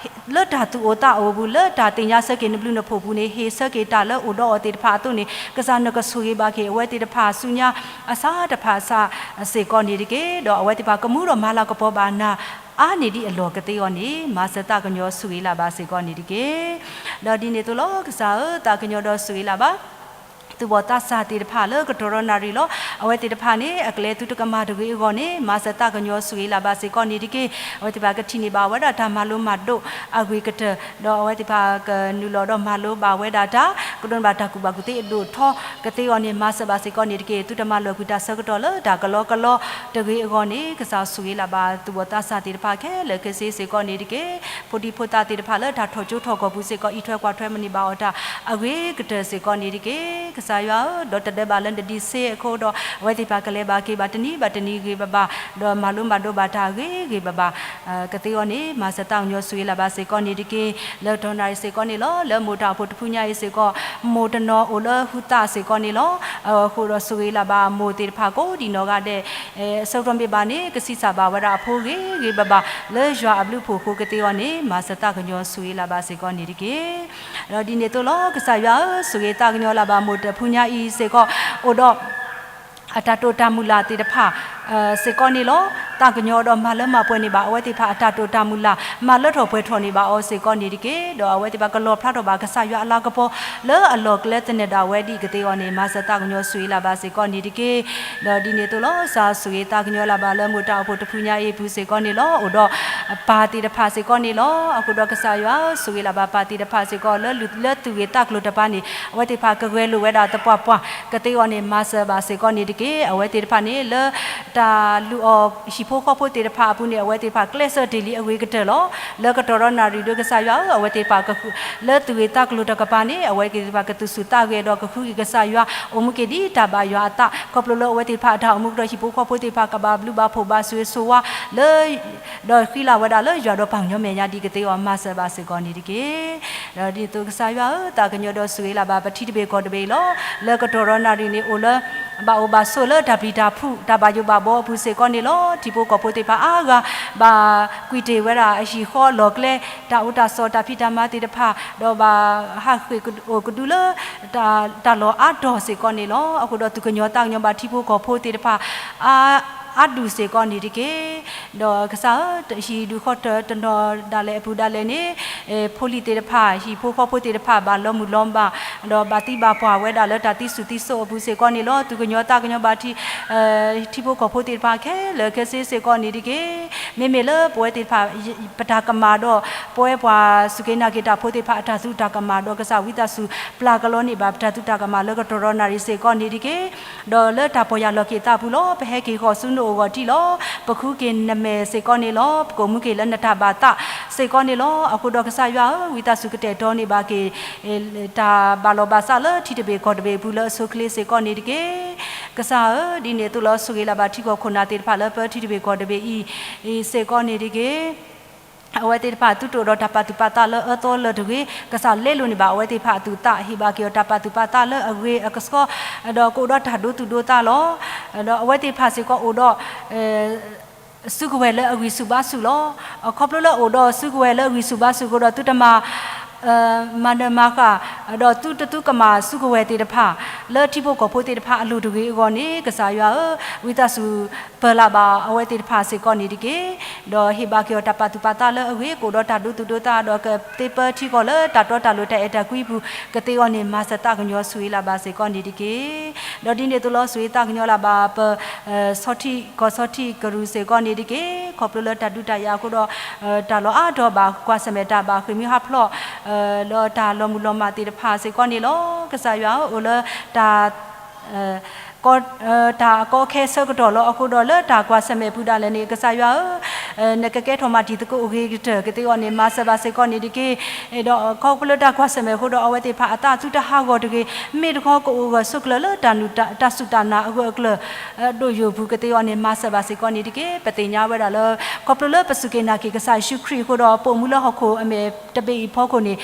လၢတၢ်သူၣ်အိၣ်သးအိၣ်အပူၤ လၢတၢ်သ့ၣ်ညါဆၢက့ၤနဘျုးနဖှိၣ်ပူၤန့ၣ် ဟ့ၣ်ဆၢက့ၤတၢ်လၢအိၣ်ဒီးအီၤသ့ၣ်တဖၣ်အသိးန့ၣ် ကစၢ်နကဆိၣ်ဂ့ၤဘၣ်က့ၤအဝဲသ့ၣ်တဖၣ်ဆူညါအစးတဖၣ်အစးစ့ၢ်ကီးန့ၣ်တက့ၢ်. ဒီးအဝဲသ့ၣ်တဖၣ်ကမူဒီးမၤလၤကပီၤဘၣ်နၤ အါန့ၢ်ဒံးအလီၢ်ကသ့အီၤန့ၣ် မၤစၢၤသးကညီၤဆိၣ်ဂ့ၤလၢ်ဘၣ်စ့ၢ်ကီးန့ၣ်တက့ၢ်. ဒီးဒ်န့ၣ်အသိးလီၤ ကစၢ်ဧၢ သးကညီၤဒီးဆိၣ်ဂ့ၤလၢ်ဘၣ် သူၣ်ဘီၣ်သးစၢ်သ့ၣ်တဖၣ်လၢကတီၢ်ရီနၣ်ရံၣ်လီၤ. အဝဲသ့ၣ်တဖၣ်န့ၣ် အကလဲၤသုတကမၣ်တဂ့ၤအဂီၢ်န့ၣ် မၤစၢၤသးကညီၤဆိၣ်ဂ့ၤလၢ်ဘၣ်စ့ၢ်ကီးန့ၣ်တက့ၢ်. အဝဲသ့ၣ်တဖၣ်ကထံၣ်န့ၢ်ဘၣ်ဝဲဒၣ်တၢ်မၤလိမၤဒိးအဂ့ၤကတၢၢ် ဒီးအဝဲသ့ၣ်တဖၣ်ကနုာ်လီၤဒီးမၤလိဘၣ်ဝဲဒၣ်တၢ် ကဒိးန့ၢ်ဘၣ်တၢ်ကူၣ်ဘၣ်ကူၣ်သ့အဒိၣ်ထီကသ့အီၤန့ၣ် မၤစၢၤဘၣ်စ့ၢ်ကီးန့ၣ်တက့ၢ်. သုတမၤလီၤကွံာ်တၢ်ဆၢကတီၢ်လၢတၢ်ကလီကလီတဂ့ၤအဂီၢ်န့ၣ် ကစၢ်ဆိၣ်ဂ့ၤလၢ်ဘၣ်သူၣ်ဘီၣ်သးစၢ်သ့ၣ်တဖၣ်ခဲလၢာ်ခဲဆ့စ့ၢ်ကီးန့ၣ်တက့ၢ်. ဖိဒံဖိသၣ်သ့ၣ်တဖၣ်လၢတၢ်ထီၣ်ကၠိထီၣ်ကီၢ်ပူၤစ့ၢ်ကီး အံးထွဲကွၢ်ထွဲမၤန့ၢ်ဘၣ်အီၤတၢ်အဂ့ၤကတၢၢ်စ့ၢ်ကီးန့ၣ်တက့ၢ်. ကစၢ်ယွၤဧၢ ဒီးတဒၢဘၣ်လၢနဒံးစ့အခိၣ်ဒီး အဝဲသ့ၣ်တဖၣ်ကလဲၤဘၣ်က့ၤဘၣ်တနံၤဘၣ်တနံၤဂ့ၤဘၣ်ဘၣ် ဒီးမၤလိမၤဒိးဘၣ်တၢ်ဂ့ၤဂ့ၤဘၣ်ဘၣ် ကသ့အီၤန့ၣ် မၤစၢၤသးကညီၤဆိၣ်ဂ့ၤလၢ်ဘၣ်စ့ၢ်ကီးန့ၣ်တက့ၢ်. လၢကတီၢ်နၣ်ရံၣ်စ့ၢ်ကီးန့ၣ်လီၤ လၢမိၢ်တၢ်အိၣ်ဖှိၣ်တဖုညါအံၤစ့ၢ်ကီး မိၢ်တနီၤအိၣ်လၢဟူသးစ့ၢ်ကီးန့ၣ်လီၤ. အဃိဒီးဆိၣ်ဂ့ၤလၢ်ဘၣ်မိၢ်သ့ၣ်တဖၣ်ကိးဒံးနီၢ်ဂၤဒဲး ဆၢကတီၢ်မ့ၢ်ဘၣ်န့ၣ် ကဆံးစၢ်ဘၣ်ဝဲဒၣ်အဖိဂ့ၤဂ့ၤဘၣ်ဘၣ် လၢယွၤအဘျုးအဖှိၣ်အဃိကသ့အီၤန့ၣ် မၤစၢၤသးကညီၤဆိၣ်ဂ့ၤလၢ်ဘၣ်စ့ၢ်ကီးန့ၣ်တက့ၢ်. ဒီးဒ်န့ၣ်အသိးလီၤ ကစၢ်ယွၤဧၢ ဆိၣ်ဂ့ၤသးကညီၤလၢ်ဘၣ်မိၢ်တဖုညါအံၤစ့ၢ်ကီး အိၣ်ဒီး အတၢ်တိာ်တၢ်မုၢ်လၢ်သ့ၣ်တဖၣ် စ့ၢ်ကီးန့ၣ်လီၤ. သးကညီၤဒီးမၤလၢမၤပှဲၤန့ၢ်ဘၣ် အဝဲသ့ၣ်တဖၣ်အတၢ်တိာ်တၢ်မုၢ်လၢ် မၤလၢထီၣ်ပှဲၤထီၣ်န့ၢ်ဘၣ်အီၤစ့ၢ်ကီးန့ၣ်တက့ၢ်. ဒီးအဝဲသ့ၣ်တဖၣ်ကလီၣ်ဖျါထီၣ်ဘၣ်ကစၢ်ယွၤအလၤကပီၤ လၢအလီၢ်ကျဲသနၢၣ်ဒၣ်ဝဲဒ်ကသ့အီၤန့ၣ် မၤစၢၤသးကညီၤဆိၣ်ဂ့ၤလၢ်ဘၣ်စ့ၢ်ကီးန့ၣ်တက့ၢ်. ဒီးဒ်န့ၣ်အသိးလီၤ ကစၢ်ဆိၣ်ဂ့ၤသးကညီၤလၢ်ဘၣ်လၢမိၢ်တၢ်အိၣ်ဖှိၣ်တဖုညါအံၤအပူၤစ့ၢ်ကီးန့ၣ်လီၤ. အိၣ်ဒီး ပၢ်သ့ၣ်တဖၣ်စ့ၢ်ကီးန့ၣ်လီၤ. အဃိဒီးကစၢ်ယွၤဧၢ ဆိၣ်ဂ့ၤလၢ်ဘၣ်ပၢ်သ့ၣ်တဖၣ်စ့ၢ်ကီး လၢလၢသူၣ်ဂ့ၤသးကျိၤတပၤန့ၣ် အဝဲသ့ၣ်တဖၣ်ကဂဲၤလိာ်ဝဲဒၣ်သပှၢ်ပှၢ် ကသ့အီၤန့ၣ် မၤစၢၤဘၣ်စ့ၢ်ကီးန့ၣ်တက့ၢ်. အဝဲသ့ၣ်တဖၣ်န့ၣ် လၢတၢ်လုၢ်အီၣ်ဟံၣ်ဖိဃီဖိသ့ၣ်တဖၣ်အပူၤန့ၣ် အဝဲသ့ၣ်တဖၣ်ကျဲးစၢးတ့ၢ်လံအဂ့ၤကတၢၢ်လီၤ. လၢကတီၢ်ရီနၣ်ရံၣ်ဒီးကစၢ်ယွၤဧၢ အဝဲသ့ၣ်တဖၣ် လၢသူၣ်ဂ့ၤသးကျိၤတကပၤန့ၣ် အဝဲသ့ၣ်တဖၣ်ကသူၣ်ဆူၣ်သးဂဲၤဒီးကဃုက့ၤကစၢ်ယွၤ အိၣ်မူက့ၤဒ်တၢ်ဘၣ်ယွၤအသး ခီဖျိလၢအဝဲသ့ၣ်တဖၣ်အတၢ်အိၣ်မူကတီၢ်ဟံၣ်ဖိဃီဖိသ့ၣ်တဖၣ် ကဘၣ်ဘျုးဘၣ်ဖှိၣ်ဘၣ်ဆိၣ်ဂ့ၤဆိၣ်ဝါလၢ ဒီးဃံလၤဝဲဒၣ်လၢယွၤဒီးပှၤကညီမဲာ်ညါဒ်ကသ့အီၤ မၤစၢၤဘၣ်စ့ၢ်ကီးန့ၣ်တက့ၢ်. ဒီးဒ်သိးကစၢ်ယွၤဧၢ သးကညီၤဒီးဆိၣ်ဂ့ၤလၢ်ဘၣ်ပထံတဘ့ၣ်ကီၢ်တဘ့ၣ်အံၤလီၤ. လၢကတီၢ်ရီနၣ်ရံၣ်န့ၣ် အိၣ်လၢ ဘၣ်အိၣ်ဘၣ်ဆိးလၢတၢ်ပျံၤတၢ်ဖုး တၢ်ဘၣ်ယိၣ်ဘၣ်ဘှီအပူၤစ့ၢ်ကီးန့ၣ်လီၤ. ထံဖိကီၢ်ဖိသ့ၣ်တဖၣ်အါဂၤ ဘၣ်ကွံာ်တ့ၢ်ဝဲဒၣ်အဟံၣ်ဃီအလီၢ်ကျဲ တၢ်အိၣ်တၢ်ဆိးတၢ်ဖံးတၢ်မၤသ့ၣ်တဖၣ် ဒီးဘၣ်ဟးဃ့ၢ်အိၣ်ကဒုလၢ တၢ်လီၢ်အါတီၢ်စ့ၢ်ကီးန့ၣ်လီၤ. အဃိဒီးသူၣ်ကညီၤသးကညီၤဘၣ်ထံဖိကီၢ်ဖိသ့ၣ်တဖၣ် အါဒူၣ်စ့ၢ်ကီးန့ၣ်တက့ၢ်. ဒီးကစၢ်ဧၢ ဟံၣ်ဒူၣ်ဃီတၢၢ်တနီၤဒၣ်လဲာ်အပူၤဒၣ်လဲာ်န့ၣ် ဖိလံၤသ့ၣ်တဖၣ် ဟံၣ်ဖိဃီဖိသ့ၣ်တဖၣ် ဘၣ်လီၤမုၢ်လီၤဘၣ် ဒီးဘၣ်သံဘၣ်ပှၢ်ဝဲဒၣ်လၢတၢ်သံစူၣ်သံစိးအပူၤစ့ၢ်ကီးန့ၣ်လီၤ. သူၣ်ကညီၤသးကညီၤဘၣ်ထံ ထံဖိကီၢ်ဖိသ့ၣ်တဖၣ်ခဲလၢာ်ခဲဆ့စ့ၢ်ကီးန့ၣ်တက့ၢ်. မ့မ့ၢ်လၢပဝဲသ့ၣ်တဖၣ် ပတၢ်ကမၣ်ဒီး ပဝဲပှၤစူၢ်က့ၤနာ်က့ၤတၢ်ဖိသ့ၣ်တဖၣ် အတၢ်သူတၢ်ကမၣ်ဒီးကစၢ်ဝံသးစူၤ ပျၢ်ကလီန့ၢ်ဘၣ်ပတၢ်သူတၢ်ကမၣ်လၢကတီၢ်ရီနၣ်ရံၣ်စ့ၢ်ကီးန့ၣ်တက့ၢ်. ဒီးလၢတၢ်ပီၢ်ယၢ်လီၤက့ၤသးအပူၤလီၤ. ပဟဲက့ၤဃီၤဆူနအိၣ်ဂီၢ်ထံလီၤ. ပဃုက့ၤနမဲာ်စ့ၢ်ကီးန့ၣ်လီၤ. ပကိးမူက့ၤလၢနတၢ်ဘၣ်သးစ့ၢ်ကီးန့ၣ်လီၤ. အဃိဒီးကစၢ်ယွၤဧၢ ဝံသးစူၤကတဲာ်ကတီၤန့ၢ်ဘၣ်က့ၤ တၢ်ဘၣ်လီၢ်ဘၣ်စးလၢထံတဘ့ၣ်ကီၢ်တဘ့ၣ်အပူၤလၢအဆိအချ့စ့ၢ်ကီးန့ၣ်တက့ၢ်. ကစၢ်ဧၢ ဒ်န့ၣ်အသိးလီၤ ဆိၣ်ဂ့ၤလၢ်ဘၣ်ထံကီၢ်ခိၣ်နၢ်သ့ၣ်တဖၣ်လၢပၢထံတဘ့ၣ်ကီၢ်တဘ့ၣ်အံၤ စ့ၢ်ကီးန့ၣ်တက့ၢ်. အဝဲသ့ၣ်တဖၣ်သုတအိၣ်ဒီးတၢ်ပာ်သူၣ်ပာ်သးလၢအၢသီလၢတဂ့ၤ ကစၢ်လဲလိာ်န့ၢ်ဘၣ်အဝဲသ့ၣ်တဖၣ်အသူၣ်အသး ဟ့ၣ်ဘၣ်က့ၤအီၤတၢ်ပာ်သူၣ်ပာ်သးလၢအဂ့ၤအကဆှီ ဒီးကအိၣ်ဒီးတၢ်ဒိသူၣ်ဒိသးလီၤ. ဒီးအဝဲသ့ၣ်တဖၣ်စ့ၢ်ကီးအိၣ်ဒီး စုကဝဲၤလၢအဂံၢ်ဆူၣ်ဘါဆူၣ်လီၤ. အခီဖျိလၢအိၣ်ဒီးစုကဝဲၤလၢအဂံၢ်ဆူၣ်ဘါဆူၣ်အဃိဒီး သုတမၤ မၤနၢၤမၤဃၣ် ဒီးသုတသုကမၣ်စုကဝဲၤသ့ၣ်တဖၣ် လၢထံဖိကီၢ်ဖိသ့ၣ်တဖၣ်အလိၤတဂ့ၤအဂီၢ်န့ၣ် ကစၢ်ယွၤဧၢ ဝံသးစူၤပၢၤလၢ်ဘၣ်အဝဲသ့ၣ်တဖၣ်စ့ၢ်ကီးန့ၣ်တက့ၢ်. ဒီးဟ့ၣ်ဘၣ်က့ၤအီၤတၢ်ပာ်သူၣ်ပာ်သးလၢအဂ့ၤ ကအိၣ်ဒီးတၢ်ဒိသူၣ်ဒိသး ဒီးကသ့ပၢထံကီၢ်လၢတၢ်တီတၢ်လိၤတၢ်အဲၣ်တၢ်ကွံအပူၤ ကသ့အီၤန့ၣ် မၤစၢၤသးကညီၤဆိၣ်ဂ့ၤလၢ်ဘၣ်စ့ၢ်ကီးန့ၣ်တက့ၢ်. ဒီးဒ်န့ၣ်အသိးလီၤ ဆိၣ်ဂ့ၤသးကညီၤလၢ်ဘၣ်ပ ဆီထံးကီၢ်ဆီထံးကရူၢ်စ့ၢ်ကီးန့ၣ်တက့ၢ်. ခီဖျိလၢတၢ်ဒုးတၢ်ယၤအဃိဒီး တၢ်လီၢ်အါထီၣ်ဘၣ်ကွၢ်ဆၢၣ်မဲာ်တၢ်ဘၣ်ဃ့ၢ်မှံဟးဖျိး လၢတၢ်လီၤမုၢ်လီၤမၢ်သ့ၣ်တဖၣ်စ့ၢ်ကီးန့ၣ်လီၤ. ကစၢ်ယွၤဧၢ အိၣ်လၢတၢ် တၢ်ကီခဲဆၢကတီၢ်လီၤ. အဃိဒီးလၢတၢ်ကွၢ်ဆၢၣ်မဲာ်အပူၤဒၣ်လဲာ်န့ၣ် ကစၢ်ယွၤဧၢ နကကဲထီၣ်မၤတံၤသကိးအဂ့ၤကတၢၢ် ကသ့အီၤန့ၣ် မၤစၢၤဘၣ်စ့ၢ်ကီးန့ၣ်တက့ၢ်. ဒီးခီဖျိလၢတၢ်ကွၢ်ဆၢၣ်မဲာ်အဃိဒီး အဝဲသ့ၣ်တဖၣ်အသးသုတဟးဂီၤတဂ့ၤ, မ့ၢ်တခီကအိၣ်ဂၢၢ်ဆိးကျၢၤလၢတၢ်နုာ်တၢ်စူၢ်တၢ်နာ်အဂၢၢ်အကျၢၤ ဒိၣ်ယိာ်ပူၤ ကသ့အီၤန့ၣ် မၤစၢၤဘၣ်စ့ၢ်ကီးန့ၣ်တက့ၢ်. ပသ့ၣ်ညါဝဲဒၣ်လၢ ခီဖျိလၢပစူၢ်က့ၤနာ်က့ၤကစၢ်ယ့ၣ်ၡူးခရံာ်အဃိဒီး ပအိၣ်မူလၢဟီၣ်ခိၣ်အမဲာ်တဘ့ၣ်အံၤအဖီခိၣ်န့ၣ်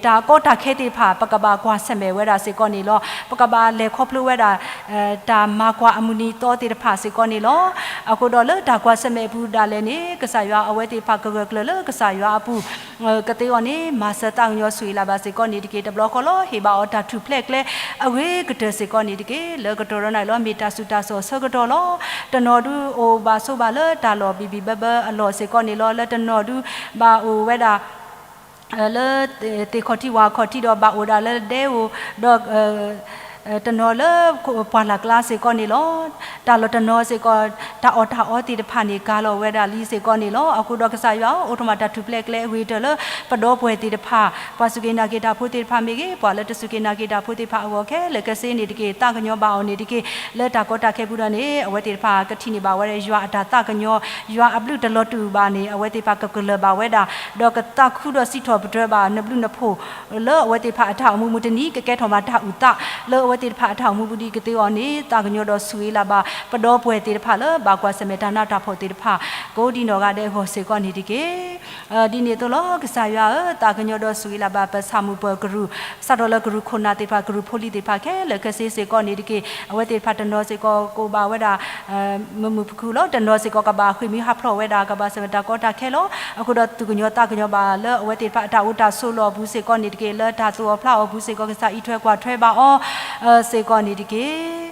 တၢ်ကီတၢ်ခဲသ့ၣ်တဖၣ် ပကဘၣ်ကွၢ်ဆၢၣ်မဲာ်ဝဲဒၣ်စ့ၢ်ကီးန့ၣ်လီၤ. ပကဘၣ်လဲၤခီဖျိဝဲဒၣ် တၢ်မၤကွၢ်အမုၢ်နံၤသီသ့ၣ်တဖၣ်စ့ၢ်ကီးန့ၣ်လီၤ. အဃိဒီးလၢတၢ်ကွၢ်ဆၢၣ်မဲာ်အပူၤဒၣ်လဲာ်န့ၣ် ကစၢ်ယွၤအဝဲသ့ၣ်တဖၣ်ကဂၢၢ်ကျၢၤလၢကစၢ်ယွၤအပူၤ ကသ့အီၤန့ၣ် မၤစၢၤသးကညီၤဆိၣ်ဂ့ၤလၢ်ဘၣ်စ့ၢ်ကီးန့ၣ်တက့ၢ်. တဘျီဃီလီၤ ဟ့ၣ်ဘၣ်အီၤတၢ်ထူၣ်ဖျဲးကျဲ အဂ့ၤကတၢၢ်စ့ၢ်ကီးန့ၣ်တက့ၢ်. လၢကတီၢ်ဒီးနၤလီၤ မ့ၢ်တၢ်ဆူးတၢ်စိၢ်ဆၢကတီၢ်လီၤ. တနီၤဒုးအိၣ်ဘၣ်ဆိးဘၣ်လၢတၢ်လီၢ်ဘံၣ်ဘံၣ်ဘၢဘၢအလီၢ်စ့ၢ်ကီးန့ၣ်လီၤ. လၢတနီၤဒုးဘၣ်အိၣ်ဝဲဒၣ် လၢ သ့ၣ်ခီၣ်ထံးဝၣ်ခီၣ်ထံးဒီးဘၣ်အိၣ်ဒၣ်လၢဒဲဧိၤ ဒီး တနီၤလၢပှၢ်လၢ်ကျါစ့ၢ်ကီးန့ၣ်လီၤ. တၢ်လီၢ်တနီၤစ့ၢ်ကီး တၢ်အီၣ်တၢ်အီသ့ၣ်တဖၣ်န့ၣ် ကၤလီၤဝဲဒၣ်လံစ့ၢ်ကီးန့ၣ်လီၤ. အဃိဒီးကစၢ်ယွၤဧၢ အိးထီၣ်မးတၢ်ထူၣ်ဖျဲးကျဲအဂ့ၤကတၢၢ်လၢပဒီပုၢ်ဝဲၢ်သ့ၣ်တဖၣ်, ပှၤစူၢ်က့ၤနာ်က့ၤတၢ်ဖိသ့ၣ်တဖၣ်မ့ၢ်ဂ့ၤ, ပှၤလၢတစူၢ်က့ၤနာ်က့ၤတၢ်ဖိသ့ၣ်တဖၣ်အဂီၢ်ခဲလၢာ်ခဲဆ့န့ၣ်တက့ၢ်. သးကညီၤဘၣ်အီၤန့ၣ်တက့ၢ်. လၢတၢ်ကီတၢ်ခဲပူၤဒီးန့ၣ် အဝဲသ့ၣ်တဖၣ်ကထံၣ်န့ၢ်ဘၣ်ဝဲဒၣ် ယွၤအတၢ်သးကညီၤ, ယွၤအဘျုးတလီၤတူာ်ဘၣ်န့ၣ် အဝဲသ့ၣ်တဖၣ်ကကလၢၤဘၣ်ဝဲဒၣ်, ဒီးကသးခုဒီးစံးထီၣ်ပတြၢၤဘၣ်နဘျုးနဖှိၣ် လၢအဝဲသ့ၣ်တဖၣ်အတၢ်အိၣ်မူပူၤတနံၤ ကကဲထီၣ်မးတၢ်အုၣ်သး လၢအဝဲသ့ၣ်တဖၣ်အတၢ်အိၣ်မူပူၤဒ်ကသ့အီၤန့ၣ် သးကညီၤဒီးဆိၣ်ဂ့ၤလၢ်ဘၣ် ပဒီပုၢ်ဝဲၢ်သ့ၣ်တဖၣ်လၢဘၣ်ကွၢ်ဆၢၣ်မဲာ်တၢ်နးတၢ်ဖှီၣ်သ့ၣ်တဖၣ် ကိးဒံနီၢ်ဂၤဒဲးအဂီၢ်စ့ၢ်ကီးန့ၣ်တက့ၢ်. ဒ်န့ၣ်အသိးလီၤ ကစၢ်ယွၤဧၢ, သးကညီၤဒီးဆိၣ်ဂ့ၤလၢ်ဘၣ် ပဆၣ်မုၢ်ပှၢ်ကရူၢ်, စးထီၣ်လၢကရူၢ်ခိၣ်နၢ်သ့ၣ်တဖၣ် ကရူၢ်ဖိလံၤသ့ၣ်တဖၣ်ခဲလၢာ်ခဲဆ့စ့ၢ်ကီးန့ၣ်တက့ၢ်. အဝဲသ့ၣ်တဖၣ်တနီၤစ့ၢ်ကီးကအိၣ်ဘၣ်ဝဲဒၣ် မုာ်မုာ်ခုၣ်ခုၣ်လီၤ. တနီၤစ့ၢ်ကီးကဘၣ်ဃ့ၢ်မှံဟးဖျိးဝဲဒၣ် ကဘၣ်ဆၢၣ်မဲာ်တၢ်ကီတၢ်ခဲလီၤ. အဃိဒီးသူၣ်ကညီၤသးကညီၤဘၣ်လၢအဝဲသ့ၣ်တဖၣ် အတၢ်အိၣ်တၢ်ဆိးလီၢ်အပူၤစ့ၢ်ကီးန့ၣ်တက့ၢ်. လၢတၢ်သူၣ်အီၣ်ဖျးအီၣ်အပူၤစ့ၢ်ကီး ကစၢ်အံးထွဲကွၢ်ထွဲဘၣ်အီၤ စ့ၢ်ကီးန့ၣ်တက့ၢ်.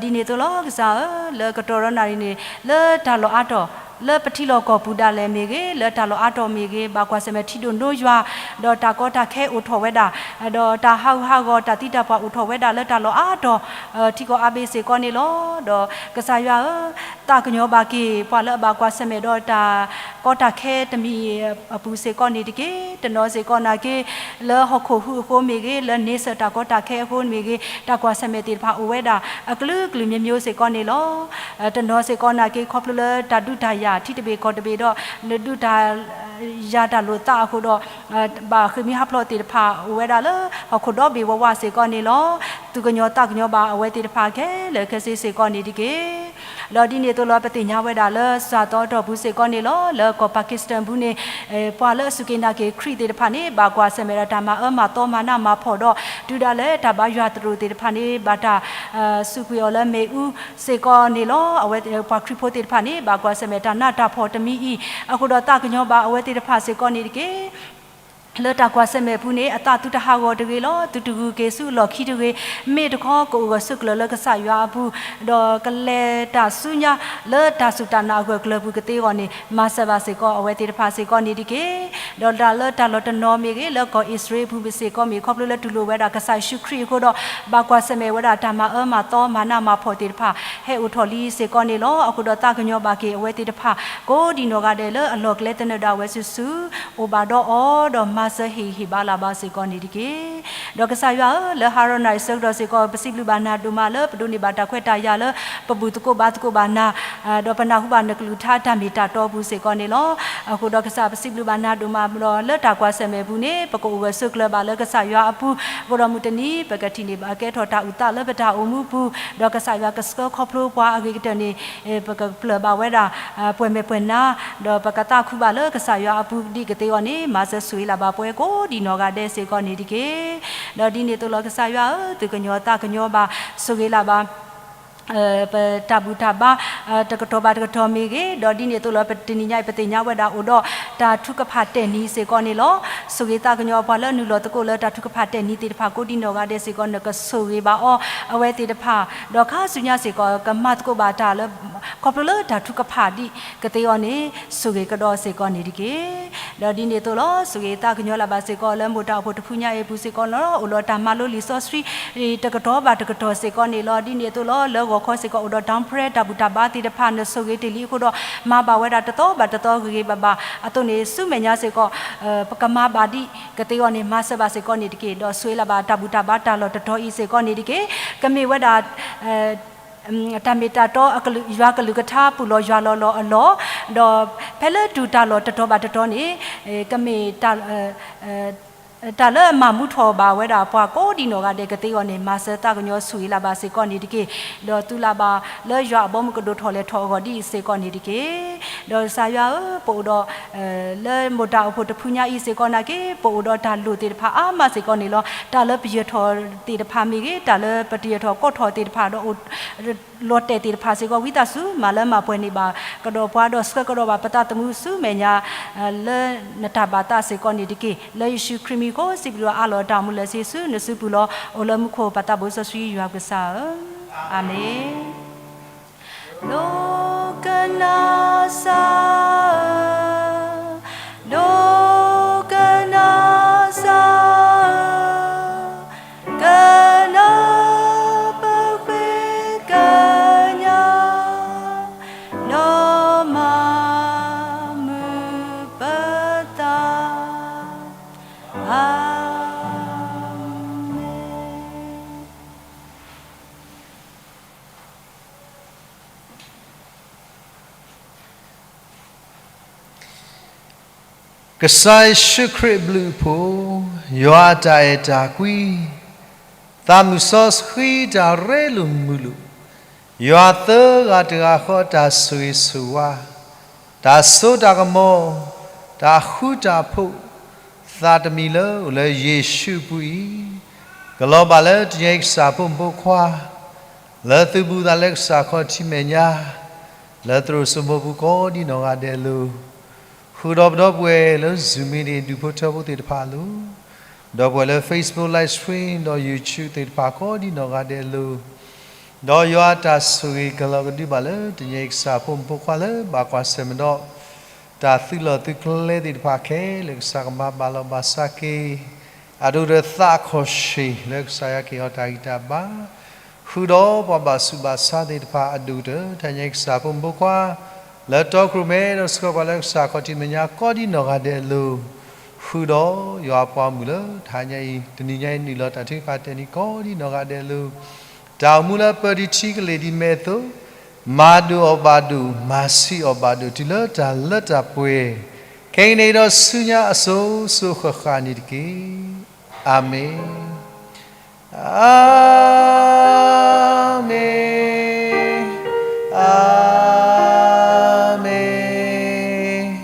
ဒ်န့ၣ်အသိးလီၤ ကစၢ်ဧၢ, လၢကတီၢ်ဒီးနၣ်ရံၣ်န့ၣ် လၢတၢ်လီၢ်အါတီၢ် လၢပထံလီၢ်ကီၢ်ပူၤဒၣ်လဲာ်မ့ၢ်ဂ့ၤ, လၢတၢ်လီၢ်အါတီၢ်မ့ၢ်ဂ့ၤ, ဘၣ်ကွၢ်ဆၢၣ်မဲာ်ထံဒိၣ်နိယွၤ, ဒီးတၢ်ကီတၢ်ခဲအိၣ်ထီၣ်ဝဲဒၣ်, ဒီးတၢ်ဟးဂူာ်ဟးဂီၤ တၢ်သံတၢ်ပှၢ်အိၣ်ထီၣ်ဝဲဒၣ်လၢတၢ်လီၢ်အါတီၢ် ထံကီၢ်အါဘ့ၣ်စ့ၢ်ကီးန့ၣ်လီၤ. ဒီးကစၢ်ယွၤဧၢ, သးကညီၤဘၣ်က့ၤ ပှၤလၢအဘၣ်ကွၢ်ဆၢၣ်မဲာ်ဒီးတၢ်ကီတၢ်ခဲတမံၤအပူၤစ့ၢ်ကီးန့ၣ်တက့ၢ်. တနီၤစ့ၢ်ကီးနာ်က့ လၢဟီၣ်ခိၣ်ဟူးအဃိမ့ၢ်ဂ့ၤ, လၢန့ဆၢၣ်တၢ်ကီတၢ်ခဲအဃိမ့ၢ်ဂ့ၤ, တၢ်ကွၢ်ဆၢၣ်မဲာ်သ့ၣ်တဖၣ်အိၣ်ဝဲဒၣ် အကလုာ်ကလုာ်မျိုးမျိုးစ့ၢ်ကီးန့ၣ်လီၤ. တနီၤစ့ၢ်ကီးနာ်က့ ခီဖျိလၢတၢ်ဒုးတၢ်ယၤ ထံတဘ့ၣ်ကီၢ်တဘ့ၣ်ဒီး နဒုးတၢ်ယၤတၢ်လိာ်သးအဃိဒီး ဘၣ်ဃ့ၢ်မှံဟးဖျိးသ့ၣ်တဖၣ် အိၣ်ဝဲဒၣ်လၢဟီၣ်ခိၣ်ဒီဘ့ၣ်ဝးဝးစ့ၢ်ကီးန့ၣ်လီၤ. သူၣ်ကညီၤသးကညီၤဘၣ်အဝဲသ့ၣ်တဖၣ်ခဲလၢာ်ခဲဆ့စ့ၢ်ကီးန့ၣ်တက့ၢ်. ဒီးဒ်န့ၣ်အသိးလီၤ ပသ့ၣ်ညါဝဲဒၣ်လၢ စှၤသီအတီၢ်ပူၤစ့ၢ်ကီးန့ၣ်လီၤ. လၢကီၢ် Pakistan ပူၤန့ၣ် ပှၤလၢအစူၢ်က့ၤနာ်က့ၤခရံာ်သ့ၣ်တဖၣ်န့ၣ် ဘၣ်ကွၢ်ဆၢၣ်မဲာ်ဒီးတၢ်မၤအၢမၤသီမၤနးမၤဖှီၣ်ဒီး တုၤဒၣ်လဲာ်တၢ်ဘါယွၤသရိာ်သ့ၣ်တဖၣ်န့ၣ် ဘၣ်တၢ် စူးကွံာ်အီၤလၢမ့ၣ်အူစ့ၢ်ကီးန့ၣ်လီၤ. အဝဲပှၤခရံာ်ဖိသ့ၣ်တဖၣ်န့ၣ် ဘၣ်ကွၢ်ဆၢၣ်မဲာ်တၢ်နးတၢ်ဖှီၣ်တမံၤအံၤ အဃိဒီးသးကညီၤဘၣ်အဝဲသ့ၣ်တဖၣ်စ့ၢ်ကီးန့ၣ်တက့ၢ်. လၢတၢ်ကွၢ်ဆၢၣ်မဲာ်ပူၤန့ၣ် အသးသုတဟးဂီၤတဂ့ၤလီၤ. သုတဂုာ်က့ၤဆူအလီၢ်ခံတဂ့ၤ. မ့ၢ်တခီကအိၣ်ဂၢၢ်ဆိးကျၢၤလၢကစၢ်ယွၤအပူၤ, ဒီးကလဲၤတၢ်ဆူညါလၢတၢ်စူၢ်တၢ်နာ်အဂၢၢ်ကျၢၤပူၤကသ့အဂီၢ်န့ၣ် မၤစၢၤဘၣ်စ့ၢ်ကီးအဝဲသ့ၣ်တဖၣ်စ့ၢ်ကီးန့ၣ်တက့ၢ်. ဒီးတၢ်လၢတၢ်လီၢ်တနီၤမ့ၢ်ဂ့ၤ, လၢကီၢ်အံၣ်စရ့လးပူၤစ့ၢ်ကီးမ့ၢ် ခီဖျိလၢတူၢ်လိာ်ဝဲဒၣ်ကစၢ်ယ့ၣ်ၡူးခရံာ်အဃိဒီး ဘၣ်ကွၢ်ဆၢၣ်မဲာ်ဝဲဒၣ်တၢ်မၤအၢမၤသီမၤနးမၤဖှီၣ်သ့ၣ်တဖၣ် ဟဲအိၣ်ထီၣ်လံစ့ၢ်ကီးန့ၣ်လီၤ. အဃိဒီးသးကညီၤဘၣ်က့ၤအဝဲသ့ၣ်တဖၣ် ကိးဒံနီၢ်ဂၤဒဲးလၢအလီၢ်ကျဲသနၢၣ်ဒၣ်ဝဲစုာ်စုာ် အိၣ်ဘၣ်ဒီးအီၤ ဒီးမၤစၢၤဟ့ၣ်ဂံၢ်ဟ့ၣ်ဘါလၢ်ဘၣ်စ့ၢ်ကီးန့ၣ်တက့ၢ်. ဒီးကစၢ်ယွၤဧၢ, လၢဟါရိၣ်နၣ်ရံၣ်ဆၢကတီၢ်စ့ၢ်ကီး ပစံးဘျုးဘၣ်နၤဒိၣ်မးလၢပဒိးန့ၢ်ဘၣ်တၢ်ခွဲးတၢ်ယာ်လၢ ပဘူၣ်သကိးဘါသကိးဘၣ်နၤ ဒီးပနၢ်ဟူဘၣ်နကလုၢ်ကထါတၢ်မ့ၢ်တၢ်တီအပူၤစ့ၢ်ကီးန့ၣ်လီၤ. အဃိဒီးကစၢ်ပစံးဘျုးဘၣ်နၤဒိၣ်မးဒီး လၢတၢ်ကွၢ်ဆၢၣ်မဲာ်ပူၤန့ၣ် ပကအိၣ်ဂၢၢ်ဆိးကျၢၤဘၣ်လၢကစၢ်ယွၤအပူၤ, အဃိဒီးမုၢ်တနံၤ ပကထံၣ်န့ၢ်ဘၣ်ကဲထီၣ်တၢ်အုၣ်သးလၢပတၢ်အိၣ်မူပူၤ, ဒီးကစၢ်ယွၤကဆှၢခီဖျိပှၤအဂ့ၤကတၢၢ်န့ၣ် ပကပျၢၢ်ဘၣ်ဝဲဒၣ် ပှဲၤမဲာ်ပှဲၤနါ, ဒီးပကသးခုဘၣ်လၢကစၢ်ယွၤအပူၤဒ်ကသ့အီၤန့ၣ် မၤစၢၤဆိၣ်ဂ့ၤလၢ်ဘၣ်ပှၤကိးဒံနီၢ်ဂၤဒဲးစ့ၢ်ကီးန့ၣ်တက့ၢ်. ဒီးဒ်န့ၣ်အသိးလီၤ ကစၢ်ယွၤဧၢ, သုကညီၤသးကညီၤဘၣ် ဆိၣ်ဂ့ၤလၢ်ဘၣ် ပတၢ်ဘူၣ်တၢ်ဘါ တကတီၢ်ဘၣ်တကတီၢ်မ့ၢ်ဂ့ၤ, ဒီးဒ်န့ၣ်အသိးလီၤ ပတနံၤညါအံၤ ပသ့ၣ်ညါဝဲဒၣ်အိၣ်ဒီး တၢ်ထုကဖၣ်တဲာ်နံၤစ့ၢ်ကီးန့ၣ်လီၤ. ဆိၣ်ဂ့ၤသးကညီၤပှၤလၢနုာ်လီၤသကိးလၢတၢ်ထုကဖၣ်တဲာ်နံၤသ့ၣ်တဖၣ် ကိးဒံနီၢ်ဂၤဒဲးစ့ၢ်ကီး နကဆိၣ်ဂ့ၤဘၣ်အီၤ အဝဲသ့ၣ်တဖၣ်, ဒီးခါဆူညါစ့ၢ်ကီး ကမၤသကိးဘၣ်တၢ်လၢ ခီဖျိလၢတၢ်ထုကဖၣ်ဒ်ကသ့အီၤန့ၣ် ဆိၣ်ဂ့ၤကဒီးစ့ၢ်ကီးန့ၣ်တက့ၢ်. ဒီးဒ်န့ၣ်အသိးလီၤ ဆိၣ်ဂ့ၤသးကညီၤလၢ်ဘၣ်စ့ၢ်ကီး လၢမိၢ်တၢ်အိၣ်ဖှိၣ်တဖုညါအံၤအပူၤစ့ၢ်ကီးလီၤ. အိၣ်ဒီးတၢ်မၤလိလံာ်စီဆှံ တကတီၢ်ဘၣ်တကတီၢ်စ့ၢ်ကီးန့ၣ်လီၤ. ဒ်န့ၣ်အသိးလီၤ လၢဂီၤခီစ့ၢ်ကီး အိၣ်ဒီး down prayer တၢ်ဘူၣ်တၢ်ဘါသ့ၣ်တဖၣ် နဆိၣ်ဂ့ၤတ့ၢ်လံအဃိဒီး မၤဘၣ်ဝဲဒၣ်တသီဘၣ်တသီဂ့ၤဂ့ၤဘၣ်ဘၣ်အသိးန့ၣ် ဆူမဲာ်ညါစ့ၢ်ကီး ပကမၤဘၣ်ဒ်ကသ့အီၤန့ၣ် မၤစၢၤဘၣ်စ့ၢ်ကီးန့ၣ်တက့ၢ်. ဒီးဆိၣ်ဂ့ၤလၢ်ဘၣ်တၢ်ဘူၣ်တၢ်ဘါတၢ်လီၢ်တတီၤအံၤစ့ၢ်ကီးန့ၣ်တက့ၢ်. ကမ့ၢ်ဝဲဒၣ် တၢ်မ့ၢ်တၢ်တီ ယွၤကလုၢ်ကထါ ပူၤလီၤယွၤလီၤလီၤအလီၢ်, ဒီးဖဲလၢတုၤတၢ်လီၢ်တတီၤဘၣ်တတီၤန့ၣ် ကမ့ၢ်တၢ် တၢ်လၢအမၤမူထီၣ်ဘၣ်ဝဲဒၣ်ပှၤကိးဒံနီၢ်ဂၤဒဲးကသ့အဂီၢ်န့ၣ် မၤစၢၤသးကညီၤဆူၣ်ဂ့ၤလၢ်ဘၣ်စ့ၢ်ကီးန့ၣ်တက့ၢ်. ဒီးသုလၢ်ဘၣ်လၢယွၤအဘီမုၢ်ကဒိၣ်ထီၣ်လဲၤထီၣ်အဂီၢ်ဒ်အံၤစ့ၢ်ကီးန့ၣ်တက့ၢ်. ဒီးကစၢ်ယွၤဧၢ, ပအိၣ်ဒီး လၢမိၢ်တၢ်အိၣ်ဖှိၣ်တဖုညါအံၤစ့ၢ်ကီးနာ်က့ ပအိၣ်ဒီးတၢ်လိၣ်သ့ၣ်တဖၣ်အါမးစ့ၢ်ကီးန့ၣ်လီၤ. တၢ်လၢပယၢၤထီၣ်သ့ၣ်တဖၣ်မ့ၢ်ဂ့ၤ, တၢ်လၢပတယၢၤထီၣ်ကိးထီၣ်သ့ၣ်တဖၣ်ဒီး လီၤတဲာ်သ့ၣ်တဖၣ်စ့ၢ်ကီး ဝံသးစူၤ မၤလၢမၤပှဲၤန့ၢ်ဘၣ်ကဒီးပှၤ ဒီးဆှၢကဒီးဘၣ်ပသးသမူဆူမဲာ်ညါ လၢနတၢ်ဘၣ်သးစ့ၢ်ကီးန့ၣ်တက့ၢ်. လၢယ့ၣ်ၡူးခရံာ်မံၤအဃိ စံးဘျုးအါလီၤတၢ်အိၣ်မူလၢ်စ့ၢ်ဆူနစုပူၤလီၤ. အိၣ်လၢမူခိၣ်ပၢ်သးဘိစီဆှံယွၤပကစၢ်ဧၢ, အၤမ့ၣ်. ဒိကနၣ်စၢ်ဧၢ, ဒိကနၣ်စၢ်ဧၢ, ကနၢ်ပဃ့ကညး ဒီးမၤမုာ်ပသး, အၤမ့ၣ်. ကစၢ်ယ့ၣ်ၡူးခရံာ်အဘျုးအဖှိၣ်, ယွၤအတၢ်အဲၣ်တၢ်ကွံ, သးမုၣ်စီဆှံတၢ်ရ့လိာ်မုာ်လိာ်, ယွၤသၢဂၤတဂၤဃီအတၢ်ဆိၣ်ဂ့ၤဆိၣ်ဝါ, တၢ်စိတၢ်ကမီၤ, တၢ်ဃူတၢ်ဖိး, သးတမံၤလၢအိၣ်လၢယ့ၣ်ၡူးအပူၤအံၤ, ကလီၤဘၣ်လၢတနံၤအံၤကစၢ်ဖိမုၣ်ဖိခွါ, လၢသုဘူးသးလၢကစၢ်ခီၣ်ထံးမဲာ်ညါ, လၢသရိာ်စိမိၢ်ပူၤကိးဒံနီၢ်ဂၤဒဲးအလိၤ, ဃုာ်ဒီးပဒီပုၢ်ဝဲၢ်လၢ Zoom meeting ဒူၣ်ဖိထၢဖိသ့ၣ်တဖၣ်အလိၤ, ဒီပုၢ်ဝဲၢ်လၢ Facebook live stream ဒီး YouTube သ့ၣ်တဖၣ်ကိးဒံနီၢ်ဂၤဒဲးအလိၤ, ဒီးယွၤအတၢ်ဆိၣ်ဂ့ၤကလီၤကဒုဘၣ်လၢတနံၤအံၤကစၢ်ဖိမုၣ်ဖိခွါလၢဘၣ်ကွၢ်ဆၢၣ်မဲာ်ဒီး တၢ်သုးလီၢ်သုးကျဲသ့ၣ်တဖၣ်ခဲလၢာ် ကစၢ်ကမၤဘၣ်လီၤဘၣ်စးက့ၤ အဒိၣ်ကတၢၢ်သးအခီၣ်ဆ့ၣ်လၢကစၢ်ယွၤကဟ့ၣ်အီၤတၢ်ဂံၢ်တၢ်ဘါ, ဃုာ်ဒီးပှၤဘၣ်ဆူးဘၣ်ဆါသ့ၣ်တဖၣ်အဒိၣ်ကတၢၢ် တနံၤအံၤကစၢ်ဖိမုၣ်ဖိခွါ လၢတီခိၣ်ရိၣ်မဲဒီးဆှၢပှၤလၢကစၢ်ခီၣ်ထံးမဲာ်ညါကိးဒံနီၢ်ဂၤဒဲးအလိၤ, ဃုာ်ဒီးယွၤအပှၤမုၣ်လၢတဟါညါအံၤ တနံၤညါအံၤနုာ်လီၤတၢ်ထုကဖၣ်တဲာ်န့ၢ်ကိးဒံနီၢ်ဂၤဒဲးအလိၤ, တၢ်အိၣ်မူလၢပၢၤဒံးထံကလ့ၢ်ဒံးမဲာ်အသိး, မၤဒိၣ်အီၤဘၣ်ဒိၣ်, မၤဆံးအီၤဘၣ်ဒိၣ် တုၤလၢတၢ်လၢတၢ်ပှဲၤ, ခဲကနံၣ်အံၤဒီးဆူညါအစိၤစိၤဃၣ်ဃၣ်န့ၣ်တက့ၢ်. အၤမ့ၣ်, အၤမ့ၣ်, အၤမ့ၣ်.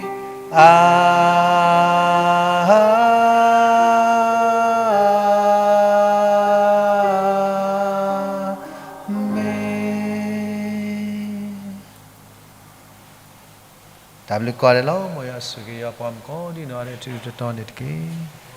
တၢ်ဘျုးကိးဂၤဒဲးလီၤ. မ်ယွၤဆိၣ်ဂ့ၤယွၤပှၤမုၣ်ကိးဒံနီၢ်ဂၤဒဲး တတီၤန့ၣ်တက့ၢ်.